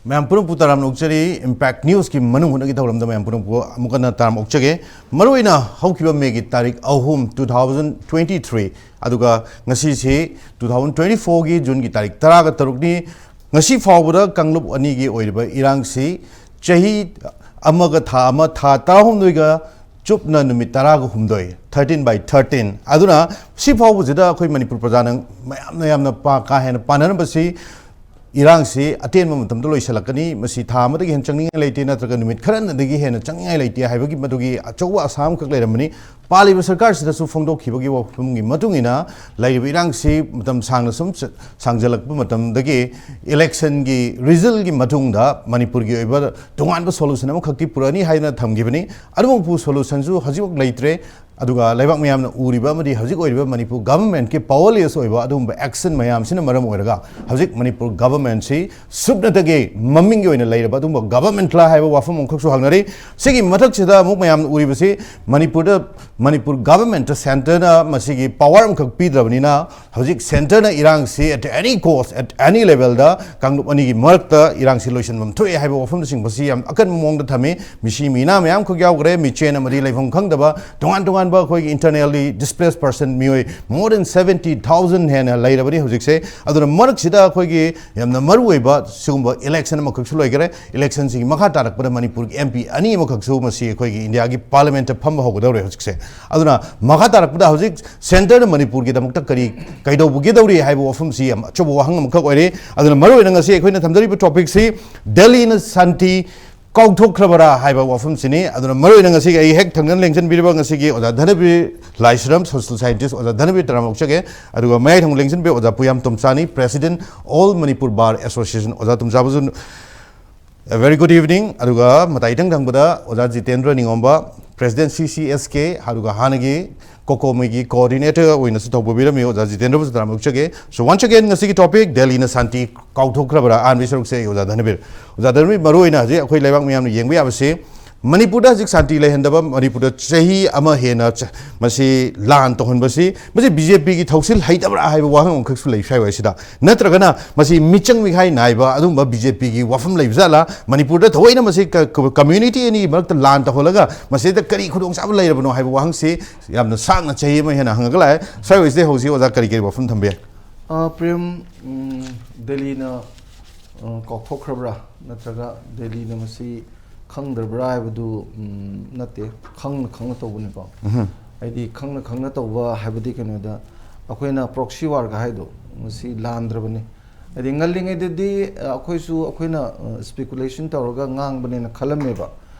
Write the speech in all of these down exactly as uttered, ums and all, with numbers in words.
ꯃꯌꯥꯝ ꯄꯨꯝꯅꯃꯛꯄꯨ ꯇꯔꯥꯝꯅ ꯑꯣꯛꯆꯔꯤ꯫ Impact Newsꯀꯤ ꯃꯅꯨꯡ ꯍꯨꯠꯅꯒꯤ ꯊꯧꯔꯝꯗ ꯃꯌꯥꯝ ꯄꯨꯝꯅꯃꯛꯄꯨ ꯑꯃꯨꯛ ꯍꯟꯅ ꯇꯔꯥꯝꯅ ꯑꯣꯛꯆꯒꯦ꯫ ꯃꯔꯨꯑꯣꯏꯅ ꯍꯧꯈꯤꯕ ꯃꯦꯒꯤ ꯇꯥꯔꯤꯛ ꯑꯍꯨꯝ, two thousand twenty three, ꯑꯗꯨꯒ ꯉꯁꯤꯁꯤ two thousand twenty fourꯒꯤ ꯖꯨꯟꯒꯤ ꯇꯥꯔꯤꯛ ꯇꯔꯥꯒ ꯇꯔꯨꯛꯅꯤ꯫ ꯉꯁꯤ ꯐꯥꯎꯕꯗ ꯀꯥꯡꯂꯨꯞ ꯑꯅꯤꯒꯤ ꯑꯣꯏꯔꯤꯕ ꯏꯔꯥꯡꯁꯤ ꯆꯍꯤ ꯑꯃꯒ ꯊꯥ ꯑꯃ, ꯊꯥ ꯇꯔꯥꯍꯨꯝꯗꯣꯏꯒ ꯆꯨꯞꯅ ꯅꯨꯃꯤꯠ ꯇꯔꯥꯒ ꯍꯨꯝꯗꯣꯏ, thirteen by thirteen꯫ ꯑꯗꯨꯅ ꯁꯤ ꯐꯥꯎꯕꯁꯤꯗ ꯑꯩꯈꯣꯏ ꯃꯅꯤꯄꯨꯔ ꯄ꯭ꯔꯖꯥꯅ ꯃꯌꯥꯝꯅ ꯌꯥꯝꯅ ꯄꯥ-, ꯀꯥ ꯍꯦꯟꯅ ꯄꯥꯅꯔꯝꯕꯁꯤ ꯏꯔꯥꯡꯁꯤ ꯑꯇꯦꯟꯕ ꯃꯇꯝꯗ ꯂꯣꯏꯁꯤꯜꯂꯛꯀꯅꯤ, ꯃꯁꯤ ꯊꯥ ꯑꯃꯗꯒꯤ ꯍꯦꯟꯅ ꯆꯪꯅꯤꯡꯉꯥꯏ ꯂꯩꯇꯦ, ꯅꯠꯇ꯭ꯔꯒ ꯅꯨꯃꯤꯠ ꯈꯔꯅꯗꯒꯤ ꯍꯦꯟꯅ ꯆꯪꯅꯤꯡꯉꯥꯏ ꯂꯩꯇꯦ ꯍꯥꯏꯕꯒꯤ ꯃꯗꯨꯒꯤ ꯑꯆꯧꯕ ꯑꯁꯥ ꯑꯃꯈꯛ ꯂꯩꯔꯝꯕꯅꯤ꯫ ꯄꯥꯜꯂꯤꯕ ꯁꯔꯀꯥꯔꯁꯤꯗꯁꯨ ꯐꯣꯡꯗꯣꯛꯈꯤꯕꯒꯤ ꯋꯥꯐꯝꯒꯤ ꯃꯇꯨꯡ ꯏꯟꯅ ꯂꯩꯔꯤꯕ ꯏꯔꯥꯡꯁꯤ ꯃꯇꯝ ꯁꯥꯡꯅ ꯁꯨꯝ ꯆ-, ꯁꯥꯡꯖꯜꯂꯛꯄ ꯃꯇꯝꯗꯒꯤ ꯏꯂꯦꯛꯁꯟꯒꯤ ꯔꯤꯖꯜꯒꯤ ꯃꯇꯨꯡꯗ ꯃꯅꯤꯄꯨꯔꯒꯤ ꯑꯣꯏꯕ ꯇꯣꯉꯥꯟꯕ ꯁꯣꯂꯨꯁꯟ ꯑꯃꯈꯛꯇꯤ ꯄꯨꯔꯛꯑꯅꯤ ꯍꯥꯏꯗꯅ ꯊꯝꯈꯤꯕꯅꯤ꯫ ꯑꯗꯨꯃꯛꯄꯨ ꯁꯣꯂꯨꯁꯟꯁꯨ ꯍꯧꯖꯤꯛꯃꯛ ꯂꯩꯇ꯭ꯔꯦ꯫ ꯑꯗꯨꯒ ꯂꯩꯕꯥꯛ ꯃꯤꯌꯥꯝꯅ ꯎꯔꯤꯕ ꯑꯃꯗꯤ ꯍꯧꯖꯤꯛ ꯑꯣꯏꯔꯤꯕ ꯃꯅꯤꯄꯨꯔ ꯒꯚꯔꯟꯃꯦꯟꯠꯀꯤ ꯄꯥꯋꯔꯂꯦꯁ ꯑꯣꯏꯕ ꯑꯗꯨꯒꯨꯝꯕ ꯑꯦꯛꯁꯟ ꯃꯌꯥꯝꯁꯤꯅ ꯃꯔꯝ ꯑꯣꯏꯔꯒ ꯍꯧꯖꯤꯛ ꯃꯅꯤꯄꯨꯔ ꯒꯚꯔꯟꯃꯦꯟꯠꯁꯤ ꯁꯨꯞꯅꯇꯒꯤ ꯃꯃꯤꯡꯒꯤ ꯑꯣꯏꯅ ꯂꯩꯔꯕ ꯑꯗꯨꯒꯨꯝꯕ ꯒꯚꯔꯟꯃꯦꯟꯠꯂ ꯍꯥꯏꯕ ꯋꯥꯐꯝ ꯑꯃꯈꯛꯁꯨ ꯍꯪꯅꯔꯤ꯫ ꯁꯤꯒꯤ ꯃꯊꯛꯁꯤꯗ ꯑꯃꯨꯛ ꯃꯌꯥꯝꯅ ꯎꯔꯤꯕꯁꯤ ꯃꯅꯤꯄꯨꯔꯗ, ꯃꯅꯤꯄꯨꯔ ꯒꯚꯔꯟꯃꯦꯟꯠꯇ ꯁꯦꯟꯇꯔꯅ ꯃꯁꯤꯒꯤ ꯄꯥꯋꯔ ꯑꯃꯈꯛ ꯄꯤꯗ꯭ꯔꯕꯅꯤꯅ ꯍꯧꯖꯤꯛ ꯁꯦꯟꯇꯔꯅ ꯏꯔꯥꯡꯁꯤ at any cost, at any levelꯗ ꯀꯥꯡꯂꯨꯞ ꯑꯅꯤꯒꯤ ꯃꯔꯛꯇ ꯏꯔꯥꯡꯁꯤ ꯂꯣꯏꯁꯤꯟꯐꯝ ꯊꯣꯛꯑꯦ ꯍꯥꯏꯕ ꯋꯥꯐꯝꯁꯤꯡ ꯃꯁꯤ ꯌꯥꯝ ꯑꯀꯟꯕ ꯃꯑꯣꯡꯗ ꯊꯝꯃꯤ꯫ ꯃꯤꯁꯤ ꯃꯤꯅꯥ ꯃꯌꯥꯝꯈꯛ ꯌꯥꯎꯈ꯭ꯔꯦ, ꯃꯤꯆꯦꯟ ꯑꯃꯗꯤ ꯂꯩꯐꯝ ꯈꯪꯗꯕ ꯇꯣꯉꯥꯟ ꯇꯣꯉꯥꯟꯕ ꯑꯩꯈꯣꯏꯒꯤ internally displaced person ꯃꯤꯑꯣꯏ more than seventy thousand ꯍꯦꯟꯅ ꯂꯩꯔꯕꯅꯤ ꯍꯧꯖꯤꯛꯁꯦ꯫ ꯑꯗꯨꯅ ꯃꯔꯛꯁꯤꯗ ꯑꯩꯈꯣꯏꯒꯤ ꯌꯥꯝꯅ ꯃꯔꯨꯑꯣꯏꯕ ꯁꯤꯒꯨꯝꯕ ꯏꯂꯦꯛꯁꯟ ꯑꯃꯈꯛꯁꯨ ꯂꯣꯏꯈꯔꯦ꯫ ꯏꯂꯦꯛꯁꯟꯁꯤꯒꯤ ꯃꯈꯥ ꯇꯥꯔꯛꯄꯗ ꯃꯅꯤꯄꯨꯔꯒꯤ M P ꯑꯅꯤ ꯑꯃꯈꯛꯁꯨ ꯃꯁꯤ ꯑꯩꯈꯣꯏꯒꯤ ꯏꯟꯗꯤꯌꯥꯒꯤ ꯄꯥꯔꯂꯤꯌꯥꯃꯦꯟꯠꯇ ꯐꯝꯕ ꯍꯧꯒꯗꯧꯔꯦ ꯍꯧꯖꯤꯛꯁꯦ꯫ ꯑꯗꯨꯅ ꯃꯈꯥ ꯇꯥꯔꯛꯄꯗ ꯍꯧꯖꯤꯛ ꯁꯦꯟꯇꯔꯅ ꯃꯅꯤꯄꯨꯔꯒꯤꯗꯃꯛꯇ ꯀꯔꯤ ꯀꯩꯗꯧꯕꯒꯤꯗꯧꯔꯤ ꯍꯥꯏꯕ ꯋꯥꯐꯝꯁꯤ ꯌꯥꯝ ꯑꯆꯧꯕ ꯋꯥꯍꯪ ꯑꯃꯈꯛ ꯑꯣꯏꯔꯦ꯫ ꯑꯗꯨꯅ ꯃꯔꯨꯑꯣꯏꯅ ꯉꯁꯤ ꯑꯩꯈꯣꯏꯅ ꯊꯝꯖꯔꯤꯕ ꯇꯣꯄꯤꯛꯁꯤ ꯗꯦꯜꯂꯤꯅ ꯁꯥꯟꯇꯤ ꯀꯥꯎꯊꯣꯛꯈ꯭ꯔꯕꯔꯥ ꯍꯥꯏꯕ ꯋꯥꯐꯝꯁꯤꯅꯤ꯫ ꯑꯗꯨꯅ ꯃꯔꯨꯑꯣꯏꯅ ꯉꯁꯤꯒꯤ ꯑꯩ ꯍꯦꯛ ꯊꯪꯅꯅ ꯂꯦꯡꯁꯤꯟꯕꯤꯔꯤꯕ ꯉꯁꯤꯒꯤ ꯑꯣꯖꯥ ꯙꯅꯕꯤꯔ ꯂꯥꯏꯁ꯭ꯔꯝ, social scientist ꯑꯣꯖꯥ ꯙꯅꯕꯤꯔ ꯇꯔꯥꯝꯅ ꯑꯣꯛꯆꯒꯦ꯫ ꯑꯗꯨꯒ ꯃꯌꯥꯏ ꯊꯪꯕ ꯂꯦꯡꯁꯤꯟꯕꯤꯔꯤꯕ ꯑꯣꯖꯥ ꯄꯨꯌꯥꯝ ꯇꯣꯝꯆꯥꯅꯤ, President All Manipur Bar Association꯫ ꯑꯣꯖꯥ ꯇꯣꯝꯆꯥꯕꯨꯁꯨ a very good evening꯫ ꯑꯗꯨꯒ ꯃꯇꯥꯏ ꯏꯊꯪ ꯊꯪꯕꯗ ꯑꯣꯖꯥ Jitendra ꯅꯤꯉꯣꯝꯕ, President C C S K, ꯑꯗꯨꯒ ꯍꯥꯟꯅꯒꯤ ꯀꯣꯀꯣꯃꯤꯒꯤ coordinator ꯑꯣꯏꯅꯁꯨ ꯊꯧ ꯄꯨꯕꯤꯔꯝꯃꯤ ꯑꯣꯖꯥ ꯖꯤꯇꯦꯟꯗ꯭ꯔꯕꯨꯁꯨ ꯇꯔꯥꯝꯅ ꯑꯣꯛꯆꯒꯦ꯫ So once again, ꯉꯁꯤꯒꯤ ꯇꯣꯄꯤꯛ ꯗꯦꯜꯂꯤꯅ ꯁꯥꯟꯇꯤ ꯀꯥꯎꯊꯣꯛꯈ꯭ꯔꯕꯔꯥ? ꯑꯍꯥꯟꯕꯒꯤ ꯁꯔꯨꯛꯁꯦ ꯑꯩ ꯑꯣꯖꯥ ꯙꯅꯕꯤꯔ꯫ ꯑꯣꯖꯥ ꯙꯅꯕꯤꯔ, ꯃꯔꯨꯑꯣꯏꯅ ꯍꯧꯖꯤꯛ ꯑꯩꯈꯣꯏ ꯂꯩꯕꯥꯛ ꯃꯤꯌꯥꯝꯅ ꯌꯦꯡꯕ ꯌꯥꯕꯁꯤ ꯃꯅꯤꯄꯨꯔꯗ ꯍꯧꯖꯤꯛ ꯁꯥꯟꯇꯤ ꯂꯩꯍꯟꯗꯕ, ꯃꯅꯤꯄꯨꯔꯗ ꯆꯍꯤ ꯑꯃ ꯍꯦꯟꯅ ꯆ-, ꯃꯁꯤ ꯂꯥꯟ ꯇꯧꯍꯟꯕꯁꯤ, ꯃꯁꯤ ꯕꯤ ꯖꯦ ꯄꯤꯒꯤ ꯊꯧꯁꯤꯜ ꯍꯩꯇꯕ꯭ꯔꯥ ꯍꯥꯏꯕ ꯋꯥꯍꯪ ꯑꯃꯈꯛꯁꯨ ꯂꯩ ꯁ꯭ꯋꯥꯏ ꯋꯥꯏꯁꯤꯗ꯫ ꯅꯠꯇ꯭ꯔꯒꯅ ꯃꯁꯤ ꯃꯤꯆꯪ ꯃꯤꯈꯥꯏ ꯅꯥꯏꯕ ꯑꯗꯨꯒꯨꯝꯕ ꯕꯤ ꯖꯦ ꯄꯤꯒꯤ ꯋꯥꯐꯝ ꯂꯩꯕꯖꯥꯠꯂꯥ? ꯃꯅꯤꯄꯨꯔꯗ ꯊꯑꯣꯏꯅ ꯃꯁꯤ ꯀ-, ꯀ-, ꯀꯝꯃ꯭ꯌꯨꯅꯤꯇꯤ ꯑꯅꯤꯒꯤ ꯃꯔꯛꯇ ꯂꯥꯟ ꯇꯧꯍꯜꯂꯒ ꯃꯁꯤꯗ ꯀꯔꯤ ꯈꯨꯗꯣꯡꯆꯥꯕ ꯂꯩꯔꯕꯅꯣ ꯍꯥꯏꯕ ꯋꯥꯍꯪꯁꯤ ꯌꯥꯝꯅ ꯁꯥꯡꯅ ꯆꯍꯤ ꯑꯃ ꯍꯦꯟꯅ ꯍꯪꯉꯒ ꯂꯥꯛꯑꯦ꯫ ꯁ꯭ꯋꯥꯏ ꯋꯥꯏꯁꯤꯗ ꯍꯧꯖꯤꯛ ꯑꯣꯖꯥ ꯀꯔꯤ ꯀꯔꯤ ꯋꯥꯐꯝ ꯊꯝꯕ ꯌꯥꯏ? ꯑ, ꯄ꯭ꯔꯦꯝ, ꯎꯝ, ꯗꯦꯜꯂꯤꯅ, ꯑ, ꯀꯥꯎꯊꯣꯛꯈ꯭ꯔꯕ꯭ꯔꯥ ꯅꯠꯇ꯭ꯔꯒ ꯗꯦꯜꯂꯤꯅ ꯃꯁꯤ ꯈꯪꯗ꯭ꯔꯕ꯭ꯔꯥ ꯍꯥꯏꯕꯗꯨ, ꯎꯝ, ꯅꯠꯇꯦ, ꯈꯪꯅ ꯈꯪꯅ ꯇꯧꯕꯅꯤꯀꯣ꯫ ꯎꯝꯍꯨꯝ꯫ ꯍꯥꯏꯗꯤ ꯈꯪꯅ ꯈꯪꯅ ꯇꯧꯕ ꯍꯥꯏꯕꯗꯤ ꯀꯩꯅꯣꯗ, ꯑꯩꯈꯣꯏꯅ ꯄ꯭ꯔꯣꯛꯁꯤ ꯋꯥꯔꯒ ꯍꯥꯏꯗꯣ ꯃꯁꯤ ꯂꯥꯟꯗ꯭ꯔꯕꯅꯤ꯫ ꯍꯥꯏꯗꯤ ꯉꯜꯂꯤꯉꯩꯗꯗꯤ, ꯑ, ꯑꯩꯈꯣꯏꯁꯨ ꯑꯩꯈꯣꯏꯅ, ꯑ, ꯁ꯭ꯄꯦꯀꯨꯂꯦꯁꯟ ꯇꯧꯔꯒ ꯉꯥꯡꯕꯅꯦꯅ ꯈꯜꯂꯝꯃꯦꯕ꯫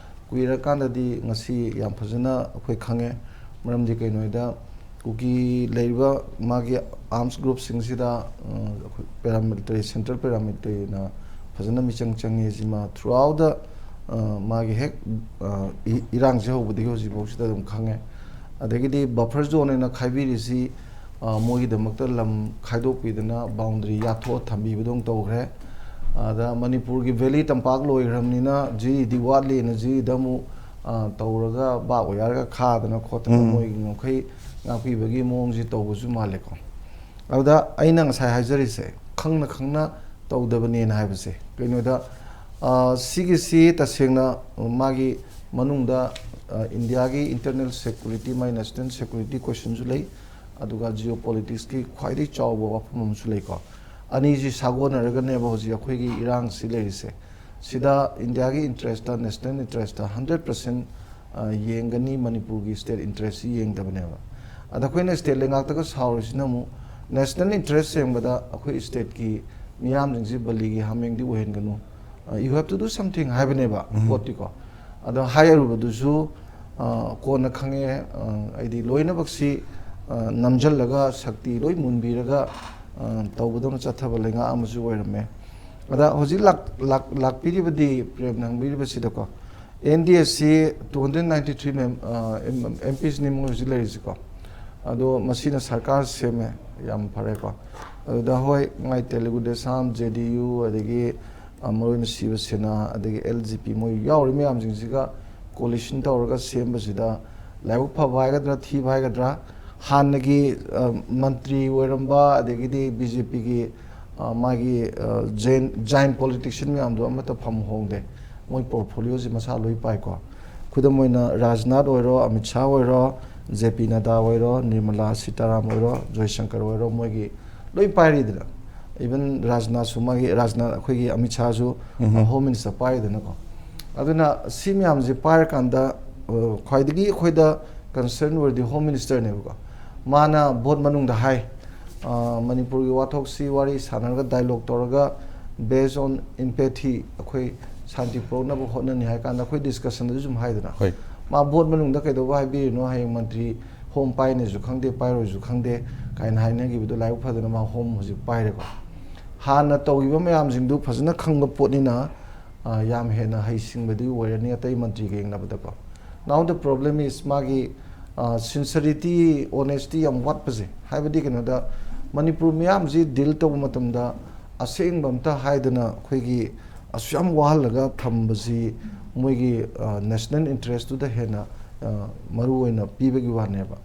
ꯀꯨꯏꯔꯀꯥꯟꯗꯗꯤ ꯉꯁꯤ ꯌꯥꯝ ꯐꯖꯅ ꯑꯩꯈꯣꯏ ꯈꯪꯉꯦ꯫ ꯃꯔꯝꯗꯤ ꯀꯩꯅꯣ ꯍꯥꯏꯗ, ꯀꯨꯀꯤ ꯂꯩꯔꯤꯕ ꯃꯥꯒꯤ ꯑꯥꯔꯝꯁ ꯒ꯭ꯔꯨꯞꯁꯤꯡꯁꯤꯗ, ꯑ, ꯑꯩꯈꯣꯏ ꯄꯦꯔꯥꯃꯤꯂꯤꯇꯔꯤ, ꯁꯦꯟꯇ꯭ꯔꯦꯜ ꯄꯦꯔꯥꯃꯤꯂꯤꯇꯔꯤꯅ ꯐꯖꯅ ꯃꯤꯆꯪ ꯆꯪꯉꯤ꯫ ꯁꯤꯃ ꯊ꯭ꯔꯨ ꯑꯥꯎꯠ ꯗ, ꯑ, ꯃꯥꯒꯤ ꯍꯦꯛ, ꯑ, ꯏ-, ꯏꯔꯥꯡꯁꯦ ꯍꯧꯕꯗꯒꯤ ꯍꯧꯖꯤꯛꯐꯥꯎꯁꯤꯗ ꯑꯗꯨꯝ ꯈꯪꯉꯦ꯫ ꯑꯗꯒꯤꯗꯤ ꯕꯐꯔ ꯖꯣꯟ ꯍꯥꯏꯅ ꯈꯥꯏꯕꯤꯔꯤꯁꯤ, ꯑ, ꯃꯣꯏꯒꯤꯗꯃꯛꯇ ꯂꯝ ꯈꯥꯏꯗꯣꯛꯄꯤꯗꯅ ꯕꯥꯎꯟꯗꯔꯤ ꯌꯥꯊꯣꯛꯑ ꯊꯝꯕꯤꯕꯗꯧꯅ ꯇꯧꯈ꯭ꯔꯦ꯫ ꯑꯗ ꯃꯅꯤꯄꯨꯔꯒꯤ ꯚꯦꯂꯤ ꯇꯝꯄꯥꯛ ꯂꯣꯏꯈ꯭ꯔꯕꯅꯤꯅ ꯖꯤꯔꯤꯗꯤ ꯋꯥꯠꯂꯤꯅ ꯖꯤꯔꯤꯗ ꯑꯃꯨꯛ, ꯑ, ꯇꯧꯔꯒ ꯕꯥꯛ ꯑꯣꯌꯥꯔꯒ ꯈꯥꯗꯅ ꯈꯣꯠꯇꯅ ꯎꯝ꯫ ꯃꯣꯏꯒꯤ ꯉꯝꯈꯩ ꯉꯥꯛꯄꯤꯕꯒꯤ ꯃꯑꯣꯡꯁꯤ ꯇꯧꯕꯁꯨ ꯃꯥꯜꯂꯦꯀꯣ꯫ ꯑꯗꯨꯗ ꯑꯩꯅ ꯉꯁꯥꯏ ꯍꯥꯏꯖꯔꯤꯁꯦ ꯈꯪꯅ ꯈꯪꯅ ꯇꯧꯗꯕꯅꯦꯅ ꯍꯥꯏꯕꯁꯦ ꯀꯩꯅꯣꯗ, ꯑ, ꯁꯤꯒꯤꯁꯤ ꯇꯁꯦꯡꯅ ꯃꯥꯒꯤ ꯃꯅꯨꯡꯗ, ꯑ, ꯏꯟꯗꯤꯌꯥꯒꯤ ꯏꯟꯇꯔꯅꯦꯜ ꯁꯦꯀ꯭ꯌꯨꯔꯤꯇꯤ, ꯃꯥꯒꯤ ꯅꯦꯁꯅꯦꯜ ꯁꯦꯀ꯭ꯌꯨꯔꯤꯇꯤ ꯀꯣꯏꯁꯟꯁꯨ ꯂꯩ, ꯑꯗꯨꯒ ꯖꯤꯑꯣ ꯄꯣꯂꯤꯇꯤꯛꯁꯀꯤ ꯈ꯭ꯋꯥꯏꯗꯒꯤ ꯆꯥꯎꯕ ꯋꯥꯐꯝ ꯑꯃꯁꯨ ꯂꯩꯀꯣ꯫ ꯑꯅꯤꯁꯤ ꯁꯥꯒꯣꯟꯅꯔꯒꯅꯦꯕ ꯍꯧꯖꯤꯛ ꯑꯩꯈꯣꯏꯒꯤ ꯏꯔꯥꯡꯁꯤ ꯂꯩꯔꯤꯁꯦ꯫ ꯁꯤꯗ ꯏꯟꯗꯤꯌꯥꯒꯤ interest, national interest hundred percent, ꯑ, ꯌꯦꯡꯒꯅꯤ, ꯃꯅꯤꯄꯨꯔꯒꯤ ꯁ꯭ꯇꯦꯠ ꯏꯟꯇꯔꯦꯁꯁꯤ ꯌꯦꯡꯗꯕꯅꯦꯕ꯫ ꯑꯗ ꯑꯩꯈꯣꯏꯅ ꯁ꯭ꯇꯦꯠ ꯂꯩꯉꯥꯛꯇꯒ ꯁꯥꯎꯔꯤꯁꯤꯅ ꯑꯃꯨꯛ ꯅꯦꯁꯅꯦꯜ ꯏꯟꯇꯔꯦꯁ ꯌꯦꯡꯕꯗ ꯑꯩꯈꯣꯏ ꯁ꯭ꯇꯦꯠꯀꯤ ꯃꯤꯌꯥꯝꯁꯤꯡꯁꯤ ꯕꯂꯤꯒꯤ ꯍꯥꯃꯦꯡꯗꯤ ꯑꯣꯏꯍꯟꯒꯅꯨ, ꯑ, you have to do something ꯍꯥꯏꯕꯅꯦꯕ ꯎꯝ꯫ ꯄꯣꯠꯇꯤꯀꯣ꯫ ꯑꯗꯣ ꯍꯥꯏꯔꯨꯕꯗꯨꯁꯨ, ꯑ, ꯀꯣꯟꯅ ꯈꯪꯉꯦ, ꯑ, ꯑꯩꯗꯤ ꯂꯣꯏꯅꯃꯛꯁꯤ, ꯑ, ꯅꯝꯁꯤꯜꯂꯒ ꯁꯛꯇꯤ ꯂꯣꯏ ꯃꯨꯟꯕꯤꯔꯒ, ꯑ, ꯇꯧꯕꯗꯧꯅ ꯆꯠꯊꯕ ꯂꯩꯉꯥꯛ ꯑꯃꯁꯨ ꯑꯣꯏꯔꯝꯃꯦ꯫ ꯑꯗ ꯍꯧꯖꯤꯛ ꯂꯥꯛ-, ꯂꯥꯛ-, ꯂꯥꯛꯄꯤꯔꯤꯕꯗꯤ ꯄ꯭ꯔꯦꯝꯅ ꯍꯪꯕꯤꯔꯤꯕꯁꯤꯗꯀꯣ, N D S C two hundred ninety three ꯃꯦꯝ-, ꯑ, ꯑꯦꯝ-, ꯑꯦꯝ ꯄꯤꯁꯤꯅꯤ ꯃꯣꯏ ꯍꯧꯖꯤꯛ ꯂꯩꯔꯤꯁꯤꯀꯣ꯫ ꯑꯗꯣ ꯃꯁꯤꯅ ꯁꯔꯀꯥꯔ ꯁꯦꯝꯃꯦ, ꯌꯥꯝ ꯐꯔꯦꯀꯣ꯫ ꯑꯗꯨꯗ ꯍꯣꯏ, ꯃꯥꯏ ꯇꯦꯂꯨꯒꯨ ꯗꯦꯁꯥꯝ, ꯖꯦ ꯗꯤ ꯌꯨ, ꯑꯗꯒꯤ, ꯑ, ꯃꯔꯨ ꯑꯣꯏꯅ ꯁꯤꯕ ꯁꯦꯅꯥ, ꯑꯗꯒꯤ ꯑꯦꯜ ꯖꯤ ꯄꯤ, ꯃꯣꯏ ꯌꯥꯎꯔꯤ ꯃꯌꯥꯝꯁꯤꯡꯁꯤꯒ ꯀꯣꯂꯤꯁꯟ ꯇꯧꯔꯒ ꯁꯦꯝꯕꯁꯤꯗ ꯂꯥꯏꯕꯛ ꯐꯕ ꯍꯥꯏꯒꯗ꯭ꯔꯥ, ꯊꯤꯕ ꯍꯥꯏꯒꯗ꯭ꯔꯥ, ꯍꯥꯟꯅꯒꯤ ꯑ, ꯃꯟꯇ꯭ꯔꯤ ꯑꯣꯏꯔꯝꯕ, ꯑꯗꯒꯤꯗꯤ ꯕꯤ ꯖꯦ ꯄꯤꯒꯤ ꯃꯥꯒꯤ ꯖꯥꯏꯟ ꯄꯣꯂꯤꯇꯤꯛꯁꯤꯌꯟ ꯃꯌꯥꯝꯗꯣ ꯑꯃꯠꯇ ꯐꯝ ꯍꯣꯡꯗꯦ꯫ ꯃꯣꯏ ꯄꯣꯔꯠꯐꯣꯂꯤꯌꯣꯁꯤ ꯃꯁꯥ ꯂꯣꯏ ꯄꯥꯏꯀꯣ꯫ ꯈꯨꯗꯝ ꯑꯣꯏꯅ ꯔꯥꯖꯅꯥꯊ ꯑꯣꯏꯔꯣ, ꯑꯃꯤꯠ ꯁꯥꯍ ꯑꯣꯏꯔꯣ, ꯖꯦ ꯄꯤ ꯅꯗꯥ ꯑꯣꯏꯔꯣ, ꯅꯤꯔꯃꯂꯥ ꯁꯤꯇꯥꯔꯥꯝ ꯑꯣꯏꯔꯣ, ꯖꯣꯏꯁꯪꯀꯔ ꯑꯣꯏꯔꯣ, ꯃꯣꯏꯒꯤ ꯂꯣꯏ ꯄꯥꯏꯔꯤꯗꯅ꯫ ꯏꯚꯟ ꯔꯥꯖꯅꯥꯊꯁꯨ, ꯃꯥꯒꯤ ꯔꯥꯖꯅꯥꯊ, ꯑꯩꯈꯣꯏꯒꯤ ꯑꯃꯤꯠ ꯁꯥꯍꯁꯨ ꯍꯣꯝ ꯃꯤꯅꯤꯁꯇꯔ ꯄꯥꯏꯔꯤꯗꯅꯀꯣ꯫ ꯑꯗꯨꯅ ꯁꯤ ꯃꯌꯥꯝꯁꯦ ꯄꯥꯏꯔꯀꯥꯟꯗ ꯑ, ꯈ꯭ꯋꯥꯏꯗꯒꯤ ꯑꯩꯈꯣꯏꯗ ꯀꯟꯁꯔꯟ ꯑꯣꯏꯔꯗꯤ ꯍꯣꯝ ꯃꯤꯅꯤꯁꯇꯔꯅꯦꯕꯀꯣ꯫ ꯃꯥꯅ ꯚꯣꯠ ꯃꯅꯨꯡꯗ ꯍꯥꯏ, ꯑ, ꯃꯅꯤꯄꯨꯔꯒꯤ ꯋꯥꯊꯣꯛꯁꯤ ꯋꯥꯔꯤ ꯁꯥꯟꯅꯔꯒ, ꯗꯥꯏꯂꯣꯛ ꯇꯧꯔꯒ, based on empathy ꯑꯩꯈꯣꯏ ꯁꯥꯟꯇꯤ ꯄꯨꯔꯛꯅꯕ ꯍꯣꯠꯅꯅꯤ ꯍꯥꯏ ꯀꯥꯟꯗ ꯑꯩꯈꯣꯏ ꯗꯤꯁꯀꯁꯟꯗꯁꯨ ꯁꯨꯝ ꯍꯥꯏꯗꯅ, ꯍꯣꯏ꯫ ꯃꯥ ꯚꯣꯠ ꯃꯅꯨꯡꯗ ꯀꯩꯗꯧꯕ ꯍꯥꯏꯕꯤꯔꯤꯅꯣ, ꯍꯌꯦꯡ ꯃꯟꯇ꯭ꯔꯤ ꯍꯣꯝ ꯄꯥꯏꯅꯦꯁꯨ ꯈꯪꯗꯦ, ꯄꯥꯏꯔꯣꯏꯁꯨ ꯈꯪꯗꯦ ꯀꯥꯏꯅ ꯍꯥꯏꯅꯈꯤꯕꯗꯣ ꯂꯥꯏꯕꯛ ꯐꯗꯅ ꯃꯥ ꯍꯣꯝ ꯍꯧꯖꯤꯛ ꯄꯥꯏꯔꯦꯀꯣ꯫ ꯍꯥꯟꯅ ꯇꯧꯈꯤꯕ ꯃꯌꯥꯝꯁꯤꯡꯗꯨ ꯐꯖꯅ ꯈꯪꯕ ꯄꯣꯠꯅꯤꯅ, ꯑ, ꯌꯥꯝ ꯍꯦꯟꯅ ꯍꯩꯁꯤꯡꯕꯗꯤ ꯑꯣꯏꯔꯅꯤ ꯑꯇꯩ ꯃꯟꯇ꯭ꯔꯤꯒ ꯌꯦꯡꯅꯕꯗꯀꯣ꯫ Now the problem is ꯃꯥꯒꯤ, ꯑ, sincerity, honesty ꯌꯥꯝ ꯋꯥꯠꯄꯁꯦ꯫ ꯍꯥꯏꯕꯗꯤ ꯀꯩꯅꯣꯗ, ꯃꯅꯤꯄꯨꯔ ꯃꯤꯌꯥꯝꯁꯤ ꯗꯤꯜ ꯇꯧꯕ ꯃꯇꯝꯗ ꯑꯁꯦꯡꯕ ꯑꯝꯇ ꯍꯥꯏꯗꯅ ꯑꯩꯈꯣꯏꯒꯤ ꯑꯁꯨꯛ ꯌꯥꯝ ꯋꯥꯍꯜꯂꯒ ꯊꯝꯕꯁꯤ ꯃꯣꯏꯒꯤ, ꯑ, ꯅꯦꯁꯅꯦꯜ ꯏꯟꯇꯔꯦꯁꯇꯨꯗ ꯍꯦꯟꯅ, ꯑ, ꯃꯔꯨ ꯑꯣꯏꯅ ꯄꯤꯕꯒꯤ ꯋꯥꯅꯦꯕ꯫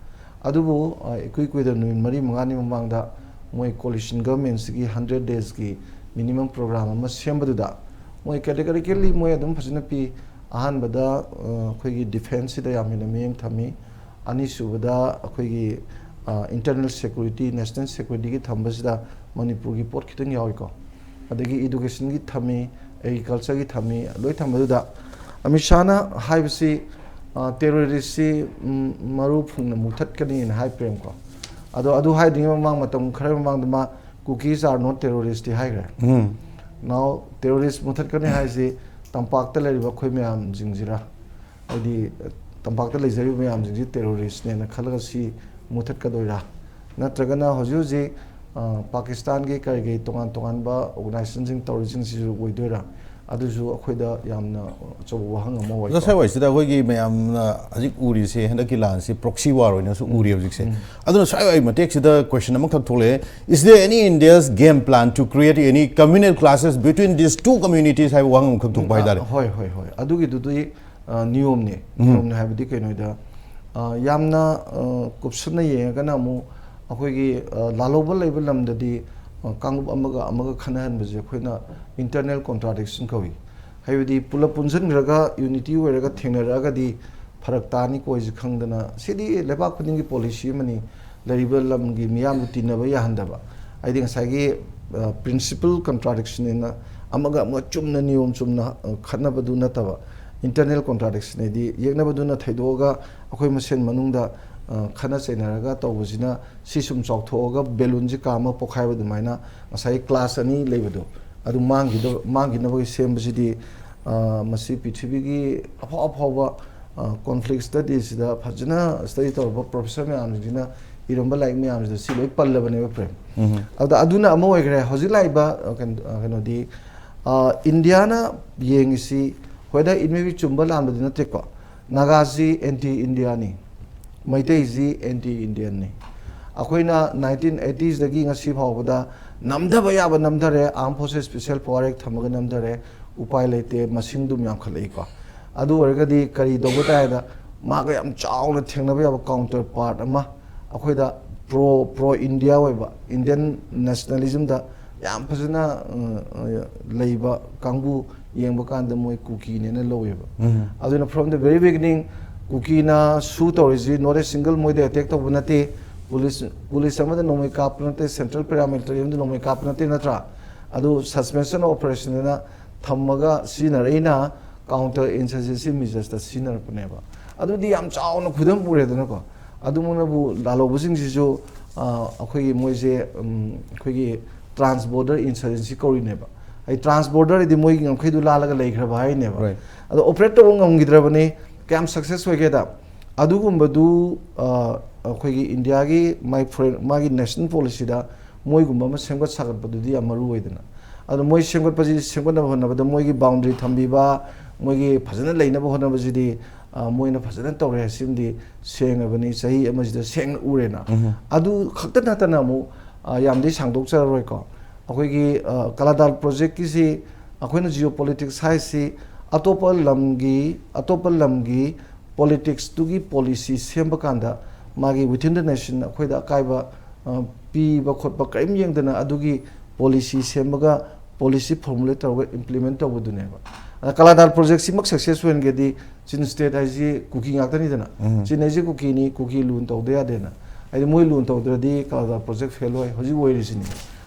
ꯑꯗꯨꯕꯨ, ꯑ, ꯏꯀꯨꯏ ꯀꯨꯏꯗ ꯅꯨꯃꯤꯠ ꯃꯔꯤ ꯃꯉꯥꯅꯤ ꯃꯃꯥꯡꯗ ꯃꯣꯏ ꯀꯣꯂꯤꯁꯟ ꯒꯚꯔꯟꯃꯦꯟꯁꯤꯒꯤ ꯍꯟꯗ꯭ꯔꯦꯠ ꯗꯦꯖꯀꯤ ꯃꯤꯅꯤꯃꯝ ꯄ꯭ꯔꯣꯒ꯭ꯔꯥꯝ ꯑꯃ ꯁꯦꯝꯕꯗꯨꯗ ꯃꯣꯏ ꯀꯦꯇꯦꯒꯣꯔꯤꯀꯦꯜꯂꯤ ꯃꯣꯏ ꯑꯗꯨꯝ ꯐꯖꯅ ꯄꯤ꯫ ꯑꯍꯥꯟꯕꯗ, ꯑ, ꯑꯩꯈꯣꯏꯒꯤ ꯗꯤꯐꯦꯟꯁꯁꯤꯗ ꯌꯥꯝ ꯍꯦꯟꯅ ꯃꯤꯠꯌꯦꯡ ꯊꯝꯃꯤ꯫ ꯑꯅꯤꯁꯨꯕꯗ ꯑꯩꯈꯣꯏꯒꯤ, ꯑ, ꯏꯟꯇꯔꯅꯦꯜ ꯁꯦꯀ꯭ꯌꯨꯔꯤꯇꯤ, ꯅꯦꯁꯅꯦꯜ ꯁꯦꯀ꯭ꯌꯨꯔꯤꯇꯤꯒꯤ ꯊꯝꯕꯁꯤꯗ ꯃꯅꯤꯄꯨꯔꯒꯤ ꯄꯣꯠ ꯈꯤꯇꯪ ꯌꯥꯎꯏꯀꯣ꯫ ꯑꯗꯒꯤ ꯏꯗꯨꯀꯦꯁꯟꯒꯤ ꯊꯝꯃꯤ, ꯑꯦꯒ꯭ꯔꯤꯀꯜꯆꯔꯒꯤ ꯊꯝꯃꯤ, ꯂꯣꯏ ꯊꯝꯕꯗꯨꯗ ꯑꯃꯤꯠ ꯁꯥꯍꯅ ꯍꯥꯏꯕꯁꯤ, ꯑ, ꯇꯦꯔꯣꯔꯤꯁꯁꯤ, ꯎꯝ, ꯃꯔꯨ ꯐꯨꯡꯅ ꯃꯨꯊꯠꯀꯅꯤꯅ ꯍꯥꯏ ꯄ꯭ꯔꯦꯝꯀꯣ꯫ ꯑꯗꯣ ꯑꯗꯨ ꯍꯥꯏꯗ꯭ꯔꯤꯉꯩ ꯃꯃꯥꯡ, ꯃꯇꯝ ꯈꯔ ꯃꯃꯥꯡꯗ ꯃꯥ "Kukis are not terrorist"ꯇꯤ ꯍꯥꯏꯈ꯭ꯔꯦ꯫ ꯎꯝ꯫ Now ꯇꯦꯔꯣꯔꯤꯁ ꯃꯨꯊꯠꯀꯅꯤ ꯍꯥꯏꯁꯤ ꯇꯝꯄꯥꯛꯇ ꯂꯩꯔꯤꯕ ꯑꯩꯈꯣꯏ ꯃꯌꯥꯝꯁꯤꯡꯁꯤꯔ, ꯍꯥꯏꯗꯤ ꯇꯝꯄꯥꯛꯇ ꯂꯩꯖꯔꯤꯕ ꯃꯌꯥꯝꯁꯤꯡꯁꯤ ꯇꯦꯔꯣꯔꯤꯁꯅꯦꯅ ꯈꯜꯂꯒ ꯁꯤ ꯃꯨꯊꯠꯀꯗꯣꯏꯔꯥ? ꯅꯠꯇ꯭ꯔꯒꯅ ꯍꯧꯖꯤꯛ ꯍꯧꯖꯤꯛ, ꯑ, ꯄꯥꯀꯤꯁꯇꯥꯟꯒꯤ ꯀꯔꯤꯒꯤ ꯇꯣꯉꯥꯟ ꯇꯣꯉꯥꯟꯕ ꯑꯣꯔꯒꯅꯥꯏꯖꯦꯁꯟꯁꯤꯡ ꯇꯧꯔꯤꯁꯤꯡꯁꯤꯁꯨ ꯑꯣꯏꯗꯣꯏꯔꯥ? ꯑꯗꯨꯁꯨ ꯑꯩꯈꯣꯏꯗ ꯌꯥꯝꯅ ꯑꯆꯧꯕ ꯋꯥꯍꯪ ꯑꯃ ꯑꯣꯏ꯫ ꯑꯗꯣ ꯁ꯭ꯋꯥꯏꯋꯥꯏꯁꯤꯗ ꯑꯩꯈꯣꯏꯒꯤ ꯃꯌꯥꯝꯅ ꯍꯧꯖꯤꯛ ꯎꯔꯤꯁꯦ, ꯍꯟꯗꯛꯀꯤ ꯂꯥꯟꯁꯤ ꯄ꯭ꯔꯣꯛꯁꯤ ꯋꯥꯔ ꯑꯣꯏꯅꯁꯨ ꯎꯔꯤ ꯍꯧꯖꯤꯛꯁꯦ꯫ ꯑꯗꯨꯅ ꯁ꯭ꯋꯥꯏ ꯃꯇꯦꯛꯁꯤꯗ ꯀꯣꯏꯁꯟ ꯑꯃꯈꯛ ꯊꯣꯛꯂꯛꯑꯦ: "Is there any India's game plan to create any communal clashes between these two communities?" ꯍꯥꯏꯕ ꯋꯥꯍꯪ ꯑꯃꯈꯛ ꯊꯣꯛꯄ ꯍꯥꯏꯇꯥꯔꯦ꯫ ꯍꯣꯏ, ꯍꯣꯏ, ꯍꯣꯏ꯫ ꯑꯗꯨꯒꯤꯗꯨꯗꯤ ꯑ, ꯅꯤꯌꯣꯝꯅꯦ꯫ ꯅꯤꯌꯣꯝꯅꯦ ꯍꯥꯏꯕꯗꯤ ꯀꯩꯅꯣꯗ, ꯑ, ꯌꯥꯝꯅ, ꯑ, ꯀꯨꯞꯁꯟꯅ ꯌꯦꯡꯉꯒꯅ ꯑꯃꯨꯛ ꯑꯩꯈꯣꯏꯒꯤ, ꯑ, ꯂꯥꯜꯍꯧꯕ ꯂꯩꯕ ꯂꯝꯗꯗꯤ, ꯑ, ꯀꯥꯡꯂꯨꯞ ꯑꯃꯒ ꯑꯃꯒ ꯈꯠꯅꯍꯟꯕꯁꯦ ꯑꯩꯈꯣꯏꯅ internal contradiction ꯀꯧꯏ꯫ ꯍꯥꯏꯕꯗꯤ ꯄꯨꯂꯞ ꯄꯨꯟꯁꯤꯟꯈ꯭ꯔꯒ unity ꯑꯣꯏꯔꯒ ꯊꯦꯡꯅꯔꯛꯑꯒꯗꯤ ꯐꯔꯛ ꯇꯥꯅꯤꯀꯣ ꯍꯥꯏꯁꯦ ꯈꯪꯗꯅ, ꯁꯤꯗꯤ ꯂꯩꯕꯥꯛ ꯈꯨꯗꯤꯡꯒꯤ policy ꯑꯃꯅꯤ꯫ ꯂꯩꯔꯤꯕ ꯂꯝꯒꯤ ꯃꯤꯌꯥꯝꯕꯨ ꯇꯤꯟꯅꯕ ꯌꯥꯍꯟꯗꯕ, ꯍꯥꯏꯗꯤ ꯉꯁꯥꯏꯒꯤ, ꯑ, principle contradiction ꯍꯥꯏꯅ ꯑꯃꯒ ꯑꯃꯒ ꯆꯨꯝꯅ, ꯅꯤꯌꯣꯝ ꯆꯨꯝꯅ, ꯑ, ꯈꯠꯅꯕꯗꯨ ꯅꯠꯇꯕ, internal contradiction ꯍꯥꯏꯗꯤ ꯌꯦꯛꯅꯕꯗꯨꯅ ꯊꯩꯗꯣꯛꯑꯒ ꯑꯩꯈꯣꯏ ꯃꯁꯦꯟ ꯃꯅꯨꯡꯗ, ꯑ, ꯈꯠꯅ ꯆꯩꯅꯔꯒ ꯇꯧꯕꯁꯤꯅ ꯁꯤ ꯁꯨꯝ ꯆꯥꯎꯊꯣꯛꯑꯒ balloon ꯁꯤ ꯀꯥ ꯑꯃ ꯄꯣꯛꯈꯥꯏꯕ ꯑꯗꯨꯃꯥꯏꯅ ꯉꯁꯥꯏꯒꯤ class ꯑꯅꯤ ꯂꯩꯕꯗꯣ ꯑꯗꯨ ꯃꯥꯡꯈꯤꯗ-, ꯃꯥꯡꯈꯤꯅꯕꯒꯤ ꯁꯦꯝꯕꯁꯤꯗꯤ, ꯑ, ꯃꯁꯤ ꯄ꯭ꯔꯤꯊꯤꯕꯤꯒꯤ ꯑꯐꯥꯎ ꯑꯐꯥꯎꯕ, ꯑ, conflict studies ꯁꯤꯗ ꯐꯖꯅ study ꯇꯧꯔꯕ professor ꯃꯌꯥꯝꯁꯤꯡꯁꯤꯅ ꯏꯔꯝꯕ ꯂꯥꯏꯔꯤꯛ ꯃꯌꯥꯝꯁꯤꯗ ꯁꯤ ꯂꯣꯏ ꯄꯜꯂꯕꯅꯦꯕ, ꯄ꯭ꯔꯦꯝ꯫ ꯑꯗ ꯑꯗꯨꯅ ꯑꯃ ꯑꯣꯏꯈ꯭ꯔꯦ꯫ ꯍꯧꯖꯤꯛ ꯂꯥꯛꯏꯕ, ꯑ, ꯀꯩꯅꯣ-, ꯑ, ꯀꯩꯅꯣꯗꯤ, ꯑ, ꯏꯟꯗꯤꯌꯥꯅ ꯌꯦꯡꯉꯤꯁꯤ, whether it may be ꯆꯨꯝꯕ ꯂꯥꯟꯕꯗꯤ ꯅꯠꯇꯦꯀꯣ, ꯅꯥꯒꯥꯁꯤ anti Indiaꯅꯤ, ꯃꯩꯇꯩꯁꯤ anti Indianꯅꯤ꯫ ꯑꯩꯈꯣꯏꯅ nineteen eighties ꯗꯒꯤ ꯉꯁꯤ ꯐꯥꯎꯕꯗ ꯅꯝꯊꯕ ꯌꯥꯕ ꯅꯝꯊꯔꯦ, armed forces special power act ꯊꯝꯃꯒ ꯅꯝꯊꯔꯦ, ꯎꯄꯥꯏ ꯂꯩꯇꯦ, ꯃꯁꯤꯡ ꯑꯗꯨꯝ ꯌꯥꯝꯈꯠꯂꯛꯏꯀꯣ꯫ ꯑꯗꯨ ꯑꯣꯏꯔꯒꯗꯤ ꯀꯔꯤ ꯇꯧꯕ ꯇꯥꯏ ꯍꯥꯏꯗ, ꯃꯥꯒ ꯌꯥꯝ ꯆꯥꯎꯅ ꯊꯦꯡꯅꯕ ꯌꯥꯕ counter part ꯑꯃ ꯑꯩꯈꯣꯏꯗ pro, pro India ꯑꯣꯏꯕ, Indian nationalism ꯗ ꯌꯥꯝ ꯐꯖꯅ, ꯑ, ꯑ, ꯂꯩꯕ ꯀꯥꯡꯕꯨ ꯌꯦꯡꯕ ꯀꯥꯟꯗ ꯃꯣꯏ ꯀꯨꯀꯤꯅꯦꯅ ꯂꯧꯋꯦꯕ꯫ ꯑꯗꯨꯅ from the very beginning ꯀꯨꯀꯤꯅ ꯁꯨ ꯇꯧꯔꯤꯁꯤ not a single ꯃꯣꯏꯗ attack ꯇꯧꯕ ꯅꯠꯇꯦ, police, police ꯑꯃꯗ ꯅꯣꯡꯃꯩ ꯀꯥꯞꯄ ꯅꯠꯇꯦ, central paramilitary ꯑꯃꯗ ꯅꯣꯡꯃꯩ ꯀꯥꯞꯄ ꯅꯠꯇꯦ, ꯅꯠꯇ꯭ꯔꯥ? ꯑꯗꯨ suspension of operation ꯍꯥꯏꯅ ꯊꯝꯃꯒ ꯁꯤꯖꯤꯟꯅꯔꯛꯏꯅ counter insurgency measures ꯇ ꯁꯤꯖꯤꯟꯅꯔꯛꯄꯅꯦꯕ꯫ ꯑꯗꯨꯗꯤ ꯌꯥꯝ ꯆꯥꯎꯅ ꯈꯨꯗꯝ ꯄꯨꯔꯦꯗꯅꯀꯣ꯫ ꯑꯗꯨꯃꯛꯅꯕꯨ ꯂꯥꯜꯍꯧꯕꯁꯤꯡꯁꯤꯁꯨ, ꯑ, ꯑꯩꯈꯣꯏꯒꯤ ꯃꯣꯏꯁꯦ, ꯎꯝ, ꯑꯩꯈꯣꯏꯒꯤ trans border insurgency ꯀꯧꯔꯤꯅꯦꯕ꯫ ꯑꯩ trans border ꯍꯥꯏꯗꯤ ꯃꯣꯏꯒꯤ ꯉꯝꯈꯩꯗꯨ ꯂꯥꯜꯂꯒ ꯂꯩꯈ꯭ꯔꯕ ꯍꯥꯏꯅꯦꯕ꯫ Right. ꯑꯗꯣ operate ꯇꯧꯕ ꯉꯝꯈꯤꯗ꯭ꯔꯕꯅꯤ꯫ ꯀꯌꯥꯝ success ꯑꯣꯏꯒꯦꯗ, ꯑꯗꯨꯒꯨꯝꯕꯗꯨ, ꯑ, ꯑꯩꯈꯣꯏꯒꯤ ꯏꯟꯗꯤꯌꯥꯒꯤ my foreign, ꯃꯥꯒꯤ national policy ꯗ ꯃꯣꯏꯒꯨꯝꯕ ꯑꯃ ꯁꯦꯝꯒꯠ ꯁꯥꯒꯠꯄꯗꯨꯗꯤ ꯌꯥꯝ ꯃꯔꯨ ꯑꯣꯏꯗꯅ꯫ ꯑꯗꯣ ꯃꯣꯏ ꯁꯦꯝꯒꯠꯄꯁꯤ, ꯁꯦꯝꯒꯠꯅꯕ ꯍꯣꯠꯅꯕꯗ ꯃꯣꯏꯒꯤ boundary ꯊꯝꯕꯤꯕ, ꯃꯣꯏꯒꯤ ꯐꯖꯅ ꯂꯩꯅꯕ ꯍꯣꯠꯅꯕꯁꯤꯗꯤ, ꯑ, ꯃꯣꯏꯅ ꯐꯖꯅ ꯇꯧꯔꯦ ꯍꯥꯏꯁꯤꯃꯗꯤ ꯁꯦꯡꯉꯕꯅꯤ, ꯆꯍꯤ ꯑꯃꯁꯤꯗ ꯁꯦꯡꯅ ꯎꯔꯦꯅ꯫ ꯑꯗꯨ ꯈꯛꯇ ꯅꯠꯇꯅ ꯑꯃꯨꯛ, ꯑ, ꯌꯥꯝꯗꯤ ꯁꯥꯡꯗꯣꯛꯆꯔꯔꯣꯏꯀꯣ꯫ ꯑꯩꯈꯣꯏꯒꯤ, ꯑ, ꯀꯂꯥꯗꯥꯜ project ꯀꯤꯁꯤ ꯑꯩꯈꯣꯏꯅ geopolitics ꯍꯥꯏꯁꯤ ꯑꯇꯣꯞꯄ ꯂꯝꯒꯤ ꯑꯇꯣꯞꯄ ꯂꯝꯒꯤ ꯄꯣꯂꯤꯇꯤꯛꯁꯇꯨꯒꯤ ꯄꯣꯂꯤꯁꯤ ꯁꯦꯝꯕ ꯀꯥꯟꯗ ꯃꯥꯒꯤ within the nation ꯑꯩꯈꯣꯏꯗ ꯑꯀꯥꯏꯕ ꯑ, ꯄꯤꯕ ꯈꯣꯠꯄ ꯀꯔꯤꯝ ꯌꯦꯡꯗꯅ ꯑꯗꯨꯒꯤ ꯄꯣꯂꯤꯁꯤ ꯁꯦꯝꯃꯒ ꯄꯣꯂꯤꯁꯤ ꯐꯣꯔꯃꯨꯂꯦꯠ ꯇꯧꯔꯒ ꯏꯝꯄ꯭ꯂꯤꯃꯦꯟ ꯇꯧꯕꯗꯨꯅꯦꯕ꯫ ꯑꯗ ꯀꯂꯥꯗꯥꯔ ꯄ꯭ꯔꯣꯖꯦꯛꯁꯤꯃꯛ ꯁꯛꯁꯦꯁ ꯑꯣꯏꯍꯟꯒꯦꯗꯤ ꯆꯤꯟ ꯁ꯭ꯇꯦꯠ ꯍꯥꯏꯁꯤ ꯀꯨꯀꯤ ꯉꯥꯛꯇꯅꯤꯗꯅ꯫ ꯎꯝ꯫ ꯆꯤꯟ ꯍꯥꯏꯁꯤ ꯀꯨꯀꯤꯅꯤ, ꯀꯨꯀꯤ ꯂꯨꯅ ꯇꯧꯗ ꯌꯥꯗꯦꯅ꯫ ꯍꯥꯏꯗꯤ ꯃꯣꯏ ꯂꯨꯅ ꯇꯧꯗ꯭ꯔꯗꯤ ꯀꯂꯥꯗꯥꯔ ꯄ꯭ꯔꯣꯖꯦꯛ ꯐꯦꯜ ꯑꯣꯏ, ꯍꯧꯖꯤꯛ ꯑꯣꯏꯔꯤꯁꯤꯅꯤ꯫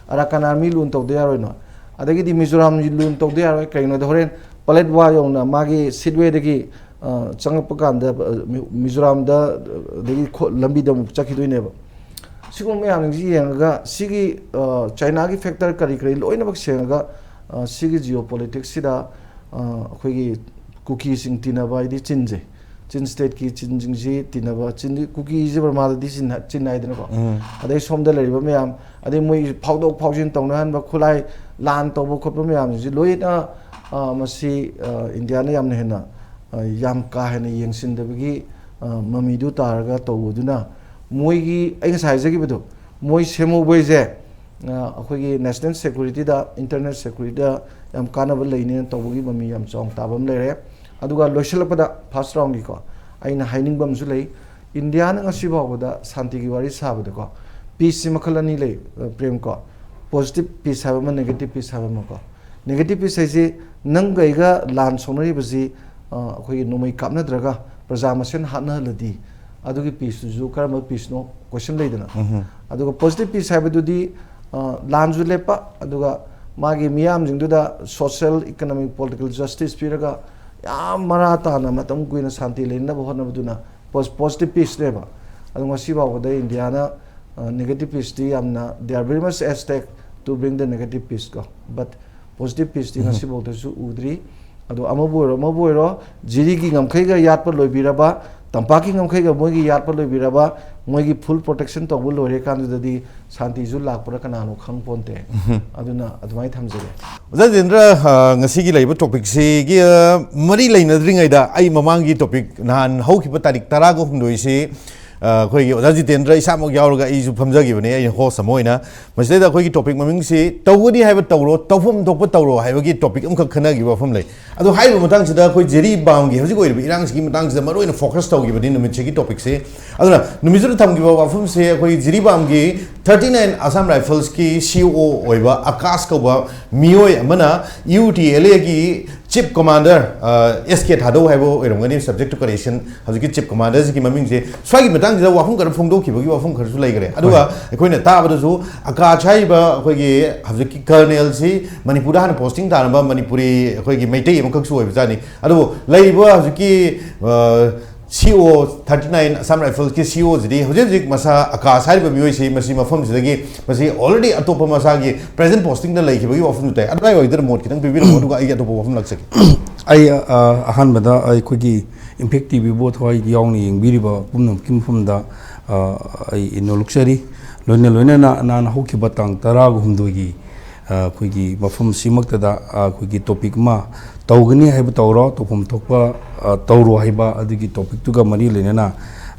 ꯑꯔꯥꯀꯥꯟ ꯑꯥꯔꯃꯤ ꯂꯨꯅ ꯇꯧꯗ ꯌꯥꯔꯣꯏꯅ꯫ ꯑꯗꯒꯤꯗꯤ ꯃꯤꯖꯣꯔꯥꯝ ꯂꯨꯅ ꯇꯧꯗ ꯌꯥꯔꯣꯏ꯫ ꯀꯩꯒꯤꯅꯣꯗ ꯍꯣꯔꯦꯟ ꯄꯂꯦꯠ ꯋꯥ ꯌꯧꯅ ꯃꯥꯒꯤ ꯁꯤꯠꯋꯦꯗꯒꯤ ꯑ, ꯆꯪꯉꯛꯄ ꯀꯥꯟꯗ ꯑ, ꯃꯤ- ꯃꯤꯖꯣꯔꯥꯝꯗ ꯑ, ꯑꯗꯒꯤ ꯈꯣ- ꯂꯝꯕꯤꯗ ꯑꯃꯨꯛ ꯆꯠꯈꯤꯗꯣꯏꯅꯦꯕ꯫ ꯁꯤꯒꯨꯝꯕ ꯃꯌꯥꯝꯁꯤ ꯌꯦꯡꯉꯒ ꯁꯤꯒꯤ ꯑ, ꯆꯥꯏꯅꯥꯒꯤ ꯐꯦꯛꯇꯔ ꯀꯔꯤ ꯀꯔꯤ ꯂꯣꯏꯅꯃꯛ ꯁꯦꯡꯉꯒ ꯑ, ꯁꯤꯒꯤ ꯖꯤꯑꯣ ꯄꯣꯂꯤꯇꯤꯛꯁꯁꯤꯗ ꯑ, ꯑꯩꯈꯣꯏꯒꯤ ꯀꯨꯀꯤꯁꯤꯡ ꯇꯤꯟꯅꯕ ꯍꯥꯏꯗꯤ ꯆꯤꯟꯁꯦ, ꯆꯤꯟ ꯁ꯭ꯇꯦꯠꯀꯤ ꯆꯤꯟꯁꯤꯡꯁꯤ ꯇꯤꯟꯅꯕ, ꯆꯤꯟ ꯀꯨꯀꯤꯁꯦ ꯕꯔꯃꯥꯗꯗꯤ ꯆꯤꯟ ꯆꯤꯟ ꯍꯥꯏꯗꯅꯀꯣ꯫ ꯎꯝ꯫ ꯑꯗꯩ ꯁꯣꯝꯗ ꯂꯩꯔꯤꯕ ꯃꯌꯥꯝ, ꯑꯗꯩ ꯃꯣꯏ ꯐꯥꯎꯗꯣꯛ ꯐꯥꯎꯖꯤꯟ ꯇꯧꯅꯍꯟꯕ, ꯈꯨꯠꯂꯥꯏ ꯂꯥꯟ ꯇꯧꯕ ꯈꯣꯠꯄ ꯃꯌꯥꯝꯁꯤꯡꯁꯤ ꯂꯣꯏꯅ ꯑ, ꯃꯁꯤ ꯑ, ꯏꯟꯗꯤꯌꯥꯅ ꯌꯥꯝꯅ ꯍꯦꯟꯅ ꯑ, ꯌꯥꯝ ꯀꯥ ꯍꯦꯟꯅ ꯌꯦꯡꯁꯤꯟꯗꯕꯒꯤ ꯑ, ꯃꯃꯤꯗꯨ ꯇꯥꯔꯒ ꯇꯧꯕꯗꯨꯅ ꯃꯣꯏꯒꯤ, ꯑꯩ ꯉꯁꯥꯏ ꯍꯥꯏꯖꯈꯤꯕꯗꯣ, ꯃꯣꯏ ꯁꯦꯝꯍꯧꯕꯩꯁꯦ ꯑ, ꯑꯩꯈꯣꯏꯒꯤ ꯅꯦꯁꯅꯦꯜ ꯁꯦꯀ꯭ꯌꯨꯔꯤꯇꯤꯗ, ꯏꯟꯇꯔꯅꯦꯜ ꯁꯦꯀ꯭ꯌꯨꯔꯤꯇꯤꯗ ꯌꯥꯝ ꯀꯥꯟꯅꯕ ꯂꯩꯅꯦꯅ ꯇꯧꯕꯒꯤ ꯃꯃꯤ ꯌꯥꯝ ꯆꯥꯎꯅ ꯇꯥꯕ ꯑꯃ ꯂꯩꯔꯦ꯫ ꯑꯗꯨꯒ ꯂꯣꯏꯁꯤꯜꯂꯛꯄꯗ ꯐꯥꯔꯁ ꯔꯥꯎꯟꯒꯤꯀꯣ ꯑꯩꯅ ꯍꯥꯏꯅꯤꯡꯕ ꯑꯃꯁꯨ ꯂꯩ꯫ ꯏꯟꯗꯤꯌꯥꯅ ꯉꯁꯤ ꯐꯥꯎꯕꯗ ꯁꯥꯟꯇꯤꯒꯤ ꯋꯥꯔꯤ ꯁꯥꯕꯗꯀꯣ ꯄꯤꯁꯁꯤ ꯃꯈꯜ ꯑꯅꯤ ꯂꯩ, ꯑ, ꯄ꯭ꯔꯦꯝ ꯀꯣ꯫ ꯄꯣꯖꯤꯇꯤꯚ ꯄꯤꯁ ꯍꯥꯏꯕ ꯑꯃ, ꯅꯦꯒꯦꯇꯤꯚ ꯄꯤꯁ ꯍꯥꯏꯕ ꯑꯃꯀꯣ꯫ ꯅꯦꯒꯦꯇꯤꯚ ꯄꯤꯁ ꯍꯥꯏꯁꯤ ꯅꯪꯒ ꯑꯩꯒ ꯂꯥꯟ ꯁꯣꯛꯅꯔꯤꯕꯁꯤ ꯑ, ꯑꯩꯈꯣꯏꯒꯤ ꯅꯣꯡꯃꯩ ꯀꯥꯞꯅꯗ꯭ꯔꯒ ꯄ꯭ꯔꯖꯥ ꯃꯁꯦꯟ ꯍꯥꯠꯅꯍꯜꯂꯗꯤ ꯑꯗꯨꯒꯤ ꯄꯤꯁꯇꯨꯁꯨ ꯀꯔꯝꯕ ꯄꯤꯁꯅꯣ ꯀꯣꯏꯁꯟ ꯂꯩꯗꯅ꯫ ꯎꯝꯍꯨꯝ꯫ ꯑꯗꯨꯒ ꯄꯣꯖꯤꯇꯤꯚ ꯄꯤꯁ ꯍꯥꯏꯕꯗꯨꯗꯤ ꯑ, ꯂꯥꯟꯁꯨ ꯂꯦꯞꯄ, ꯑꯗꯨꯒ ꯃꯥꯒꯤ ꯃꯤꯌꯥꯝꯁꯤꯡꯗꯨꯗ ꯁꯣꯁꯤꯌꯦꯜ, ꯏꯀꯣꯅꯣꯃꯤꯛ, ꯄꯣꯂꯤꯇꯤꯀꯦꯜ ꯖꯁꯇꯤꯁ ꯄꯤꯔꯒ ꯌꯥꯝ ꯃꯔꯥ ꯇꯥꯅ ꯃꯇꯝ ꯀꯨꯏꯅ ꯁꯥꯟꯇꯤ ꯂꯩꯅꯅꯕ ꯍꯣꯠꯅꯕꯗꯨꯅ ꯄꯣꯖ- ꯄꯣꯖꯤꯇꯤꯚ ꯄꯤꯁꯅꯦꯕ꯫ ꯑꯗꯣ ꯉꯁꯤ ꯐꯥꯎꯕꯗ ꯏꯟꯗꯤꯌꯥꯅ ꯑ, ꯅꯦꯒꯦꯇꯤꯚ ꯄꯤꯁꯇꯤ ꯌꯥꯝꯅ, they are very much attack to bring the negative peace ꯀꯣ, but ꯄꯣꯖꯤꯇꯤꯚ ꯄꯤꯁꯇꯤ ꯎꯝ꯫ ꯉꯁꯤꯐꯥꯎꯗꯁꯨ ꯎꯗ꯭ꯔꯤ꯫ ꯑꯗꯣ ꯑꯃꯕꯨ ꯑꯣꯏꯔꯣ ꯑꯃꯕꯨ ꯑꯣꯏꯔꯣ, ꯖꯤꯔꯤꯒꯤ ꯉꯝꯈꯩꯒ ꯌꯥꯠꯄ ꯂꯣꯏꯕꯤꯔꯕ, ꯇꯝꯄꯥꯛꯀꯤ ꯉꯝꯈꯩꯒ ꯃꯣꯏꯒꯤ ꯌꯥꯠꯄ ꯂꯣꯏꯕꯤꯔꯕ, ꯃꯣꯏꯒꯤ ꯐꯨꯜ ꯄ꯭ꯔꯣꯇꯦꯛꯁꯟ ꯇꯧꯕ ꯂꯣꯏꯔꯦ ꯀꯥꯟꯗꯨꯗꯗꯤ ꯁꯥꯟꯇꯤꯁꯨ ꯂꯥꯛꯄ꯭ꯔꯥ ꯀꯅꯥꯅꯣ ꯈꯪ ꯄꯣꯟꯇꯦ꯫ ꯎꯝ꯫ ꯑꯗꯨꯅ ꯑꯗꯨꯃꯥꯏꯅ ꯊꯝꯖꯒꯦ꯫ ꯑꯣꯖꯥ ꯖꯦꯟꯗ꯭ꯔ, ꯑ, ꯉꯁꯤꯒꯤ ꯂꯩꯔꯤꯕ ꯇꯣꯄꯤꯛꯁꯤꯒꯤ, ꯑ, ꯃꯔꯤ ꯂꯩꯅꯗ꯭ꯔꯤꯉꯩꯗ ꯑꯩ ꯃꯃꯥꯡꯒꯤ ꯇꯣꯄꯤꯛ ꯅꯍꯥꯟ ꯍꯧꯈꯤꯕ ꯇꯥꯔꯤꯛ ꯇꯔꯥꯒ ꯍꯨꯝꯗꯣꯏꯁꯤ ꯑ, ꯑꯩꯈꯣꯏꯒꯤ ꯑꯣꯖꯥ ꯖꯤꯇꯦꯟꯗ꯭ꯔ ꯏꯁꯥꯃꯛ ꯌꯥꯎꯔꯒ ꯑꯩꯁꯨ ꯐꯝꯖꯈꯤꯕꯅꯦ, ꯑꯩꯅ ꯍꯣꯁ ꯑꯃ ꯑꯣꯏꯅ꯫ ꯃꯁꯤꯗꯩꯗ ꯑꯩꯈꯣꯏꯒꯤ ꯇꯣꯄꯤꯛ ꯃꯃꯤꯡꯁꯤ "ꯇꯧꯒꯅꯤ ꯍꯥꯏꯕ ꯇꯧꯔꯣ, ꯇꯧꯐꯝ ꯊꯣꯛꯄ ꯇꯧꯔꯣ" ꯍꯥꯏꯕꯒꯤ ꯇꯣꯄꯤꯛ ꯑꯃꯈꯛ ꯈꯟꯅꯈꯤꯕ ꯋꯥꯐꯝ ꯂꯩ꯫ ꯑꯗꯣ ꯍꯥꯏꯔꯤꯕ ꯃꯇꯥꯡꯁꯤꯗ ꯑꯩꯈꯣꯏ ꯖꯤꯔꯤꯕꯥꯝꯒꯤ ꯍꯧꯖꯤꯛ ꯑꯣꯏꯔꯤꯕ ꯏꯔꯥꯡꯁꯤꯒꯤ ꯃꯇꯥꯡꯁꯤꯗ ꯃꯔꯨ ꯑꯣꯏꯅ ꯐꯣꯀꯁ ꯇꯧꯈꯤꯕꯅꯤ ꯅꯨꯃꯤꯠꯁꯤꯒꯤ ꯇꯣꯄꯤꯛꯁꯤ꯫ ꯑꯗꯨꯅ ꯅꯨꯃꯤꯠꯁꯤꯗ ꯊꯝꯈꯤꯕ ꯋꯥꯐꯝꯁꯦ ꯑꯩꯈꯣꯏ ꯖꯤꯔꯤꯕꯥꯝꯒꯤ thirty nine Assam Riflesꯀꯤ C O O ꯑꯣꯏꯕ ꯑꯀꯥꯁ ꯀꯧꯕ ꯃꯤꯑꯣꯏ ꯑꯃꯅ U T L Aꯒꯤ chief commander, uh, S K Thadou ꯍꯥꯏꯕ ꯑꯣꯏꯔꯝꯒꯅꯤ, subject to correction, ꯍꯧꯖꯤꯛꯀꯤ ꯆꯤꯐ ꯀꯃꯥꯟꯗꯔꯁꯤꯒꯤ ꯃꯃꯤꯡꯁꯦ꯫ ꯁ꯭ꯋꯥꯏꯒꯤ ꯃꯇꯥꯡꯁꯤꯗ ꯋꯥꯐꯝ ꯈꯔ ꯐꯣꯡꯗꯣꯛꯈꯤꯕꯒꯤ ꯋꯥꯐꯝ ꯈꯔꯁꯨ ꯂꯩꯈ꯭ꯔꯦ꯫ ꯑꯗꯨꯒ ꯑꯩꯈꯣꯏꯅ ꯇꯥꯕꯗꯁꯨ ꯑꯀꯥꯁ ꯍꯥꯏꯔꯤꯕ ꯑꯩꯈꯣꯏꯒꯤ ꯍꯧꯖꯤꯛꯀꯤ ꯀꯔꯅꯦꯜꯁꯤ ꯃꯅꯤꯄꯨꯔꯗ ꯍꯥꯟꯅ ꯄꯣꯁꯇꯤꯡ ꯇꯥꯔꯝꯕ ꯃꯅꯤꯄꯨꯔꯤ ꯑꯩꯈꯣꯏꯒꯤ ꯃꯩꯇꯩ ꯑꯃꯈꯛꯁꯨ ꯑꯣꯏꯕꯖꯥꯠꯅꯤ꯫ ꯑꯗꯨꯕꯨ ꯂꯩꯔꯤꯕ ꯍꯧꯖꯤꯛꯀꯤ, ꯑ, C O thirty nine Assam Riflesꯀꯤ C O ꯁꯤꯗꯤ ꯍꯧꯖꯤꯛ ꯍꯧꯖꯤꯛ ꯃꯁꯥ ꯑꯀꯥꯁ ꯍꯥꯏꯔꯤꯕ ꯃꯤꯑꯣꯏꯁꯤ ꯃꯁꯤ ꯃꯐꯝꯁꯤꯗꯒꯤ ꯃꯁꯤ already ꯑꯇꯣꯞꯄ ꯃꯁꯥꯒꯤ present postingꯗ ꯂꯩꯈꯤꯕꯒꯤ ꯋꯥꯐꯝꯁꯨ ꯇꯥꯏ꯫ ꯑꯗꯨ ꯑꯣꯏꯗꯅ ꯃꯣꯠ ꯈꯤꯇꯪ ꯄꯤꯕꯤꯔꯝꯃꯣ, ꯑꯗꯨꯒ ꯑꯩꯒꯤ ꯑꯇꯣꯞꯄ ꯋꯥꯐꯝ ꯂꯥꯛꯆꯒꯦ꯫ ꯑꯩ, ꯑ, ꯑꯍꯥꯟꯕꯗ ꯑꯩꯈꯣꯏꯒꯤ Impact T Vꯕꯨ ꯊꯋꯥꯏ ꯌꯥꯎꯅ ꯌꯦꯡꯕꯤꯔꯤꯕ ꯄꯨꯝꯅꯃꯛꯀꯤ ꯃꯐꯝꯗ, ꯑ, ꯑꯩ ꯏꯅꯣ ꯂꯨꯛꯆꯔꯤ꯫ ꯂꯣꯏꯅ ꯂꯣꯏꯅꯅ ꯅꯍꯥꯟ ꯍꯧꯈꯤꯕ ꯇꯥꯡ ꯇꯔꯥꯒ ꯍꯨꯝꯗꯣꯏꯒꯤ, ꯑ, ꯑꯩꯈꯣꯏꯒꯤ ꯃꯐꯝꯁꯤꯃꯛꯇꯗ, ꯑ, ꯑꯩꯈꯣꯏꯒꯤ ꯇꯣꯄꯤꯛ ꯑꯃ ꯇꯧꯒꯅꯤ ꯍꯥꯏꯕ ꯇꯧꯔꯣ, ꯇꯧꯐꯝ ꯊꯣꯛꯄ, ꯑ, ꯇꯧꯔꯣ ꯍꯥꯏꯕ ꯑꯗꯨꯒꯤ ꯇꯣꯄꯤꯛꯇꯨꯒ ꯃꯔꯤ ꯂꯩꯅꯅ,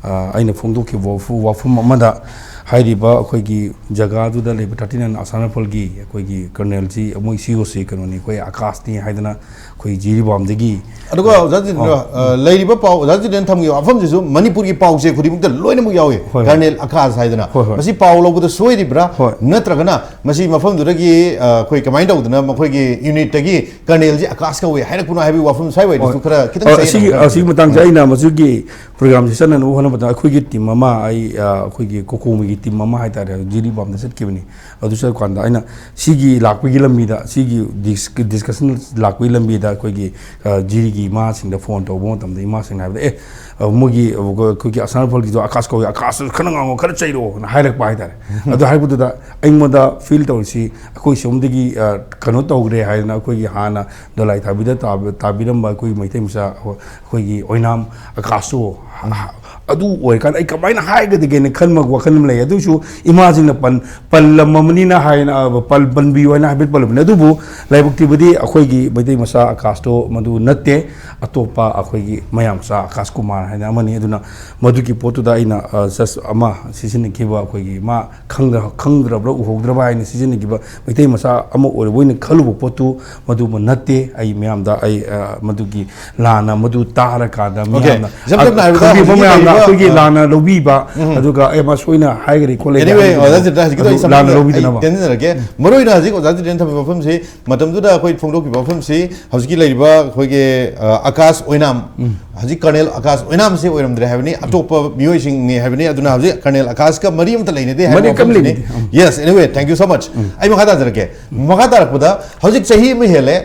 ꯑ, ꯑꯩꯅ ꯐꯣꯡꯗꯣꯛꯈꯤꯕ ꯋꯥꯐꯨ-, ꯋꯥꯐꯝ ꯑꯃꯗ ꯍꯥꯏꯔꯤꯕ ꯑꯩꯈꯣꯏꯒꯤ ꯖꯒꯥꯗꯨꯗ ꯂꯩꯕ thirty nine Assam Riflesꯀꯤ ꯑꯩꯈꯣꯏꯒꯤ ꯀꯔꯅꯦꯜꯁꯤ, ꯃꯣꯏ C O ꯁꯤ ꯀꯩꯅꯣꯅꯤ, ꯑꯩꯈꯣꯏ ꯑꯀꯥꯁꯅꯤ ꯍꯥꯏꯗꯅ ꯑꯩꯈꯣꯏ ꯖꯤꯔꯤꯕꯥꯝꯗꯒꯤ꯫ ꯑꯗꯨꯒ ꯑꯣꯖꯥ ꯖꯤꯇꯦꯟꯗ꯭ꯔ, ꯑ, ꯂꯩꯔꯤꯕ ꯄꯥꯎ, ꯑꯣꯖꯥ ꯖꯤꯇꯦꯟꯗ꯭ꯔꯅ ꯊꯝꯈꯤꯕ ꯋꯥꯐꯝꯁꯤꯁꯨ ꯃꯅꯤꯄꯨꯔꯒꯤ ꯄꯥꯎꯁꯦ ꯈꯨꯗꯤꯡꯃꯛꯇ ꯂꯣꯏꯅꯃꯛ ꯌꯥꯎꯏ꯫ ꯍꯣꯏ, ꯍꯣꯏ꯫ ꯀꯔꯅꯦꯜ ꯑꯀꯥꯁ ꯍꯥꯏꯗꯅ꯫ ꯍꯣꯏ, ꯍꯣꯏ꯫ ꯃꯁꯤ ꯄꯥꯎ ꯂꯧꯕꯗ ꯁꯣꯏꯔꯤꯕ꯭ꯔꯥ? ꯍꯣꯏ꯫ ꯅꯠꯇ꯭ꯔꯒꯅ ꯃꯁꯤ ꯃꯐꯝꯗꯨꯗꯒꯤ, ꯑ, ꯑꯩꯈꯣꯏ ꯀꯃꯥꯏꯅ ꯇꯧꯗꯅ ꯃꯈꯣꯏꯒꯤ ꯌꯨꯅꯤꯠꯇꯒꯤ ꯀꯔꯅꯦꯜꯁꯤ ꯑꯀꯥꯁ ꯀꯧꯏ ꯍꯥꯏꯔꯛꯄꯅꯣ ꯍꯥꯏꯕꯒꯤ ꯋꯥꯐꯝ ꯁ꯭ꯋꯥꯏꯋꯥꯏꯗꯁꯨ ꯑꯣ, ꯈꯔ ꯈꯤꯇꯪ ꯑ, ꯆꯌꯦꯠꯅꯕ ꯑꯁꯤꯒꯤ, ꯈꯔ ꯑꯁꯤꯒꯤ ꯂꯩ꯫ ꯃꯇꯥꯡꯁꯦ ꯑꯩꯅ ꯃꯁꯤꯒꯤ ꯄ꯭ꯔꯣꯒ꯭ꯔꯥꯝꯁꯤ ꯆꯠꯅꯅꯕ ꯍꯣꯠꯅꯕꯗ ꯑꯩꯈꯣꯏꯒꯤ ꯇꯤꯝ ꯑꯃ, ꯑꯩ, ꯑ, ꯑꯩꯈꯣꯏꯒꯤ ꯀꯣꯀꯣꯃꯤꯒꯤ ꯇꯤꯝ ꯑꯃ ꯍꯥꯏꯇꯥꯔꯦ, ꯖꯤꯔꯤꯕꯥꯝꯗ ꯆꯠꯈꯤꯕꯅꯤ꯫ ꯑꯗꯨ ꯆꯠꯀꯥꯟꯗ ꯑꯩꯅ ꯁꯤꯒꯤ ꯂꯥꯛꯄꯒꯤ ꯂꯝꯕꯤꯗ, ꯁꯤꯒꯤ ꯗꯤꯁ-, ꯗꯤꯁꯀꯁꯟ ꯂꯥꯛꯄꯒꯤ ꯂꯝꯕꯤꯗ ꯑꯩꯈꯣꯏꯒꯤ, ꯑ, ꯖꯤꯔꯤꯒꯤ ꯏꯃꯥꯁꯤꯡꯗ ꯐꯣꯟ ꯇꯧꯕ ꯃꯇꯝꯗ ꯏꯃꯥꯁꯤꯡꯅ ꯍꯥꯏꯕꯗ, "ꯑꯦ, ꯑ, ꯃꯣꯏꯒꯤ, ꯑ, ꯑꯩꯈꯣꯏꯒꯤ Assam Riflesꯀꯤꯗꯣ ꯑꯀꯥꯁ ꯀꯧꯏ, ꯑꯀꯥꯁꯇꯨ ꯈꯔ ꯉꯥꯡꯉꯣ, ꯈꯔ ꯆꯩꯔꯛꯑꯣꯅ" ꯍꯥꯏꯔꯛꯄ ꯍꯥꯏꯇꯥꯔꯦ꯫ ꯑꯗꯨ ꯍꯥꯏꯔꯛꯄꯗꯨꯗ ꯑꯩꯉꯣꯟꯗ ꯐꯤꯜ ꯇꯧꯔꯤꯁꯤ ꯑꯩꯈꯣꯏ ꯁꯣꯝꯗꯒꯤ, ꯑ, ꯀꯩꯅꯣ ꯇꯧꯈ꯭ꯔꯦ ꯍꯥꯏꯗꯅ ꯑꯩꯈꯣꯏꯒꯤ ꯍꯥꯟꯅ ꯗꯣꯂꯥꯏ ꯊꯥꯕꯤꯗ ꯇꯥꯕ-, ꯇꯥꯕꯤꯔꯝꯕ ꯑꯩꯈꯣꯏꯒꯤ ꯃꯩꯇꯩ ꯃꯆꯥ, ꯑꯩꯈꯣꯏꯒꯤ ꯑꯣꯏꯅꯥꯝ ꯑꯀꯥꯁꯇꯣ ꯍ-, ꯍ-, ꯑꯗꯨ ꯑꯣꯏꯔꯀꯥꯟꯗ ꯑꯩ ꯀꯃꯥꯏꯅ ꯍꯥꯏꯒꯗꯒꯦꯅ ꯈꯟꯕ ꯋꯥꯈꯜ ꯑꯃ ꯂꯩ꯫ ꯑꯗꯨꯁꯨ ꯏꯃꯥꯁꯤꯡꯅ ꯄꯟ ꯄꯜꯂꯝꯃꯕꯅꯤꯅ ꯍꯥꯏꯅ, ꯑ, ꯄꯜ ꯄꯟꯕꯤꯌꯨ ꯍꯥꯏꯅ ꯍꯥꯏꯐꯦꯠ ꯄꯜꯂꯝꯕꯅꯤ꯫ ꯑꯗꯨꯕꯨ ꯂꯥꯏꯕꯛ ꯊꯤꯕꯗꯤ ꯑꯩꯈꯣꯏꯒꯤ ꯃꯩꯇꯩ ꯃꯆꯥ ꯑꯀꯥꯁꯇꯣ ꯃꯗꯨ ꯅꯠꯇꯦ꯫ ꯑꯇꯣꯞꯄ ꯑꯩꯈꯣꯏꯒꯤ ꯃꯌꯥꯝ ꯃꯆꯥ ꯑꯀꯥꯁ ꯀꯨꯃꯥꯔ ꯍꯥꯏꯅ ꯑꯃꯅꯤ꯫ ꯑꯗꯨꯅ ꯃꯗꯨꯒꯤ ꯄꯣꯠꯇꯨꯗ ꯑꯩꯅ, ꯑ, just ꯑꯃ ꯁꯤꯖꯤꯟꯅꯈꯤꯕ, ꯑꯩꯈꯣꯏꯒꯤ ꯃꯥ ꯈꯪꯗ꯭ꯔ-, ꯈꯪꯗ꯭ꯔꯕ꯭ꯔꯥ ꯎꯍꯧꯗ꯭ꯔꯕ ꯍꯥꯏꯅ ꯁꯤꯖꯤꯟꯅꯈꯤꯕ ꯃꯩꯇꯩ ꯃꯆꯥ ꯑꯃ ꯑꯣꯏꯔꯕꯣꯏꯅ ꯈꯜꯂꯨꯕ ꯄꯣꯠꯇꯨ ꯃꯗꯨꯃ ꯅꯠꯇꯦ꯫ ꯑꯩ ꯃꯌꯥꯝꯗ ꯑꯩ, ꯑ, ꯃꯗꯨꯒꯤ ꯂꯥꯟꯅ ꯃꯗꯨ ꯇꯥꯔꯀꯥꯟꯗ OK꯫ ꯃꯤꯌꯥꯝꯅ ꯏꯁꯝ ꯁꯝꯅ ꯍꯥꯏꯔꯕꯗ ꯈꯪꯕꯤꯕ ꯍꯧꯖꯤꯛꯀꯤ ꯃꯌꯥꯝꯅ ꯂꯩꯔꯤꯕ, ꯑꯩꯈꯣꯏꯒꯤ ꯑ, ꯂꯥꯟꯅ ꯂꯧꯕꯤꯕ, ꯎꯝ꯫ ꯑꯗꯨꯒ ꯑꯩ ꯑꯃ ꯁꯣꯏꯅ ꯍꯥꯏꯈ꯭ꯔꯦ ꯈꯣꯠꯂꯦ anyway, ꯍꯥꯏꯕꯗꯣ ꯑꯣꯖꯥ ꯆꯤꯇ꯭ꯔ, ꯍꯧꯖꯤꯛꯀꯤꯗꯣ ꯑꯩ ꯑꯗꯨ ꯂꯥꯟꯅ ꯁꯝꯖꯤꯟꯖꯔ-, ꯑꯩ ꯂꯧꯕꯤꯗꯅꯕ꯫ ꯇꯦꯟꯁꯤꯟꯖꯔꯒꯦ꯫ ꯃꯔꯨꯑꯣꯏꯅ ꯍꯧꯖꯤꯛ ꯑꯣꯖꯥ ꯆꯤꯇ꯭ꯔꯅ ꯊꯝꯕꯤꯕ ꯋꯥꯐꯝꯁꯤ, ꯃꯇꯝꯗꯨꯗ ꯑꯩꯈꯣꯏ ꯐꯣꯡꯗꯣꯛꯈꯤꯕ ꯋꯥꯐꯝꯁꯤ ꯍꯧꯖꯤꯛꯀꯤ ꯂꯩꯔꯤꯕ ꯑꯩꯈꯣꯏꯒꯤ, ꯑ, ꯑꯀꯥꯁ ꯑꯣꯏꯅꯥꯝ, ꯎꯝ꯫ ꯍꯧꯖꯤꯛ ꯀꯔꯅꯦꯜ ꯑꯀꯥꯁ ꯑꯣꯏꯅꯥꯝꯁꯤ ꯑꯣꯏꯔꯝꯗ꯭ꯔꯦ ꯍꯥꯏꯕꯅꯤ, ꯑꯇꯣꯞꯄ ꯃꯤꯑꯣꯏꯁꯤꯡꯅꯤ ꯍꯥꯏꯕꯅꯤ꯫ ꯑꯗꯨꯅ ꯍꯧꯖꯤꯛ ꯀꯔꯅꯦꯜ ꯑꯀꯥꯁꯀ ꯃꯔꯤ ꯑꯃꯠꯇ ꯂꯩꯅꯗꯦ ꯍꯥꯏꯕ ꯃꯔꯤ ꯀꯔꯤꯝ ꯋꯥꯐꯝꯁꯤꯅꯤ꯫ ꯂꯩꯅꯗꯦ꯫ ꯎꯝ꯫ Yes, anyway, thank you so much꯫ ꯎꯝ꯫ ꯑꯩ ꯃꯈꯥ ꯇꯥꯖꯔꯛꯀꯦ꯫ ꯃꯈꯥ ꯇꯥꯔꯛꯄꯗ ꯍꯧꯖꯤꯛ ꯆꯍꯤ ꯑꯃ ꯍꯦꯜꯂꯦ,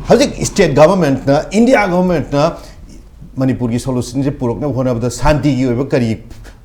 ꯍꯧꯖꯤꯛ state governmentꯅ, India governmentꯅ ꯃꯅꯤꯄꯨꯔꯒꯤ solutionꯁꯦ ꯄꯨꯔꯛꯅꯕ ꯍꯣꯠꯅꯕꯗ ꯁꯥꯟꯇꯤꯒꯤ ꯑꯣꯏꯕ ꯀꯔꯤ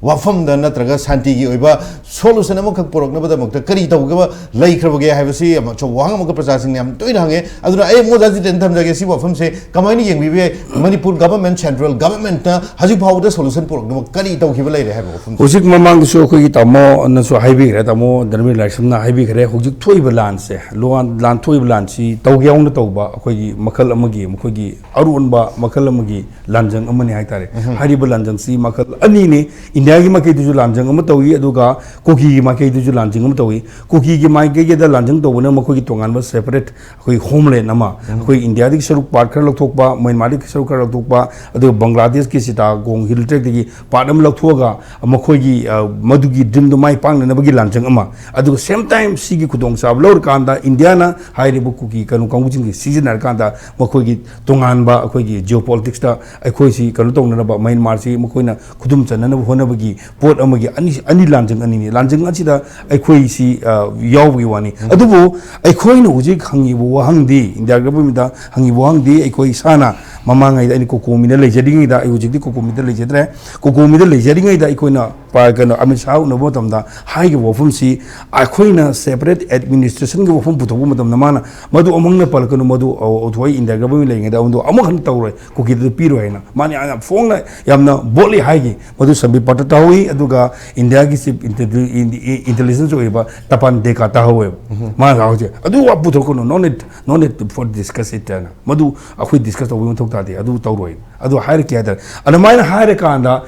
ꯋꯥꯐꯝꯗ ꯅꯠꯇ꯭ꯔꯒ ꯁꯥꯟꯇꯤꯒꯤ ꯑꯣꯏꯕ solution ꯑꯃꯈꯛ ꯄꯨꯔꯛꯅꯕꯗꯃꯛꯇ ꯀꯔꯤ ꯇꯧꯒꯗꯕ ꯂꯩꯈ꯭ꯔꯕꯒꯦ ꯍꯥꯏꯕꯁꯤ ꯌꯥꯝ ꯑꯆꯧꯕ ꯋꯥꯍꯪ ꯑꯃꯈꯛ ꯄ꯭ꯔꯖꯥꯁꯤꯡꯅ ꯌꯥꯝ ꯇꯣꯏꯅ ꯍꯪꯉꯦ꯫ ꯑꯗꯨꯅ ꯑꯩ ꯑꯃꯨꯛ ꯑꯣꯖꯥ ꯖꯤꯇꯦꯟ ꯊꯝꯖꯒꯦ꯫ ꯁꯤ ꯋꯥꯐꯝꯁꯦ ꯀꯃꯥꯏꯅ ꯌꯦꯡꯕꯤꯕ ꯌꯥꯏ? ꯃꯅꯤꯄꯨꯔ government, central governmentꯅ ꯍꯧꯖꯤꯛ ꯐꯥꯎꯕꯗ solution ꯄꯨꯔꯛꯅꯕ ꯀꯔꯤ ꯇꯧꯈꯤꯕ ꯂꯩꯔꯦ ꯍꯥꯏꯕ ꯋꯥꯐꯝꯁꯦ? ꯍꯧꯖꯤꯛ ꯃꯃꯥꯡꯗꯁꯨ ꯑꯩꯈꯣꯏꯒꯤ ꯇꯥꯃꯣꯅꯁꯨ ꯍꯥꯏꯕꯤꯈ꯭ꯔꯦ, ꯇꯥꯃꯣ ꯙꯔꯃꯦꯟꯗ꯭ꯔ ꯂꯥꯏꯁ꯭ꯔꯝꯅ ꯍꯥꯏꯕꯤꯈ꯭ꯔꯦ꯫ ꯍꯧꯖꯤꯛ ꯊꯣꯛꯏꯕ ꯂꯥꯟꯁꯦ, ꯂꯣꯟ-, ꯂꯥꯟ ꯊꯣꯛꯏꯕ ꯂꯥꯟꯁꯤ ꯇꯧꯒꯦ ꯌꯥꯎꯅ ꯇꯧꯕ ꯑꯩꯈꯣꯏꯒꯤ ꯃꯈꯜ ꯑꯃꯒꯤ, ꯃꯈꯣꯏꯒꯤ ꯑꯔꯣꯟꯕ ꯃꯈꯜ ꯑꯃꯒꯤ ꯂꯥꯟꯖꯪ ꯑꯃꯅꯤ ꯍꯥꯏꯇꯥꯔꯦ꯫ ꯎꯝ꯫ ꯍꯥꯏꯔꯤꯕ ꯂꯥꯟꯖꯪꯁꯤ ꯃꯈꯜ ꯑꯅꯤꯅꯤ꯫ ꯏꯟꯗꯤꯌꯥꯒꯤ ꯃꯥꯏꯀꯩꯗꯁꯨ ꯂꯥꯟꯖꯪ ꯑꯃ ꯇꯧꯏ, ꯑꯗꯨꯒ ꯀꯨꯀꯤꯒꯤ ꯃꯥꯏꯀꯩꯗꯁꯨ ꯂꯥꯟꯖꯪ ꯑꯃ ꯇꯧꯏ꯫ ꯀꯨꯀꯤꯒꯤ ꯃꯥꯏꯀꯩꯒꯤꯗ ꯂꯥꯟꯖꯪ ꯇꯧꯕꯅ ꯃꯈꯣꯏꯒꯤ ꯇꯣꯉꯥꯟꯕ separate ꯑꯩꯈꯣꯏ homeland ꯑꯃ, ꯎꯝ꯫ ꯑꯩꯈꯣꯏ ꯏꯟꯗꯤꯌꯥꯗꯒꯤ ꯁꯔꯨꯛ part ꯈꯔ ꯂꯧꯊꯣꯛꯄ, ꯃ꯭ꯌꯥꯟꯃꯥꯔꯗꯒꯤ ꯁꯔꯨꯛ ꯈꯔ ꯂꯧꯊꯣꯛꯄ, ꯑꯗꯨꯒ ꯕꯪꯒ꯭ꯂꯥꯗꯦꯁꯀꯤ ꯆꯤꯇꯥꯒꯣꯡ hill tract ꯇꯒꯤ part ꯑꯃ ꯂꯧꯊꯣꯛꯑꯒ ꯃꯈꯣꯏꯒꯤ, ꯑ, ꯃꯗꯨꯒꯤ dream ꯗꯨ ꯃꯥꯏ ꯄꯥꯛꯅꯅꯕꯒꯤ ꯂꯥꯟꯖꯪ ꯑꯃ, ꯑꯗꯨꯒ same time ꯁꯤꯒꯤ ꯈꯨꯗꯣꯡꯆꯥꯕ ꯂꯧꯔꯀꯥꯟꯗ ꯏꯟꯗꯤꯌꯥꯅ ꯍꯥꯏꯔꯤꯕ ꯀꯨꯀꯤ ꯀꯩꯅꯣ ꯀꯥꯡꯕꯨꯁꯤꯡꯁꯤ ꯁꯤꯖꯤꯟꯅꯔꯀꯥꯟꯗ ꯃꯈꯣꯏꯒꯤ ꯇꯣꯉꯥꯟꯕ ꯑꯩꯈꯣꯏꯒꯤ geopolitics ꯇ ꯑꯩꯈꯣꯏꯁꯤ ꯀꯩꯅꯣ ꯇꯧꯅꯅꯕ, ꯃ꯭ꯌꯥꯟꯃꯥꯔꯁꯤ ꯃꯈꯣꯏꯅ ꯈꯨꯗꯨꯝ ꯆꯟꯅꯅꯕ ꯍꯣꯠꯅꯕꯒꯤ ꯄꯣꯠ ꯑꯃꯒꯤ ꯑꯅꯤ, ꯑꯅꯤ ꯂꯥꯟꯖꯪ ꯑꯅꯤꯅꯤ꯫ ꯂꯥꯟꯖꯪ ꯑꯁꯤꯗ ꯑꯩꯈꯣꯏꯁꯤ, ꯑ, ꯌꯥꯎꯕꯒꯤ ꯋꯥꯅꯤ꯫ ꯎꯝ꯫ ꯑꯗꯨꯕꯨ ꯑꯩꯈꯣꯏꯅ ꯍꯧꯖꯤꯛ ꯍꯪꯉꯤꯕ ꯋꯥꯍꯪꯗꯤ, ꯏꯟꯗꯤꯌꯥ government ꯇ ꯍꯪꯉꯤꯕ ꯋꯥꯍꯪꯗꯤ ꯑꯩꯈꯣꯏ ꯏꯁꯥꯅ ꯃꯃꯥꯡꯉꯩꯗ ꯑꯩꯅ ꯀꯣꯀꯣꯃꯤꯗ ꯂꯩꯖꯔꯤꯉꯩꯗ, ꯑꯩ ꯍꯧꯖꯤꯛꯇꯤ ꯀꯣꯀꯣꯃꯤꯗ ꯂꯩꯖꯗ꯭ꯔꯦ, ꯀꯣꯀꯣꯃꯤꯗ ꯂꯩꯖꯔꯤꯉꯩꯗ ꯑꯩꯈꯣꯏꯅ ꯄ-, ꯀꯩꯅꯣ, ꯑꯃꯤꯠ ꯁꯥꯍ ꯎꯅꯕ ꯃꯇꯝꯗ ꯍꯥꯏꯈꯤꯕ ꯋꯥꯐꯝꯁꯤ, ꯑꯩꯈꯣꯏꯅ separate administrationꯒꯤ ꯋꯥꯐꯝ ꯄꯨꯊꯣꯛꯄ ꯃꯇꯝꯗ ꯃꯥꯅ ꯃꯗꯨ ꯑꯃꯨꯛ ꯍꯟꯅ ꯄꯜꯂꯛꯀꯅꯨ, ꯃꯗꯨ ꯑ-, ꯑꯊꯣꯏ ꯏꯟꯗꯤꯌꯥ government ꯂꯩꯔꯤꯉꯩꯗ ꯑꯗꯨ ꯑꯃꯨꯛ ꯍꯟꯅ ꯇꯧꯔꯣꯏ, ꯀꯨꯀꯤꯗ ꯄꯤꯔꯣꯏ ꯍꯥꯏꯅ ꯃꯥꯅ ꯌꯥꯝꯅ ꯐꯣꯡꯅ, ꯌꯥꯝꯅ boldly ꯍꯥꯏꯈꯤ꯫ ꯃꯗꯨ ꯁꯝꯕꯤꯠ ꯄꯥꯇ꯭ꯔ ꯇꯥꯍꯧꯏ, ꯑꯗꯨꯒ ꯏꯟꯗꯤꯌꯥꯒꯤ chief intelli-, in-, in-, intelligence ꯑꯣꯏꯔꯤꯕ ꯇꯄꯥꯟ ꯗꯦꯀꯥ ꯇꯥꯍꯧꯋꯦꯕ꯫ ꯃꯥꯅ ꯍꯧꯖꯤꯛ ꯑꯗꯨ ꯋꯥ ꯄꯨꯊꯣꯛꯀꯅꯨ, no need, no need for discuss it ꯍꯥꯏꯅ, ꯃꯗꯨ ꯑꯩꯈꯣꯏ discuss ꯇꯧꯕꯒꯤ ꯃꯊꯧ ꯇꯥꯗꯦ, ꯑꯗꯨ ꯇꯧꯔꯣꯏ꯫ ꯑꯗꯨ ꯍꯥꯏꯔꯛꯀꯦ ꯍꯥꯏꯇꯥꯔꯦ꯫ ꯑꯗꯨꯃꯥꯏꯅ ꯍꯥꯏꯔꯀꯥꯟꯗ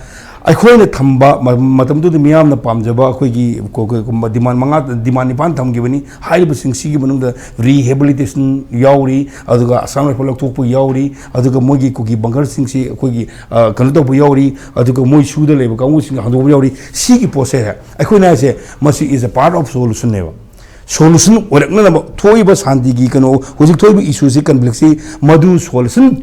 ꯑꯩꯈꯣꯏꯅ ꯊꯝꯕ ꯃ-, ꯃꯇꯝꯗꯨꯗ ꯃꯤꯌꯥꯝꯅ ꯄꯥꯝꯖꯕ ꯑꯩꯈꯣꯏꯒꯤ ꯀꯣ-, ꯀꯣ-, ꯀꯣ-, demand ꯃꯉꯥ, demand ꯅꯤꯄꯥꯟ ꯊꯝꯈꯤꯕꯅꯤ꯫ ꯍꯥꯏꯔꯤꯕꯁꯤꯡꯁꯤꯒꯤ ꯃꯅꯨꯡꯗ rehabilitation ꯌꯥꯎꯔꯤ, ꯑꯗꯨꯒ Assam Rifle ꯂꯧꯊꯣꯛꯄ ꯌꯥꯎꯔꯤ, ꯑꯗꯨꯒ ꯃꯣꯏꯒꯤ ꯀꯨꯀꯤ bunkerꯁꯤꯡꯁꯤ ꯑꯩꯈꯣꯏꯒꯤ, ꯑ, ꯀꯩꯅꯣ ꯇꯧꯕ ꯌꯥꯎꯔꯤ, ꯑꯗꯨꯒ ꯃꯣꯏ ꯁꯨꯗ ꯂꯩꯕ ꯀꯥꯡꯕꯨꯁꯤꯡ ꯍꯟꯗꯣꯛꯄ ꯌꯥꯎꯔꯤ꯫ ꯁꯤꯒꯤ ꯄꯣꯠꯁꯦ ꯑꯩꯈꯣꯏꯅ ꯍꯥꯏꯁꯦ, ꯃꯁꯤ is a part of solutionꯅꯦꯕ꯫ Solution ꯑꯣꯏꯔꯛꯅꯅꯕ ꯊꯣꯛꯏꯕ ꯁꯥꯟꯇꯤꯒꯤ ꯀꯩꯅꯣ, ꯍꯧꯖꯤꯛ ꯊꯣꯛꯏꯕ issueꯁꯤ, conflictꯁꯤ, ꯃꯗꯨ solution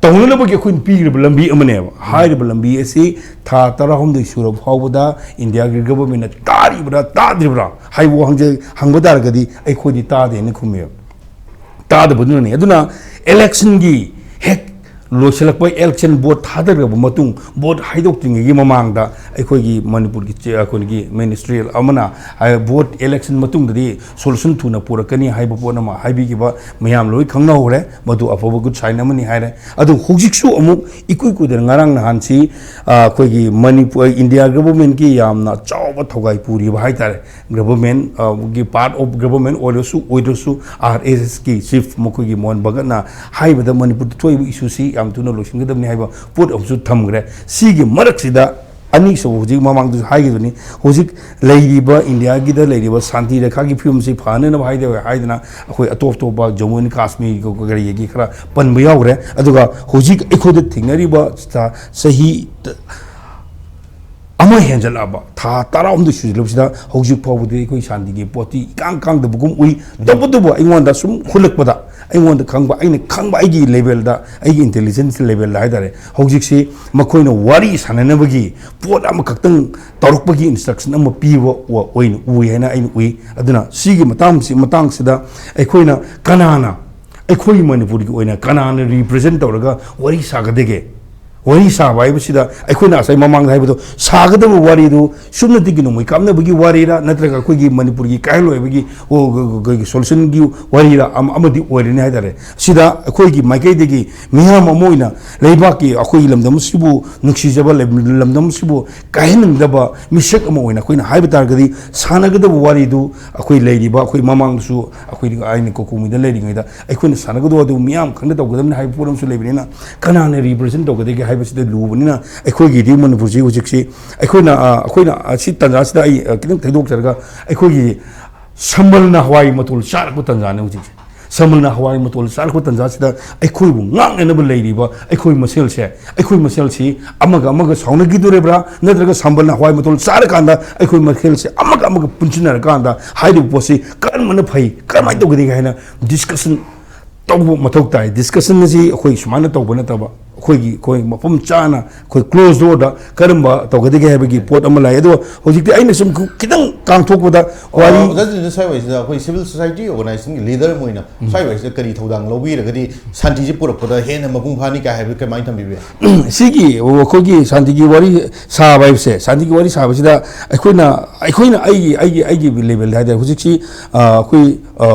ꯇꯧꯅꯅꯕꯒꯤ ꯑꯩꯈꯣꯏꯅ ꯄꯤꯔꯤꯕ ꯂꯝꯕꯤ ꯑꯃꯅꯦꯕ꯫ ꯍꯥꯏꯔꯤꯕ ꯂꯝꯕꯤ ꯑꯁꯤ ꯊꯥ ꯇꯔꯥꯍꯨꯝꯗꯣꯏ ꯁꯨꯔꯕ ꯐꯥꯎꯕꯗ ꯏꯟꯗꯤꯌꯥꯒꯤ governmentꯅ ꯇꯥꯔꯤꯕ꯭ꯔꯥ ꯇꯥꯗ꯭ꯔꯤꯕ꯭ꯔꯥ ꯍꯥꯏꯕ ꯋꯥꯍꯪꯁꯦ ꯍꯪꯕ ꯇꯥꯔꯒꯗꯤ ꯑꯩꯈꯣꯏꯗꯤ ꯇꯥꯗꯦꯅ ꯈꯨꯝꯃꯦꯕ꯫ ꯇꯥꯗꯕꯗꯨꯅꯅꯤ꯫ ꯑꯗꯨꯅ electionꯒꯤ ꯍꯦꯛ ꯂꯣꯏꯁꯤꯜꯂꯛꯄ, election vote ꯊꯥꯗꯈ꯭ꯔꯕ ꯃꯇꯨꯡ, vote ꯍꯥꯏꯗꯣꯛꯇ꯭ꯔꯤꯉꯩꯒꯤ ꯃꯃꯥꯡꯗ ꯑꯩꯈꯣꯏꯒꯤ ꯃꯅꯤꯄꯨꯔꯒꯤ ꯆꯦ-, ꯑꯩꯈꯣꯏꯒꯤ ministerial ꯑꯃꯅ ꯍꯥꯏ, vote election ꯃꯇꯨꯡꯗꯗꯤ solution ꯊꯨꯅ ꯄꯨꯔꯛꯀꯅꯤ ꯍꯥꯏꯕ ꯄꯣꯠ ꯑꯃ ꯍꯥꯏꯕꯤꯈꯤꯕ ꯃꯌꯥꯝ ꯂꯣꯏ ꯈꯪꯅꯍꯧꯔꯦ꯫ ꯃꯗꯨ ꯑꯐꯕ good sign ꯑꯃꯅꯤ ꯍꯥꯏꯔꯦ꯫ ꯑꯗꯨ ꯍꯧꯖꯤꯛꯁꯨ ꯑꯃꯨꯛ ꯏꯀꯨꯏ ꯀꯨꯏꯗꯅ ꯉꯔꯥꯡ ꯅꯍꯥꯟꯁꯤ, ꯑ, ꯑꯩꯈꯣꯏꯒꯤ ꯃꯅꯤꯄꯨꯔ, ꯏꯟꯗꯤꯌꯥ governmentꯀꯤ ꯌꯥꯝꯅ ꯆꯥꯎꯕ ꯊꯧꯒꯥꯏ ꯄꯨꯔꯤꯕ ꯍꯥꯏꯇꯥꯔꯦ꯫ Government, ꯑ, ꯒꯤ part of government ꯑꯣꯏꯔꯁꯨ ꯑꯣꯏꯗ꯭ꯔꯁꯨ, RSSꯀꯤ chief ꯃꯈꯣꯏꯒꯤ ꯃꯣꯍꯟ ꯚꯒꯠꯅ ꯍꯥꯏꯕꯗ ꯃꯅꯤꯄꯨꯔꯗ ꯊꯣꯛꯏꯕ issueꯁꯤ ꯌꯥꯝ ꯊꯨꯅ ꯂꯣꯏꯁꯤꯟꯒꯗꯕꯅꯤ ꯍꯥꯏꯕ ꯄꯣꯠ ꯑꯃꯁꯨ ꯊꯝꯈ꯭ꯔꯦ꯫ ꯁꯤꯒꯤ ꯃꯔꯛꯁꯤꯗ ꯑꯅꯤꯁꯨꯕ, ꯍꯧꯖꯤꯛ ꯃꯃꯥꯡꯗꯁꯨ ꯍꯥꯏꯈꯤꯕꯅꯤ, ꯍꯧꯖꯤꯛ ꯂꯩꯔꯤꯕ ꯏꯟꯗꯤꯌꯥꯒꯤꯗ ꯂꯩꯔꯤꯕ ꯁꯥꯟꯇꯤ ꯔꯦꯈꯥꯒꯤ ꯐꯤꯕꯝꯁꯤ ꯐꯅꯅꯕ ꯍꯥꯏꯗꯕ ꯍꯥꯏꯗꯅ ꯑꯩꯈꯣꯏ ꯑꯇꯣꯞ ꯑꯇꯣꯞꯄ ꯖꯃꯨ ꯑꯦꯟ ꯀꯥꯁꯃꯤꯔꯒꯤ ꯀꯔꯤꯒꯤ ꯈꯔ ꯄꯟꯕ ꯌꯥꯎꯈ꯭ꯔꯦ꯫ ꯑꯗꯨꯒ ꯍꯧꯖꯤꯛ ꯑꯩꯈꯣꯏꯗ ꯊꯦꯡꯅꯔꯤꯕ ꯆ-, ꯆꯍꯤ ꯑꯃ ꯍꯦꯟꯖꯜꯂꯛꯑꯕ, ꯊꯥ ꯇꯔꯥꯍꯨꯝꯗꯣꯏ ꯁꯨꯖꯜꯂꯛꯄꯁꯤꯗ ꯍꯧꯖꯤꯛ ꯐꯥꯎꯕꯗꯤ ꯑꯩꯈꯣꯏ ꯁꯥꯟꯇꯤꯒꯤ ꯄꯣꯠꯇꯤ ꯏꯀꯥꯡ ꯀꯥꯡꯗꯕꯒꯨꯝ ꯎꯏ꯫ ꯇꯧꯕꯇꯕꯨ ꯑꯩꯉꯣꯟꯗ ꯁꯨꯝ ꯍꯨꯜꯂꯛꯄꯗ, ꯑꯩꯉꯣꯟꯗ ꯈꯪꯕ, ꯑꯩꯅ ꯈꯪꯕ, ꯑꯩꯒꯤ levelꯗ, ꯑꯩꯒꯤ intelligence levelꯗ ꯍꯥꯏꯇꯥꯔꯦ, ꯍꯧꯖꯤꯛꯁꯤ ꯃꯈꯣꯏꯅ ꯋꯥꯔꯤ ꯁꯥꯟꯅꯅꯕꯒꯤ ꯄꯣꯠ ꯑꯃꯈꯛꯇꯪ ꯇꯧꯔꯛꯄꯒꯤ instruction ꯑꯃ ꯄꯤꯕ ꯑꯣ-, ꯑꯣꯏꯅ ꯎꯏ ꯍꯥꯏꯅ ꯑꯩꯅ ꯎꯏ꯫ ꯑꯗꯨꯅ ꯁꯤꯒꯤ ꯃꯇꯥꯡꯁꯤ, ꯃꯇꯥꯡꯁꯤꯗ ꯑꯩꯈꯣꯏꯅ ꯀꯅꯥꯅ ꯑꯩꯈꯣꯏꯒꯤ ꯃꯅꯤꯄꯨꯔꯒꯤ ꯑꯣꯏꯅ ꯀꯅꯥꯅ ꯔꯤꯄ꯭ꯔꯖꯦꯟ ꯇꯧꯔꯒ ꯋꯥꯔꯤ ꯁꯥꯒꯗꯒꯦ? ꯋꯥꯔꯤ ꯁꯥꯕ ꯍꯥꯏꯕꯁꯤꯗ ꯑꯩꯈꯣꯏꯅ ꯉꯁꯥꯏ ꯃꯃꯥꯡꯗ ꯍꯥꯏꯕꯗꯣ, ꯁꯥꯒꯗꯕ ꯋꯥꯔꯤꯗꯨ ꯁꯨꯞꯅꯇꯒꯤ ꯅꯣꯡꯃꯩ ꯀꯥꯞꯅꯕꯒꯤ ꯋꯥꯔꯤꯔꯥ, ꯅꯠꯇ꯭ꯔꯒ ꯑꯩꯈꯣꯏꯒꯤ ꯃꯅꯤꯄꯨꯔꯒꯤ ꯀꯥꯏꯍꯜꯂꯣꯏꯕꯒꯤ ꯁꯣꯂꯨꯁꯟꯒꯤ ꯋꯥꯔꯤꯔꯥ, ꯑꯃ-, ꯑꯃꯗꯤ ꯑꯣꯏꯔꯅꯤ ꯍꯥꯏꯇꯥꯔꯦ꯫ ꯁꯤꯗ ꯑꯩꯈꯣꯏꯒꯤ ꯃꯥꯏꯀꯩꯗꯒꯤ ꯃꯤꯌꯥꯝ ꯑꯃ ꯑꯣꯏꯅ ꯂꯩꯕꯥꯛꯀꯤ, ꯑꯩꯈꯣꯏꯒꯤ ꯂꯝꯗꯝ ꯑꯁꯤꯕꯨ ꯅꯨꯡꯁꯤꯖꯕ, ꯂꯝꯗꯝ ꯑꯁꯤꯕꯨ ꯀꯥꯏꯍꯟꯅꯤꯡꯗꯕ ꯃꯤꯁꯛ ꯑꯃ ꯑꯣꯏꯅ ꯑꯩꯈꯣꯏꯅ ꯍꯥꯏꯕ ꯇꯥꯔꯒꯗꯤ, ꯁꯥꯟꯅꯒꯗꯕ ꯋꯥꯔꯤꯗꯨ ꯑꯩꯈꯣꯏ ꯂꯩꯔꯤꯕ, ꯑꯩꯈꯣꯏ ꯃꯃꯥꯡꯗꯁꯨ ꯑꯩꯈꯣꯏ, ꯑꯩꯅ ꯀꯣꯀꯣꯃꯤꯗ ꯂꯩꯔꯤꯉꯩꯗ ꯑꯩꯈꯣꯏꯅ ꯁꯥꯟꯅꯒꯗꯕ ꯑꯗꯨ ꯃꯤꯌꯥꯝ ꯈꯪꯅ ꯇꯧꯒꯗꯕꯅꯤ ꯍꯥꯏꯕ ꯄꯣꯠ ꯑꯃꯁꯨ ꯂꯩꯕꯅꯤꯅ, ꯀꯅꯥꯅ ꯔꯤꯄ꯭ꯔꯖꯦꯟ ꯇꯧꯒꯗꯒꯦ ꯍꯥꯏꯕꯁꯤꯗ ꯂꯨꯕꯅꯤꯅ, ꯑꯩꯈꯣꯏꯒꯤꯗꯤ ꯃꯅꯤꯄꯨꯔꯁꯤ ꯍꯧꯖꯤꯛꯁꯤ ꯑꯩꯈꯣꯏꯅ, ꯑ, ꯑꯩꯈꯣꯏꯅ, ꯑ, ꯁꯤ ꯇꯥꯟꯖꯥꯁꯤꯗ ꯑꯩ, ꯑ, ꯈꯤꯇꯪ ꯊꯩꯗꯣꯛꯆꯔꯒ, ꯑꯩꯈꯣꯏꯒꯤ ꯁꯝꯕꯜꯅ ꯍꯋꯥꯏ ꯃꯇꯣꯜ ꯆꯥꯔꯛꯄ ꯇꯥꯟꯖꯥꯅꯤ ꯍꯧꯖꯤꯛꯁꯦ꯫ ꯁꯝꯕꯜꯅ ꯍꯋꯥꯏ ꯃꯇꯣꯜ ꯆꯥꯔꯛꯄ ꯇꯥꯟꯖꯥꯁꯤꯗ ꯑꯩꯈꯣꯏꯕꯨ ꯉꯥꯛꯅꯅꯕ ꯂꯩꯔꯤꯕ ꯑꯩꯈꯣꯏ ꯃꯁꯦꯜꯁꯦ, ꯑꯩꯈꯣꯏ ꯃꯁꯦꯜꯁꯤ ꯑꯃꯒ ꯑꯃꯒ ꯁꯥꯎꯅꯈꯤꯗꯣꯔꯤꯕ꯭ꯔꯥ, ꯅꯠꯇ꯭ꯔꯒ ꯁꯝꯕꯜꯅ ꯍꯋꯥꯏ ꯃꯇꯣꯜ ꯆꯥꯔꯀꯥꯟꯗ ꯑꯩꯈꯣꯏ ꯃꯁꯦꯜꯁꯦ ꯑꯃꯒ ꯑꯃꯒ ꯄꯨꯟꯁꯤꯟꯅꯔꯀꯥꯟꯗ ꯍꯥꯏꯔꯤꯕ ꯄꯣꯠꯁꯤ ꯀꯔꯝꯕꯅ ꯐꯩ, ꯀꯔꯝꯍꯥꯏꯅ ꯇꯧꯒꯗꯒꯦ ꯍꯥꯏꯅ ꯗꯤꯁꯀꯁꯟ ꯇꯧꯕ ꯃꯊꯧ ꯇꯥꯏ꯫ ꯗꯤꯁꯀꯁꯟ ꯑꯁꯤ ꯑꯩꯈꯣꯏ ꯁꯨꯃꯥꯏꯅ ꯇꯧꯕ ꯅꯠꯇꯕ, ꯑꯩꯈꯣꯏꯒꯤ, ꯑꯩꯈꯣꯏ ꯃꯐꯝ ꯆꯥꯅ ꯑꯩꯈꯣꯏ ꯀ꯭ꯂꯣꯖ ꯗꯣꯔꯗ ꯀꯔꯝꯕ ꯇꯧꯒꯗꯒꯦ ꯍꯥꯏꯕꯒꯤ ꯄꯣꯠ ꯑꯃ ꯂꯥꯛꯑꯦ꯫ ꯑꯗꯣ ꯍꯧꯖꯤꯛꯇꯤ ꯑꯩꯅ ꯁꯨꯝ ꯈꯤꯇꯪ ꯀꯥꯡꯊꯣꯛꯄꯗ ꯋꯥꯔꯤ ꯑꯣꯖꯥꯁꯤꯡꯅ ꯁ꯭ꯋꯥꯏ ꯋꯥꯏꯁꯤꯗ ꯑꯩꯈꯣꯏ ꯁꯤꯚꯤꯜ ꯁꯣꯁꯥꯏꯇꯤ ꯑꯣꯔꯒꯅꯥꯏꯖꯦꯁꯟꯒꯤ ꯂꯤꯗꯔ ꯑꯃ ꯑꯣꯏꯅ ꯁ꯭ꯋꯥꯏ ꯋꯥꯏꯁꯤꯗ ꯀꯔꯤ ꯊꯧꯗꯥꯡ ꯂꯧꯕꯤꯔꯒꯗꯤ ꯁꯥꯟꯇꯤꯁꯤ ꯄꯨꯔꯛꯄꯗ ꯍꯦꯟꯅ ꯃꯄꯨꯡ ꯐꯥꯅꯤ ꯀꯥꯏ ꯍꯥꯏꯕꯗꯨ ꯀꯃꯥꯏꯅ ꯊꯝꯕꯤꯕ ꯌꯥꯏ? ꯁꯤꯒꯤ ꯑꯩꯈꯣꯏꯒꯤ ꯁꯥꯟꯇꯤꯒꯤ ꯋꯥꯔꯤ ꯁꯥꯕ ꯍꯥꯏꯕꯁꯦ, ꯁꯥꯟꯇꯤꯒꯤ ꯋꯥꯔꯤ ꯁꯥꯕꯁꯤꯗ ꯑꯩꯈꯣꯏꯅ, ꯑꯩꯈꯣꯏꯅ ꯑꯩꯒꯤ, ꯑꯩꯒꯤ, ꯑꯩꯒꯤ ꯂꯦꯚꯦꯜꯗ ꯍꯥꯏꯇꯥꯔꯦ, ꯍꯧꯖꯤꯛꯁꯤ, ꯑ, ꯑꯩꯈꯣꯏ, ꯑ,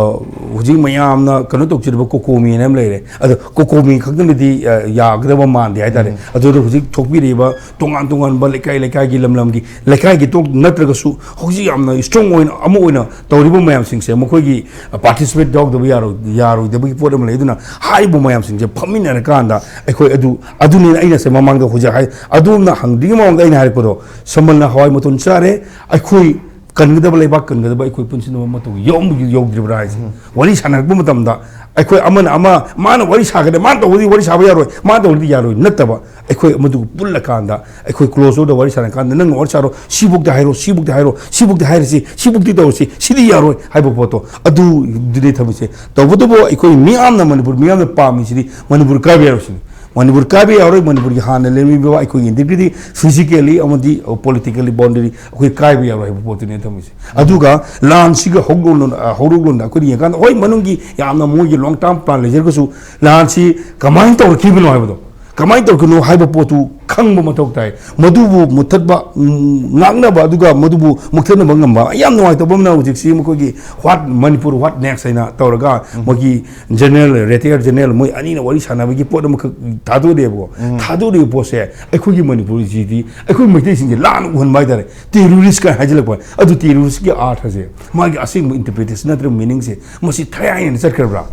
ꯍꯧꯖꯤꯛ ꯃꯌꯥꯝꯅ ꯀꯩꯅꯣ ꯇꯧꯖꯔꯤꯕ ꯀꯣꯀꯣꯃꯤ ꯍꯥꯏꯅ ꯑꯃ ꯂꯩꯔꯦ꯫ ꯑꯗꯣ ꯀꯣꯀꯣꯃꯤ ꯈꯛꯇꯅꯗꯤ, ꯑ, ꯌꯥꯒꯗꯕ ꯃꯥꯟꯗꯦ ꯍꯥꯏꯇꯥꯔꯦ꯫ ꯎꯝ꯫ ꯑꯗꯨꯗ ꯍꯧꯖꯤꯛ ꯊꯣꯛꯄꯤꯔꯛꯏꯕ ꯇꯣꯉꯥꯟ ꯇꯣꯉꯥꯟꯕ ꯂꯩꯀꯥꯏ ꯂꯩꯀꯥꯏꯒꯤ, ꯂꯝ ꯂꯝꯒꯤ ꯂꯩꯀꯥꯏꯒꯤ ꯇꯣꯛ ꯅꯠꯇ꯭ꯔꯒꯁꯨ ꯍꯧꯖꯤꯛ ꯌꯥꯝꯅ ꯏꯁꯇ꯭ꯔꯣꯡ ꯑꯣꯏꯅ ꯑꯃ ꯑꯣꯏꯅ ꯇꯧꯔꯤꯕ ꯃꯌꯥꯝꯁꯤꯡꯁꯦ, ꯃꯈꯣꯏꯒꯤ ꯄꯥꯔꯇꯤꯁꯤꯄꯦꯠ ꯌꯥꯎꯗꯕ ꯌꯥꯔꯣꯏ-, ꯌꯥꯔꯣꯏꯗꯕꯒꯤ ꯄꯣꯠ ꯑꯃ ꯂꯩ꯫ ꯑꯗꯨꯅ ꯍꯥꯏꯔꯤꯕ ꯃꯌꯥꯝꯁꯤꯡꯁꯦ ꯐꯝꯃꯤꯟꯅꯔꯀꯥꯟꯗ ꯑꯩꯈꯣꯏ ꯑꯗꯨ, ꯑꯗꯨꯅꯤꯅ ꯑꯩꯅ ꯉꯁꯥꯏ ꯃꯃꯥꯡꯗ ꯍꯧꯖꯤꯛ ꯍꯥꯏ, ꯑꯗꯣꯝꯅ ꯍꯪꯗ꯭ꯔꯤꯉꯩ ꯃꯃꯥꯡꯗ ꯑꯩꯅ ꯍꯥꯏꯔꯛꯄꯗꯣ, ꯁꯝꯕꯜꯅ ꯍꯋꯥꯏ ꯃꯇꯣꯟ ꯆꯥꯔꯦ, ꯑꯩꯈꯣꯏ ꯀꯟꯒꯗꯕ ꯂꯩꯕꯥꯛ ꯀꯟꯒꯗꯕ ꯑꯩꯈꯣꯏ ꯄꯨꯟꯁꯤꯟꯅꯕ ꯃꯇꯧ ꯌꯧ-, ꯌꯧꯗ꯭ꯔꯤꯕ꯭ꯔꯥ ꯍꯥꯏꯁꯦ꯫ ꯎꯝ꯫ ꯋꯥꯔꯤ ꯁꯥꯟꯅꯔꯛꯄ ꯃꯇꯝꯗ ꯑꯩꯈꯣꯏ ꯑꯃꯅ ꯑꯃ, ꯃꯥꯅ ꯋꯥꯔꯤ ꯁꯥꯒꯗ, ꯃꯥꯅ ꯇꯧꯕꯗꯤ ꯋꯥꯔꯤ ꯁꯥꯕ ꯌꯥꯔꯣꯏ, ꯃꯥꯅ ꯇꯧꯕꯗꯤ ꯌꯥꯔꯣꯏ ꯅꯠꯇꯕ, ꯑꯩꯈꯣꯏ ꯃꯗꯨ ꯄꯨꯜꯂꯀꯥꯟꯗ ꯑꯩꯈꯣꯏ ꯀ꯭ꯂꯣꯖ ꯗꯣꯔꯗ ꯋꯥꯔꯤ ꯁꯥꯟꯅꯔꯀꯥꯟꯗ, "ꯅꯪꯅ ꯋꯥꯔꯤ ꯁꯥꯔꯣ, ꯁꯤꯐꯧꯗꯤ ꯍꯥꯏꯔꯣ, ꯁꯤꯐꯧꯗꯤ ꯍꯥꯏꯔꯣ, ꯁꯤꯐꯧꯗꯤ ꯍꯥꯏꯔꯁꯤ, ꯁꯤꯐꯧꯗꯤ ꯇꯧꯔꯁꯤ, ꯁꯤꯗꯤ ꯌꯥꯔꯣꯏ" ꯍꯥꯏꯕ ꯄꯣꯠꯇꯣ ꯑꯗꯨꯗꯨꯅꯤ ꯊꯝꯃꯤꯁꯦ꯫ ꯇꯧꯕꯇꯕꯨ ꯑꯩꯈꯣꯏ ꯃꯤꯌꯥꯝꯅ, ꯃꯅꯤꯄꯨꯔ ꯃꯤꯌꯥꯝꯅ ꯄꯥꯝꯃꯤꯁꯤꯗꯤ ꯃꯅꯤꯄꯨꯔ ꯀꯥꯏꯕ ꯌꯥꯔꯣꯏꯁꯤꯅꯤ꯫ ꯃꯅꯤꯄꯨꯔ ꯀꯥꯏꯕ ꯌꯥꯔꯣꯏ, ꯃꯅꯤꯄꯨꯔꯒꯤ ꯍꯥꯟꯅ ꯂꯩꯔꯝꯃꯤꯕ ꯑꯩꯈꯣꯏꯒꯤ ꯏꯟꯇꯤꯒ꯭ꯔꯤꯇꯤ, ꯐꯤꯖꯤꯀꯦꯜꯂꯤ ꯑꯃꯗꯤ ꯄꯣꯂꯤꯇꯤꯀꯦꯜꯂꯤ ꯕꯥꯎꯟꯗꯔꯤ ꯑꯩꯈꯣꯏ ꯀꯥꯏꯕ ꯌꯥꯔꯣꯏ ꯍꯥꯏꯕ ꯄꯣꯠꯇꯨꯅꯦ ꯊꯝꯃꯤꯁꯦ꯫ ꯑꯗꯨꯒ ꯂꯥꯟꯁꯤꯒ ꯍꯧꯔꯛꯂꯣꯟ-, ꯑ, ꯍꯧꯔꯛꯂꯣꯟꯗ ꯑꯩꯈꯣꯏꯅ ꯌꯦꯡꯉꯀꯥꯟꯗ, ꯍꯣꯏ, ꯃꯅꯨꯡꯒꯤ ꯌꯥꯝꯅ ꯃꯣꯏꯒꯤ ꯂꯣꯡ ꯇꯥꯔꯝ ꯄ꯭ꯂꯥꯟ ꯂꯩꯖꯔꯒꯁꯨ, ꯂꯥꯟꯁꯤ ꯀꯃꯥꯏꯅ ꯇꯧꯔꯛꯈꯤꯕꯅꯣ ꯍꯥꯏꯕꯗꯣ, ꯀꯃꯥꯏꯅ ꯇꯧꯔꯛꯈꯤꯕꯅꯣ ꯍꯥꯏꯕ ꯄꯣꯠꯇꯨ ꯈꯪꯕ ꯃꯊꯧ ꯇꯥꯏ꯫ ꯃꯗꯨꯕꯨ ꯃꯨꯠꯊꯠꯄ, ꯎꯝ, ꯉꯥꯛꯅꯕ, ꯑꯗꯨꯒ ꯃꯗꯨꯕꯨ ꯃꯨꯠꯊꯠꯅꯕ ꯉꯝꯕ꯫ ꯌꯥꯝ ꯅꯨꯡꯉꯥꯏꯇꯕ ꯑꯃꯅ, ꯍꯧꯖꯤꯛꯁꯤ ꯃꯈꯣꯏꯒꯤ "What ꯃꯅꯤꯄꯨꯔ, what next" ꯍꯥꯏꯅ ꯇꯧꯔꯒ, ꯃꯣꯏꯒꯤ ꯖꯦꯅꯔꯦꯜ, ꯔꯤꯇꯥꯌꯔ ꯖꯦꯅꯔꯦꯜ, ꯃꯣꯏ ꯑꯅꯤꯅ ꯋꯥꯔꯤ ꯁꯥꯟꯅꯕꯒꯤ ꯄꯣꯠ ꯑꯃꯈꯛ ꯊꯥꯗꯣꯔꯛꯑꯦꯕꯀꯣ꯫ ꯊꯥꯗꯣꯔꯛꯏꯕ ꯄꯣꯠꯁꯦ, ꯑꯩꯈꯣꯏꯒꯤ ꯃꯅꯤꯄꯨꯔꯁꯤꯗꯤ, ꯑꯩꯈꯣꯏ ꯃꯩꯇꯩꯁꯤꯡꯁꯦ ꯂꯥꯟꯅ ꯎꯍꯟꯕ ꯍꯥꯏꯇꯥꯔꯦ꯫ ꯇꯦꯔꯣꯔꯤꯁ ꯀꯥꯏꯅ ꯍꯥꯏꯖꯤꯜꯂꯛꯄ꯫ ꯑꯗꯨ ꯇꯦꯔꯣꯔꯤꯁꯀꯤ ꯑꯥꯔꯊꯁꯦ, ꯃꯥꯒꯤ ꯑꯁꯦꯡꯕ ꯏꯟꯇꯔꯄ꯭ꯔꯤꯇꯦꯁꯟ ꯅꯠꯇ꯭ꯔꯒ ꯃꯤꯅꯤꯡꯁꯦ, ꯃꯁꯤ ꯊꯌꯥꯏꯅꯅ ꯆꯠꯈ꯭ꯔꯕ꯭ꯔꯥ?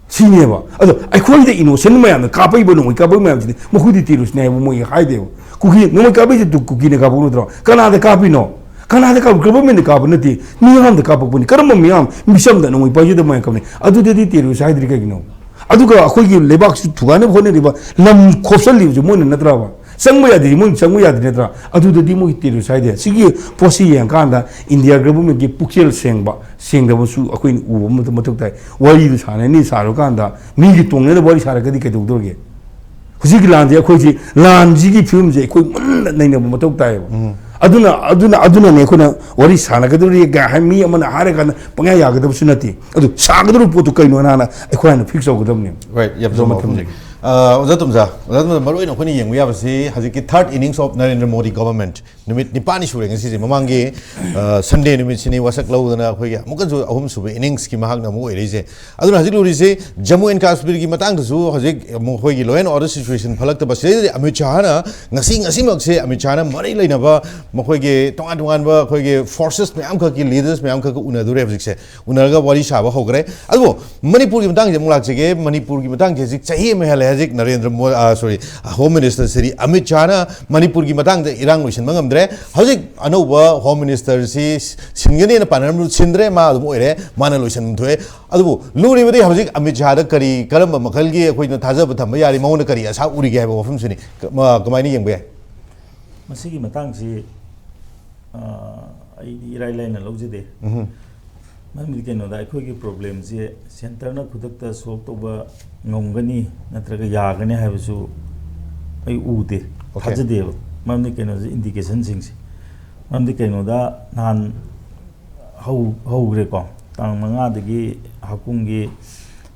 ꯁꯤꯅꯦꯕ꯫ ꯑꯗꯣ ꯑꯩꯈꯣꯏꯗ ꯏꯅꯣꯁꯦꯟ ꯃꯌꯥꯝꯅ ꯀꯥꯞꯄꯛꯏꯕ, ꯅꯣꯡꯃꯩ ꯀꯥꯞꯄꯛꯏ ꯃꯌꯥꯝꯁꯤꯗꯤ ꯃꯈꯣꯏꯗꯤ ꯇꯦꯔꯣꯔꯤꯁꯅꯦ ꯍꯥꯏꯕ ꯃꯣꯏꯒꯤ ꯍꯥꯏꯗꯦꯕ꯫ ꯀꯨꯀꯤ, ꯅꯣꯡꯃꯩ ꯀꯥꯞꯄꯛꯏꯁꯦ ꯇꯨ-, ꯀꯨꯀꯤꯅ ꯀꯥꯞꯄꯛꯄ ꯅꯠꯇ꯭ꯔꯣ? ꯀꯅꯥꯗ ꯀꯥꯞꯄꯤꯅꯣ? ꯀꯅꯥꯗ ꯀꯥꯞꯄ? ꯒꯚꯔꯟꯃꯦꯟꯗ ꯀꯥꯞꯄ ꯅꯠꯇꯦ꯫ ꯃꯤꯌꯥꯝꯗ ꯀꯥꯞꯄꯛꯄꯅꯤ꯫ ꯀꯔꯝꯕ ꯃꯤꯌꯥꯝ? ꯃꯤꯆꯝꯗ ꯅꯣꯡꯃꯩ ꯄꯥꯏꯖꯗꯕ ꯃꯌꯥꯝ ꯀꯥꯞꯄꯅꯤ꯫ ꯑꯗꯨꯗꯗꯤ ꯇꯦꯔꯣꯔꯤꯁ ꯍꯥꯏꯗ꯭ꯔꯤ ꯀꯩꯒꯤꯅꯣ? ꯑꯗꯨꯒ ꯑꯩꯈꯣꯏꯒꯤ ꯂꯩꯕꯥꯛꯁꯨ ꯊꯨꯒꯥꯏꯅꯕ ꯍꯣꯠꯅꯔꯤꯕ, ꯂꯝ ꯈꯣꯞꯆꯜꯂꯤꯕꯁꯨ ꯃꯣꯏꯅ ꯅꯠꯇ꯭ꯔꯕ? ꯆꯪꯕ ꯌꯥꯗꯦ, ꯃꯣꯏꯅ ꯆꯪꯕ ꯌꯥꯗꯦ ꯅꯠꯇ꯭ꯔꯥ? ꯑꯗꯨꯗꯗꯤ ꯃꯣꯏ ꯇꯦꯔꯣꯔꯤꯁ ꯍꯥꯏꯗꯦ꯫ ꯁꯤꯒꯤ ꯄꯣꯠꯁꯤ ꯌꯦꯡꯉꯀꯥꯟꯗ ꯏꯟꯗꯤꯌꯥ ꯒꯚꯔꯟꯃꯦꯟꯠꯀꯤ ꯄꯨꯛꯆꯦꯜ ꯁꯦꯡꯕ, ꯁꯦꯡꯗꯕꯁꯨ ꯑꯩꯈꯣꯏꯅ ꯎꯕ ꯃꯊꯧ, ꯃꯊꯧ ꯇꯥꯏ꯫ ꯋꯥꯔꯤꯗꯨ ꯁꯥꯟꯅꯅꯤ, ꯁꯥꯔꯀꯥꯟꯗ ꯃꯤꯒꯤ ꯇꯣꯡꯅꯅꯕ ꯋꯥꯔꯤ ꯁꯥꯔꯒꯗꯤ ꯀꯩꯗꯧꯗꯧꯔꯤꯒꯦ? ꯍꯧꯖꯤꯛꯀꯤ ꯂꯥꯟꯁꯦ, ꯑꯩꯈꯣꯏꯁꯤ ꯂꯥꯟꯁꯤꯒꯤ ꯐꯤꯕꯝꯁꯦ ꯑꯩꯈꯣꯏ ꯃꯨꯟꯅ ꯅꯩꯅꯕ ꯃꯊꯧ ꯇꯥꯏꯌꯦꯕ꯫ ꯑꯗꯨꯅ, ꯑꯗꯨꯅ, ꯑꯗꯨꯅꯅꯦ ꯑꯩꯈꯣꯏꯅ ꯋꯥꯔꯤ ꯁꯥꯟꯅꯒꯗꯧꯔꯤ ꯀꯥꯏ ꯍꯥꯏ, ꯃꯤ ꯑꯃꯅ ꯍꯥꯏꯔꯀꯥꯟꯗ ꯄꯪꯌꯥ ꯌꯥꯒꯗꯕꯁꯨ ꯅꯠꯇꯦ꯫ ꯑꯗꯨ ꯁꯥꯒꯗꯧꯔꯤꯕ ꯄꯣꯠꯇꯨ ꯀꯩꯅꯣ ꯍꯥꯟꯅ ꯑꯩꯈꯣꯏ ꯍꯥꯟꯅ ꯐꯤꯛꯁ ꯇꯧꯒꯗꯕꯅꯦ꯫ Right, ꯌꯥꯝ ꯆꯨꯝꯕ ꯃꯐꯝ ꯋꯥꯐꯝꯅꯤ꯫ ꯂꯩ꯫ ꯑ, ꯑꯣꯖꯥ ꯇꯣꯝꯖꯥ, ꯑꯣꯖꯥ ꯇꯣꯝꯖꯥ, ꯃꯔꯨ ꯑꯣꯏꯅ ꯑꯩꯈꯣꯏꯅ ꯌꯦꯡꯕ ꯌꯥꯕꯁꯤ ꯍꯧꯖꯤꯛꯀꯤ third innings of Narendra Modi government, ꯅꯨꯃꯤꯠ ꯅꯤꯄꯥꯟꯅꯤ ꯁꯨꯔꯦ ꯉꯁꯤꯁꯦ꯫ ꯃꯃꯥꯡꯒꯤ, ꯑ, ꯁꯟꯗꯦ ꯅꯨꯃꯤꯠꯁꯤꯅꯤ ꯋꯥꯁꯛ ꯂꯧꯗꯅ ꯑꯩꯈꯣꯏꯒꯤ ꯑꯃꯨꯛꯀꯁꯨ ꯑꯍꯨꯝꯁꯨꯕ ꯏꯅꯤꯡꯁꯀꯤ ꯃꯍꯥꯛꯅ ꯑꯃꯨꯛ ꯑꯣꯏꯔꯛꯏꯁꯦ꯫ ꯑꯗꯨꯅ ꯍꯧꯖꯤꯛ ꯂꯨꯔꯤꯁꯦ ꯖꯝꯃꯨ ꯑꯦꯟ ꯀꯥꯁꯃꯤꯔꯒꯤ ꯃꯇꯥꯡꯗꯁꯨ ꯍꯧꯖꯤꯛ ꯃꯈꯣꯏꯒꯤ law and order situation ꯐꯠꯂꯛꯇꯕ, ꯁꯤꯗꯩꯗ ꯑꯃꯤꯠ ꯁꯥꯍꯅ ꯉꯁꯤ, ꯉꯁꯤꯃꯛꯁꯦ ꯑꯃꯤꯠ ꯁꯥꯍꯅ ꯃꯔꯤ ꯂꯩꯅꯕ ꯃꯈꯣꯏꯒꯤ ꯇꯣꯉꯥꯟ ꯇꯣꯉꯥꯟꯕ ꯑꯩꯈꯣꯏꯒꯤ forces ꯃꯌꯥꯝꯈꯛꯀꯤ leaders ꯃꯌꯥꯝꯈꯛꯀ ꯎꯅꯗꯣꯔꯦ ꯍꯧꯖꯤꯛꯁꯦ꯫ ꯎꯅꯔꯒ ꯋꯥꯔꯤ ꯁꯥꯕ ꯍꯧꯈ꯭ꯔꯦ꯫ ꯑꯗꯨꯕꯨ ꯃꯅꯤꯄꯨꯔꯒꯤ ꯃꯇꯥꯡꯁꯦ ꯑꯃꯨꯛ ꯂꯥꯛꯆꯒꯦ꯫ ꯃꯅꯤꯄꯨꯔꯒꯤ ꯃꯇꯥꯡꯁꯦ ꯍꯧꯖꯤꯛ ꯆꯍꯤ ꯑꯃ ꯍꯦꯜꯂꯦ ꯍꯧꯖꯤꯛ ꯅꯔꯦꯟꯗ꯭ꯔ ꯃꯣ-, ꯑ, sorry, Home Minister Shri Amit ꯁꯥꯍꯅ ꯃꯅꯤꯄꯨꯔꯒꯤ ꯃꯇꯥꯡꯗ ꯏꯔꯥꯡ ꯂꯣꯏꯁꯤꯟꯕ ꯉꯝꯗ꯭ꯔꯦ꯫ ꯍꯧꯖꯤꯛ ꯑꯅꯧꯕ Home Minister ꯁꯤ ꯁꯤꯟꯒꯅꯦꯅ ꯄꯥꯅꯔꯝꯕꯗꯨ ꯁꯤꯟꯗ꯭ꯔꯦ, ꯃꯥ ꯑꯗꯨꯝ ꯑꯣꯏꯔꯦ, ꯃꯥꯅ ꯂꯣꯏꯁꯤꯟꯕ ꯊꯣꯛꯑꯦ꯫ ꯑꯗꯨꯕꯨ ꯂꯨꯔꯤꯕꯗꯤ ꯍꯧꯖꯤꯛ ꯑꯃꯤꯠ ꯁꯥꯍꯗ ꯀꯔꯤ, ꯀꯔꯝꯕ ꯃꯈꯜꯒꯤ ꯑꯩꯈꯣꯏꯅ ꯊꯥꯖꯕ ꯊꯝꯕ ꯌꯥꯔꯤ, ꯃꯉꯣꯟꯗ ꯀꯔꯤ ꯑꯁꯥ ꯎꯔꯤꯒꯦ ꯍꯥꯏꯕ ꯋꯥꯐꯝꯁꯤꯅꯤ꯫ ꯀ-, ꯃ-, ꯀꯃꯥꯏꯅ ꯌꯦꯡꯕ ꯌꯥꯏ? ꯃꯁꯤꯒꯤ ꯃꯇꯥꯡꯁꯤ, ꯑ, ꯑꯩꯗꯤ ꯏꯔꯥꯏ ꯂꯥꯏꯅ ꯂꯧꯖꯗꯦ꯫ ꯎꯝꯍꯨꯝ꯫ ꯃꯔꯝꯗꯤ ꯀꯩꯅꯣꯗ, ꯑꯩꯈꯣꯏꯒꯤ ꯄ꯭ꯔꯣꯕ꯭ꯂꯦꯝꯁꯦ ꯁꯦꯟꯇꯔꯅ ꯈꯨꯗꯛꯇ ꯁꯣꯜꯕ ꯇꯧꯕ ꯉꯝꯒꯅꯤ ꯅꯠꯇ꯭ꯔꯒ ꯌꯥꯒꯅꯤ ꯍꯥꯏꯕꯁꯨ ꯑꯩ ꯎꯗꯦ, Okay. ꯊꯥꯖꯗꯦꯕ꯫ ꯃꯔꯝꯗꯤ ꯀꯩꯅꯣꯁꯦ, ꯏꯟꯗꯤꯀꯦꯁꯟꯁꯤꯡꯁꯦ, ꯃꯔꯝꯗꯤ ꯀꯩꯅꯣꯗ, ꯅꯍꯥꯟ ꯍꯧ ꯍꯧꯈ꯭ꯔꯦꯀꯣ, ꯇꯥꯡ ꯃꯉꯥꯗꯒꯤ, ꯍꯥꯀꯨꯝꯒꯤ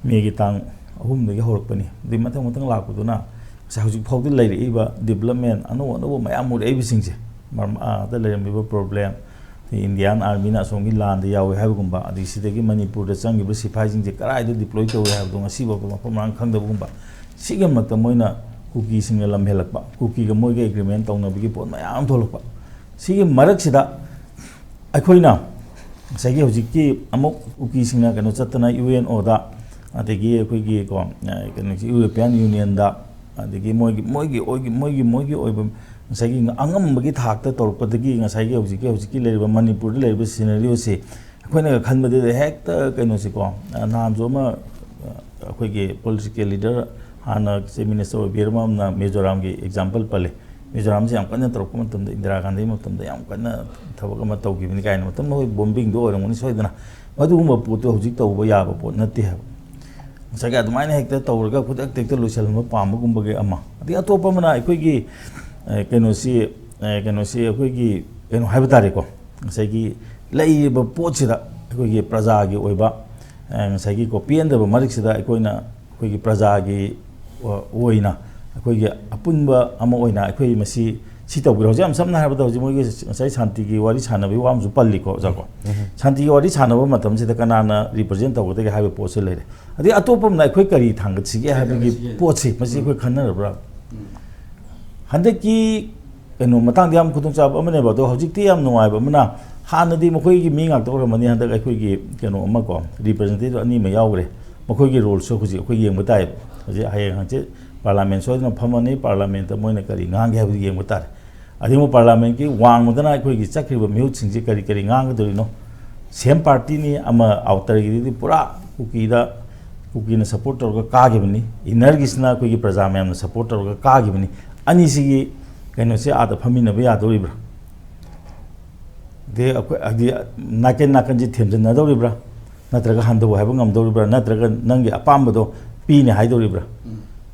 ꯃꯦꯒꯤ ꯇꯥꯡ ꯑꯍꯨꯝꯗꯒꯤ ꯍꯧꯔꯛꯄꯅꯤ꯫ ꯑꯗꯨꯗꯩ ꯃꯊꯪ ꯃꯊꯪ ꯂꯥꯛꯄꯗꯨꯅ ꯉꯁꯥꯏ ꯍꯧꯖꯤꯛ ꯐꯥꯎꯗ ꯂꯩꯔꯛꯏꯕ ꯗꯤꯕꯂꯞꯃꯦꯟ ꯑꯅꯧ ꯑꯅꯧꯕ ꯃꯌꯥꯝ ꯎꯔꯛꯏꯕꯁꯤꯡꯁꯦ, ꯃꯔꯝ ꯑꯥꯗ ꯂꯩꯔꯝꯃꯤꯕ ꯄ꯭ꯔꯣꯕ꯭ꯂꯦꯝ, ꯑꯗꯩ ꯏꯟꯗꯤꯌꯥꯟ ꯑꯥꯔꯃꯤꯅ ꯑꯁꯣꯝꯒꯤ ꯂꯥꯟꯗ ꯌꯥꯎꯋꯦ ꯍꯥꯏꯕꯒꯨꯝꯕ, ꯑꯗꯩ ꯁꯤꯗꯒꯤ ꯃꯅꯤꯄꯨꯔꯗ ꯆꯪꯈꯤꯕ ꯁꯤꯐꯥꯏꯁꯤꯡꯁꯦ ꯀꯗꯥꯏꯗ ꯗꯤꯄ꯭ꯂꯣꯏ ꯇꯧꯋꯦ ꯍꯥꯏꯕꯗꯣ ꯉꯁꯤꯐꯥꯎꯗ ꯃꯐꯝ ꯃꯔꯥꯡ ꯈꯪꯗꯕꯒꯨꯝꯕ, ꯁꯤꯒꯤꯗꯃꯛꯇ ꯃꯣꯏꯅ ꯀꯨꯀꯤꯁꯤꯡꯅ ꯂꯝ ꯍꯦꯜꯂꯛꯄ, ꯀꯨꯀꯤꯒ ꯃꯣꯏꯒ ꯑꯦꯒ꯭ꯔꯤꯃꯦꯟ ꯇꯧꯅꯕꯒꯤ ꯄꯣꯠ ꯃꯌꯥꯝ ꯊꯣꯛꯂꯛꯄ, ꯁꯤꯒꯤ ꯃꯔꯛꯁꯤꯗ ꯑꯩꯈꯣꯏꯅ ꯉꯁꯥꯏꯒꯤ ꯍꯧꯖꯤꯛꯀꯤ ꯑꯃꯨꯛ ꯀꯨꯀꯤꯁꯤꯡꯅ ꯀꯩꯅꯣ ꯆꯠꯇꯅ ꯌꯨ ꯑꯦꯟ ꯑꯣꯗ, ꯑꯗꯒꯤ ꯑꯩꯈꯣꯏꯒꯤ ꯀꯣ, ꯑ, ꯀꯩꯅꯣꯁꯤ, ꯌꯨꯔꯣꯄꯤꯌꯥꯟ ꯌꯨꯅꯤꯌꯟꯗ, ꯑꯗꯒꯤ ꯃꯣꯏꯒꯤ ꯃꯣꯏꯒꯤ ꯑꯣꯏꯒꯤ ꯃꯣꯏꯒꯤ ꯃꯣꯏꯒꯤ ꯑꯣꯏꯕ ꯉꯁꯥꯏꯒꯤ ꯑꯉꯝꯕꯒꯤ ꯊꯥꯛꯇ ꯇꯧꯔꯛꯄꯗꯒꯤ ꯉꯁꯥꯏꯒꯤ ꯍꯧꯖꯤꯛꯀꯤ ꯍꯧꯖꯤꯛꯀꯤ ꯂꯩꯔꯤꯕ ꯃꯅꯤꯄꯨꯔꯗ ꯂꯩꯔꯤꯕ ꯁꯤꯅꯔꯤꯑꯣꯁꯤ ꯑꯩꯈꯣꯏꯅꯒ ꯈꯟꯕꯗꯨꯗ ꯍꯦꯛꯇ ꯀꯩꯅꯣꯁꯤꯀꯣ, ꯑ, ꯅꯍꯥꯟꯁꯨ ꯑꯃ, ꯑ, ꯑꯩꯈꯣꯏꯒꯤ ꯄꯣꯂꯤꯇꯤꯀꯦꯜ ꯂꯤꯗꯔ ꯍꯥꯟꯅ ꯆꯤꯐ ꯃꯤꯅꯤꯁꯇꯔ ꯑꯣꯏꯕꯤꯔꯝꯕ ꯑꯃꯅ ꯃꯤꯖꯣꯔꯥꯝꯒꯤ ꯑꯦꯛꯖꯥꯝꯄꯜ ꯄꯜꯂꯦ꯫ ꯃꯤꯖꯣꯔꯥꯝꯁꯦ ꯌꯥꯝ ꯀꯟꯅ ꯇꯧꯔꯛꯄ ꯃꯇꯝꯗ, ꯏꯟꯗꯤꯔꯥ ꯒꯥꯟꯙꯤ ꯃꯇꯝꯗ ꯌꯥꯝ ꯀꯟꯅ ꯊꯕꯛ ꯑꯃ ꯇꯧꯈꯤꯕꯅꯤ ꯀꯥꯏꯅ, ꯃꯇꯝꯗ ꯍꯣꯏ ꯕꯣꯝꯕꯤꯡꯗꯣ ꯑꯣꯏꯔꯝꯒꯅꯤ ꯁꯣꯏꯗꯅ, ꯃꯗꯨꯒꯨꯝꯕ ꯄꯣꯠꯇꯣ ꯍꯧꯖꯤꯛ ꯇꯧꯕ ꯌꯥꯕ ꯄꯣꯠ ꯅꯠꯇꯦ ꯍꯥꯏꯕ꯫ ꯉꯁꯥꯏꯒꯤ ꯑꯗꯨꯃꯥꯏꯅ ꯍꯦꯛꯇ ꯇꯧꯔꯒ ꯈꯨꯗꯛꯇ ꯍꯦꯛꯇ ꯂꯣꯏꯁꯤꯜꯍꯟꯕ ꯄꯥꯝꯕꯒꯨꯝꯕꯒꯤ ꯑꯃ, ꯑꯗꯒꯤ ꯑꯇꯣꯞꯄ ꯑꯃꯅ ꯑꯩꯈꯣꯏꯒꯤ, ꯑ, ꯀꯩꯅꯣꯁꯤ, ꯑ, ꯀꯩꯅꯣꯁꯤ ꯑꯩꯈꯣꯏꯒꯤ ꯀꯩꯅꯣ ꯍꯥꯏꯕ ꯇꯥꯔꯦꯀꯣ, ꯉꯁꯥꯏꯒꯤ ꯂꯩꯔꯤꯕ ꯄꯣꯠꯁꯤꯗ ꯑꯩꯈꯣꯏꯒꯤ ꯄ꯭ꯔꯖꯥꯒꯤ ꯑꯣꯏꯕ, ꯑ, ꯉꯁꯥꯏꯒꯤꯀꯣ, ꯄꯦꯟꯗꯕ ꯃꯔꯛꯁꯤꯗ ꯑꯩꯈꯣꯏꯅ ꯑꯩꯈꯣꯏꯒꯤ ꯄ꯭ꯔꯖꯥꯒꯤ ꯑꯣ-, ꯑꯣꯏꯅ ꯑꯩꯈꯣꯏꯒꯤ ꯑꯄꯨꯟꯕ ꯑꯃ ꯑꯣꯏꯅ ꯑꯩꯈꯣꯏ ꯃꯁꯤ ꯁꯤ ꯇꯧꯕꯤꯔꯣ꯫ ꯍꯧꯖꯤꯛ ꯌꯥꯝ ꯁꯝꯅ ꯍꯥꯏꯔꯕꯗ, ꯍꯧꯖꯤꯛ ꯃꯣꯏꯒꯤ ꯉꯁꯥꯏ ꯁꯥꯟꯇꯤꯒꯤ ꯋꯥꯔꯤ ꯁꯥꯟꯅꯕꯒꯤ ꯋꯥ ꯑꯃꯁꯨ ꯄꯜꯂꯤꯀꯣ, ꯑꯣꯖꯥꯀꯣ꯫ ꯁꯥꯟꯇꯤꯒꯤ ꯋꯥꯔꯤ ꯁꯥꯟꯅꯕ ꯃꯇꯝꯁꯤꯗ ꯀꯅꯥꯅ ꯔꯤꯄ꯭ꯔꯖꯦꯟ ꯇꯧꯒꯗꯒꯦ ꯍꯥꯏꯕ ꯄꯣꯠꯁꯨ ꯂꯩꯔꯦ꯫ ꯑꯗꯩ ꯑꯇꯣꯞꯄ ꯑꯃꯅ ꯑꯩꯈꯣꯏ ꯀꯔꯤ ꯊꯥꯡꯒꯠꯁꯤꯒꯦ ꯍꯥꯏꯕꯒꯤ ꯄꯣꯠꯁꯤ, ꯃꯁꯤ ꯑꯩꯈꯣꯏ ꯈꯟꯅꯔꯕ꯭ꯔꯥ? ꯍꯟꯗꯛꯀꯤ ꯀꯩꯅꯣ ꯃꯇꯥꯡꯗ ꯌꯥꯝ ꯈꯨꯗꯣꯡꯆꯥꯕ ꯑꯃꯅꯦꯕ꯫ ꯑꯗꯣ ꯍꯧꯖꯤꯛꯇꯤ ꯌꯥꯝ ꯅꯨꯡꯉꯥꯏꯕ ꯑꯃꯅ, ꯍꯥꯟꯅꯗꯤ ꯃꯈꯣꯏꯒꯤ ꯃꯤ ꯉꯥꯛꯇ ꯑꯣꯏꯔꯝꯃꯅꯤ, ꯍꯟꯗꯛ ꯑꯩꯈꯣꯏꯒꯤ ꯀꯩꯅꯣ ꯑꯃꯀꯣ, ꯔꯤꯄ꯭ꯔꯖꯦꯟꯇꯦꯇꯤꯚ ꯑꯅꯤ ꯑꯃ ꯌꯥꯎꯈ꯭ꯔꯦ꯫ ꯃꯈꯣꯏꯒꯤ ꯔꯣꯜꯁꯨ ꯍꯧꯖꯤꯛ ꯑꯩꯈꯣꯏ ꯌꯦꯡꯕ ꯇꯥꯏꯌꯦꯕ꯫ ꯍꯧꯖꯤꯛ ꯍꯌꯦꯡ ꯍꯪꯆꯤꯠ ꯄꯥꯔꯂꯥꯃꯦꯟ ꯁꯣꯏꯗꯅ ꯐꯝꯃꯅꯤ, ꯄꯥꯔꯂꯥꯃꯦꯟꯇ ꯃꯣꯏꯅ ꯀꯔꯤ ꯉꯥꯡꯒꯦ ꯍꯥꯏꯕꯗꯨ ꯌꯦꯡꯕ ꯇꯥꯔꯦ꯫ ꯑꯗꯨꯒ ꯄꯥꯔꯂꯥꯃꯦꯟꯀꯤ ꯋꯥꯡꯃꯗꯅ ꯑꯩꯈꯣꯏꯒꯤ ꯆꯠꯈ꯭ꯔꯤꯕ ꯃꯤꯍꯨꯠꯁꯤꯡꯁꯤ ꯀꯔꯤ ꯀꯔꯤ ꯉꯥꯡꯒꯗꯧꯔꯤꯅꯣ? ꯁꯦꯝ ꯄꯥꯔꯇꯤꯅꯤ, ꯑꯃ ꯑꯥꯎꯇꯔꯒꯤꯗꯨꯗꯤ ꯄꯨꯔꯥ ꯀꯨꯀꯤꯗ, ꯀꯨꯀꯤꯅ ꯁꯞꯄꯣꯔꯠ ꯇꯧꯔꯒ ꯀꯥꯈꯤꯕꯅꯤ, ꯏꯟꯅꯔꯒꯤꯁꯤꯅ ꯑꯩꯈꯣꯏꯒꯤ ꯄ꯭ꯔꯖꯥ ꯃꯌꯥꯝꯅ ꯁꯞꯄꯣꯔꯠ ꯇꯧꯔꯒ ꯀꯥꯈꯤꯕꯅꯤ꯫ ꯑꯅꯤꯁꯤꯒꯤ ꯀꯩꯅꯣꯁꯦ ꯑꯥꯗ ꯐꯝꯃꯤꯟꯅꯕ ꯌꯥꯗꯧꯔꯤꯕ꯭ꯔꯥ? ꯑꯗꯩ ꯑꯩꯈꯣꯏ ꯍꯥꯏꯗꯤ ꯅꯥꯀꯟ ꯅꯥꯀꯟꯁꯤ ꯊꯦꯝꯖꯤꯟꯅꯗꯧꯔꯤꯕ꯭ꯔꯥ, ꯅꯠꯇ꯭ꯔꯒ ꯍꯟꯊꯧ ꯍꯥꯏꯕ ꯉꯝꯗꯧꯔꯤꯕ꯭ꯔꯥ, ꯅꯠꯇ꯭ꯔꯒ ꯅꯪꯒꯤ ꯑꯄꯥꯝꯕꯗꯣ ꯄꯤꯅꯤ ꯍꯥꯏꯗꯧꯔꯤꯕ꯭ꯔꯥ?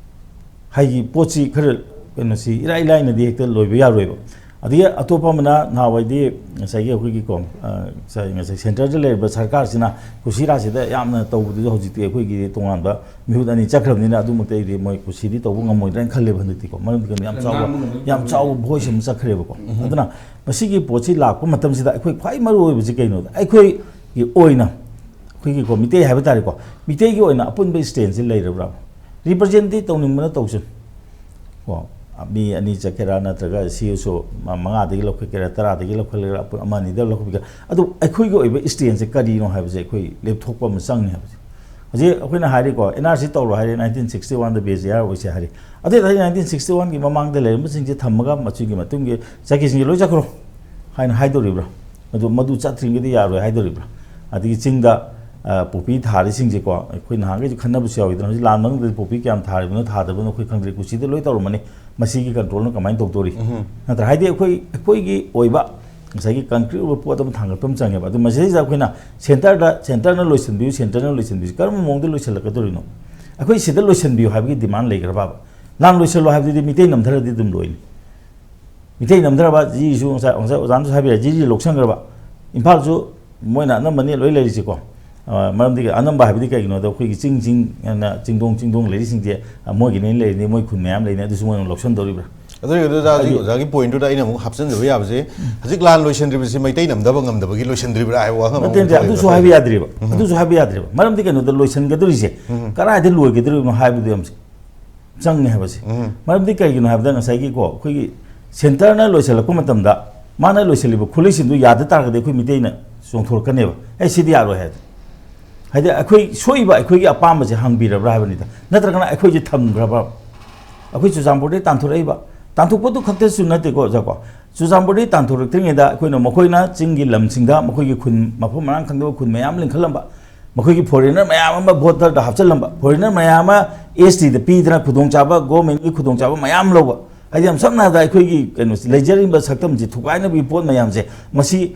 ꯍꯥꯏꯗꯤ ꯄꯣꯠꯁꯤ ꯈꯔ ꯀꯩꯅꯣꯁꯤ ꯏꯔꯥꯏ ꯂꯥꯏꯅꯗꯤ ꯍꯦꯛꯇ ꯂꯣꯏꯕ ꯌꯥꯔꯣꯏꯕ꯫ ꯑꯗꯒꯤ ꯑꯇꯣꯞꯄ ꯑꯃꯅ ꯅꯍꯥꯟꯋꯥꯏꯗꯤ ꯉꯁꯥꯏꯒꯤ ꯑꯩꯈꯣꯏꯒꯤ ꯀꯣ, ꯑ, ꯉꯁꯥꯏ, ꯉꯁꯥꯏ ꯁꯦꯟꯇꯔꯗ ꯂꯩꯔꯤꯕ ꯁꯔꯀꯥꯔꯁꯤꯅ ꯀꯨꯁꯤꯔꯥꯁꯤꯗ ꯌꯥꯝꯅ ꯇꯧꯕꯗꯨꯗ ꯍꯧꯖꯤꯛꯇꯤ ꯑꯩꯈꯣꯏꯒꯤ ꯇꯣꯉꯥꯟꯕ ꯃꯤꯍꯨꯠ ꯑꯅꯤ ꯆꯠꯈ꯭ꯔꯕꯅꯤꯅ ꯑꯗꯨꯃꯛꯇ ꯑꯩꯗꯤ ꯃꯣꯏ ꯀꯨꯁꯤꯗꯤ ꯇꯧꯕ ꯉꯝꯃꯣꯏꯗ꯭ꯔꯥꯅ ꯈꯜꯂꯦꯕ ꯍꯟꯗꯛꯇꯤꯀꯣ꯫ ꯃꯔꯝꯗꯤ ꯀꯩꯅꯣ, ꯌꯥꯝ ꯆꯥꯎꯕ, ꯉꯥꯡꯕ ꯉꯝꯃꯣꯏ꯫ ꯌꯥꯝ ꯆꯥꯎꯕ ꯚꯣꯏꯁ ꯑꯃ ꯆꯠꯈ꯭ꯔꯦꯕꯀꯣ꯫ ꯑꯗꯨꯅ ꯃꯁꯤꯒꯤ ꯄꯣꯠꯁꯤ ꯂꯥꯛꯄ ꯃꯇꯝꯁꯤꯗ ꯑꯩꯈꯣꯏ ꯈ꯭ꯋꯥꯏ ꯃꯔꯨ ꯑꯣꯏꯕꯁꯤ ꯀꯩꯅꯣꯗ, ꯑꯩꯈꯣꯏꯒꯤ ꯑꯣꯏꯅ, ꯑꯩꯈꯣꯏꯒꯤꯀꯣ, ꯃꯤꯇꯩ ꯍꯥꯏꯕ ꯇꯥꯔꯦꯀꯣ, ꯃꯤꯇꯩꯒꯤ ꯑꯣꯏꯅ ꯑꯄꯨꯟꯕ ꯁ꯭ꯇꯦꯟꯁꯤ ꯂꯩꯔꯕ꯭ꯔꯥ? ꯔꯤꯄ꯭ꯔꯖꯦꯟꯗꯤ ꯇꯧꯅꯤꯡꯕꯅ ꯇꯧꯁꯅꯨ꯫ ꯀꯣ, ꯃꯤ ꯑꯅꯤ ꯆꯠꯀꯦꯔꯥ, ꯅꯠꯇ꯭ꯔꯒ ꯁꯤ ꯑꯣꯏꯁꯨ ꯃ-, ꯃꯉꯥꯗꯒꯤ ꯂꯧꯈꯠꯀꯦꯔꯥ, ꯇꯔꯥꯗꯒꯤ ꯂꯧꯈꯠꯂꯒꯦꯔꯥ, ꯑꯄꯨꯟ ꯑꯃ ꯑꯅꯤꯗ ꯂꯧꯈꯠꯄꯤꯒꯦꯔꯥ, ꯑꯗꯨ ꯑꯩꯈꯣꯏꯒꯤ ꯑꯣꯏꯕ ꯁ꯭ꯇꯦꯟꯁꯦ ꯀꯔꯤꯅꯣ ꯍꯥꯏꯕꯁꯦ ꯑꯩꯈꯣꯏ ꯂꯦꯞꯊꯣꯛꯄ ꯑꯃ ꯆꯪꯉꯦ ꯍꯥꯏꯕꯁꯦ꯫ ꯍꯧꯖꯤꯛ ꯑꯩꯈꯣꯏꯅ ꯍꯥꯏꯔꯤꯀꯣ, ꯑꯦꯟ ꯑꯥꯔ ꯁꯤ ꯇꯧꯔꯣ ꯍꯥꯏꯔꯦ, ꯅꯥꯏꯟꯇꯤꯟ ꯁꯤꯛꯁꯇꯤ ꯋꯥꯟꯗ ꯕꯦꯖꯤꯌꯥꯔ ꯑꯣꯏꯁꯦ ꯍꯥꯏꯔꯦ꯫ ꯑꯗꯨ ꯑꯣꯏ ꯇꯥꯔꯗꯤ ꯅꯥꯏꯟꯇꯤꯟ ꯁꯤꯛꯁꯇꯤ ꯋꯥꯟꯒꯤ ꯃꯃꯥꯡꯗ ꯂꯩꯔꯝꯕꯁꯤꯡꯁꯦ ꯊꯝꯃꯒ ꯃꯁꯤꯒꯤ ꯃꯇꯨꯡꯒꯤ ꯆꯠꯈꯤꯁꯤꯡꯁꯦ ꯂꯣꯏ ꯆꯠꯈ꯭ꯔꯣ ꯍꯥꯏꯅ ꯍꯥꯏꯗꯧꯔꯤꯕ꯭ꯔꯥ? ꯑꯗꯨ ꯃꯗꯨ ꯆꯠꯇ꯭ꯔꯤꯉꯩꯗꯤ ꯌꯥꯔꯣꯏ ꯍꯥꯏꯗꯧꯔꯤꯕ꯭ꯔꯥ? ꯑꯗꯒꯤ ꯆꯤꯡꯗ, ꯑ, ꯄꯣꯄꯤ ꯊꯥꯔꯤꯁꯤꯡꯁꯦꯀꯣ, ꯑꯩꯈꯣꯏ ꯅꯍꯥꯟꯈꯩꯁꯨ ꯈꯟꯅꯕꯁꯨ ꯌꯥꯎꯋꯤꯗꯅ, ꯍꯧꯖꯤꯛ ꯂꯥꯟ ꯃꯅꯨꯡꯗꯗꯤ ꯄꯣꯄꯤ ꯀꯌꯥꯝ ꯊꯥꯔꯤꯕꯅꯣ, ꯊꯥꯗꯕꯅꯣ ꯑꯩꯈꯣꯏ ꯈꯪꯗ꯭ꯔꯦ, ꯀꯨꯁꯤꯗ ꯂꯣꯏ ꯇꯧꯔꯝꯃꯅꯤ꯫ ꯃꯁꯤꯒꯤ ꯀꯟꯇ꯭ꯔꯣꯜꯅ ꯀꯃꯥꯏꯅ ꯇꯧꯗꯣꯔꯤ? ꯅꯠꯇ꯭ꯔꯥ? ꯍꯥꯏꯗꯤ ꯑꯩꯈꯣꯏ, ꯑꯩꯈꯣꯏꯒꯤ ꯑꯣꯏꯕ ꯉꯁꯥꯏꯒꯤ ꯀꯟꯀ꯭ꯔꯤꯠ ꯑꯣꯏꯕ ꯄꯣꯠ ꯑꯃ ꯊꯥꯡꯒꯠꯄ ꯑꯃ ꯆꯪꯉꯦꯕ꯫ ꯑꯗꯨ ꯃꯁꯤꯗꯩꯁꯤꯗ ꯑꯩꯈꯣꯏꯅ ꯁꯦꯟꯇꯔꯗ, ꯁꯦꯟꯇꯔꯅ ꯂꯣꯏꯁꯤꯟꯕꯤꯌꯨ, ꯁꯦꯟꯇꯔꯅ ꯂꯣꯏꯁꯤꯟꯕꯤꯌꯨ, ꯀꯔꯝꯕ ꯃꯑꯣꯡꯗ ꯂꯣꯏꯁꯤꯜꯂꯛꯀꯗꯧꯔꯤꯅꯣ? ꯑꯩꯈꯣꯏ ꯁꯤꯗ ꯂꯣꯏꯁꯤꯟꯕꯤꯌꯨ ꯍꯥꯏꯕꯒꯤ ꯗꯤꯃꯥꯟ ꯂꯩꯈ꯭ꯔꯕꯕ? ꯂꯥꯟ ꯂꯣꯏꯁꯤꯜꯂꯣ ꯍꯥꯏꯕꯗꯨꯗꯤ ꯃꯤꯇꯩ ꯅꯝꯊꯔꯗꯤ ꯑꯗꯨꯝ ꯂꯣꯏꯅꯤ꯫ ꯃꯤꯇꯩ ꯅꯝꯊꯔꯕ, ꯖꯤꯔꯤꯁꯨ ꯉꯁꯥꯏ, ꯉꯁꯥꯏ ꯑꯣꯖꯥꯅꯁꯨ ꯍꯥꯏꯕꯤꯔꯦ, ꯖꯤꯔꯤ ꯂꯧꯁꯟꯈ꯭ꯔꯕ, ꯏꯝꯐꯥꯜꯁꯨ ꯃꯣꯏꯅ ꯑꯅꯝꯕꯅꯤ ꯂꯣꯏ ꯂꯩꯔꯤꯁꯤꯀꯣ꯫ ꯑ, ꯃꯔꯝꯗꯤ ꯑꯅꯝꯕ ꯍꯥꯏꯕꯗꯤ ꯀꯩꯒꯤꯅꯣꯗ ꯑꯩꯈꯣꯏꯒꯤ ꯆꯤꯡ, ꯆꯤꯡ ꯑꯅ ꯆꯤꯡꯗꯣꯡ, ꯆꯤꯡꯗꯣꯡ ꯂꯩꯔꯤꯁꯤꯡꯁꯦ, ꯑ, ꯃꯣꯏꯒꯤꯅꯦꯅ ꯂꯩꯔꯤꯅꯤ, ꯃꯣꯏ ꯈꯨꯟ ꯃꯌꯥꯝ ꯂꯩꯅꯤ, ꯑꯗꯨꯁꯨ ꯃꯣꯏꯅ ꯂꯧꯁꯟꯗꯧꯔꯤꯕ꯭ꯔꯥ? ꯑꯗꯨ ꯑꯣꯏꯔꯒꯗꯤ ꯑꯣꯖꯥ, ꯍꯧꯖꯤꯛ ꯍꯥꯏꯗꯤ ꯑꯣꯖꯥꯒꯤ ꯄꯣꯏꯟꯠꯇꯨꯗ ꯑꯩꯅ ꯑꯃꯨꯛ ꯍꯥꯞꯆꯤꯟꯖꯕ ꯌꯥꯕꯁꯦ, ꯍꯧꯖꯤꯛ ꯂꯥꯟ ꯂꯣꯏꯁꯤꯟꯗ꯭ꯔꯤꯕꯁꯤ ꯃꯩꯇꯩ ꯅꯝꯗꯕ ꯉꯝꯗꯕꯒꯤ ꯂꯣꯏꯁꯤꯟꯗ꯭ꯔꯤꯕ꯭ꯔꯥ ꯍꯥꯏꯕ ꯋꯥꯍꯪ ꯑꯃ ꯅꯠꯇꯦ, ꯅꯠꯇꯦ, ꯊꯣꯛꯂꯛꯑꯦꯕ꯫ ꯑꯗꯨꯁꯨ ꯍꯥꯏꯕ ꯌꯥꯗ꯭ꯔꯤꯕ, ꯎꯝ꯫ ꯑꯗꯨꯁꯨ ꯍꯥꯏꯕ ꯌꯥꯗ꯭ꯔꯤꯕ꯫ ꯃꯔꯝꯗꯤ ꯀꯩꯅꯣꯗ ꯂꯣꯏꯁꯤꯟꯒꯗꯧꯔꯤꯁꯦ, ꯎꯝ꯫ ꯀꯗꯥꯏꯗ ꯂꯣꯏꯒꯗꯧꯔꯤꯕꯅꯣ ꯍꯥꯏꯕꯗꯨ ꯌꯥꯝ ꯆꯪꯉꯦ ꯍꯥꯏꯕꯁꯦ꯫ ꯎꯝ꯫ ꯃꯔꯝꯗꯤ ꯀꯩꯒꯤꯅꯣ ꯍꯥꯏꯕꯗ ꯉꯁꯥꯏꯒꯤꯀꯣ, ꯑꯩꯈꯣꯏꯒꯤ ꯁꯦꯟꯇꯔꯅ ꯂꯣꯏꯁꯤꯜꯂꯛꯄ ꯃꯇꯝꯗ ꯃꯥꯅ ꯂꯣꯏꯁꯤꯜꯂꯤꯕ ꯈꯨꯠꯂꯣꯏꯁꯤꯟꯗꯨ ꯌꯥꯗ ꯇꯥꯔꯒꯗꯤ ꯑꯩꯈꯣꯏ ꯃꯤꯇꯩꯅ ꯆꯣꯡꯊꯣꯔꯛꯀꯅꯦꯕ, "ꯑꯦ, ꯁꯤꯗꯤ ꯌꯥꯔꯣꯏ" ꯍꯥꯏꯗꯅ꯫ ꯍꯥꯏꯗꯤ ꯑꯩꯈꯣꯏ ꯁꯣꯛꯏꯕ ꯑꯩꯈꯣꯏꯒꯤ ꯑꯄꯥꯝꯕꯁꯦ ꯍꯪꯕꯤꯔꯕ꯭ꯔꯥ ꯍꯥꯏꯕꯅꯤꯗ, ꯅꯠꯇ꯭ꯔꯒꯅ ꯑꯩꯈꯣꯏꯁꯦ ꯊꯝꯈ꯭ꯔꯕ? ꯑꯩꯈꯣꯏ ꯆꯨꯔꯆꯥꯟꯄꯨꯔꯗꯒꯤ ꯇꯥꯟꯊꯣꯔꯛꯏꯕ, ꯇꯥꯟꯊꯣꯛꯄꯗꯨ ꯈꯛꯇꯁꯨ ꯅꯠꯇꯦꯀꯣ, ꯑꯣꯖꯥꯀꯣ, ꯆꯨꯔꯆꯥꯟꯄꯨꯔꯗꯒꯤ ꯇꯥꯟꯊꯣꯔꯛꯇ꯭ꯔꯤꯉꯩꯗ ꯑꯩꯈꯣꯏꯅ ꯃꯈꯣꯏꯅ ꯆꯤꯡꯒꯤ ꯂꯝꯁꯤꯡꯗ ꯃꯈꯣꯏꯒꯤ ꯈꯨꯟ, ꯃꯐꯝ ꯃꯔꯥꯡ ꯈꯪꯗꯕ ꯈꯨꯟ ꯃꯌꯥꯝ ꯂꯤꯡꯈꯠꯂꯝꯕ, ꯃꯈꯣꯏꯒꯤ ꯐꯣꯔꯦꯟꯅꯔ ꯃꯌꯥꯝ ꯑꯃ ꯚꯣꯇꯔꯗ ꯍꯥꯞꯆꯤꯜꯂꯝꯕ, ꯐꯣꯔꯦꯟꯅꯔ ꯃꯌꯥꯝ ꯑꯃ ꯑꯦꯁ ꯇꯤꯗ ꯄꯤꯗꯅ ꯈꯨꯗꯣꯡꯆꯥꯕ, ꯒꯣꯔꯃꯦꯟꯒꯤ ꯈꯨꯗꯣꯡꯆꯥꯕ ꯃꯌꯥꯝ ꯂꯧꯕ, ꯍꯥꯏꯗꯤ, ꯌꯥꯝ ꯁꯝꯅ ꯍꯥꯏꯔꯕꯗ, ꯑꯩꯈꯣꯏꯒꯤ ꯀꯩꯅꯣꯁꯤ, ꯂꯩꯖꯔꯤꯕ ꯁꯛꯇꯝꯁꯤ ꯊꯨꯒꯥꯏꯅꯕꯒꯤ ꯄꯣꯠ ꯃꯌꯥꯝꯁꯦ, ꯃꯁꯤ,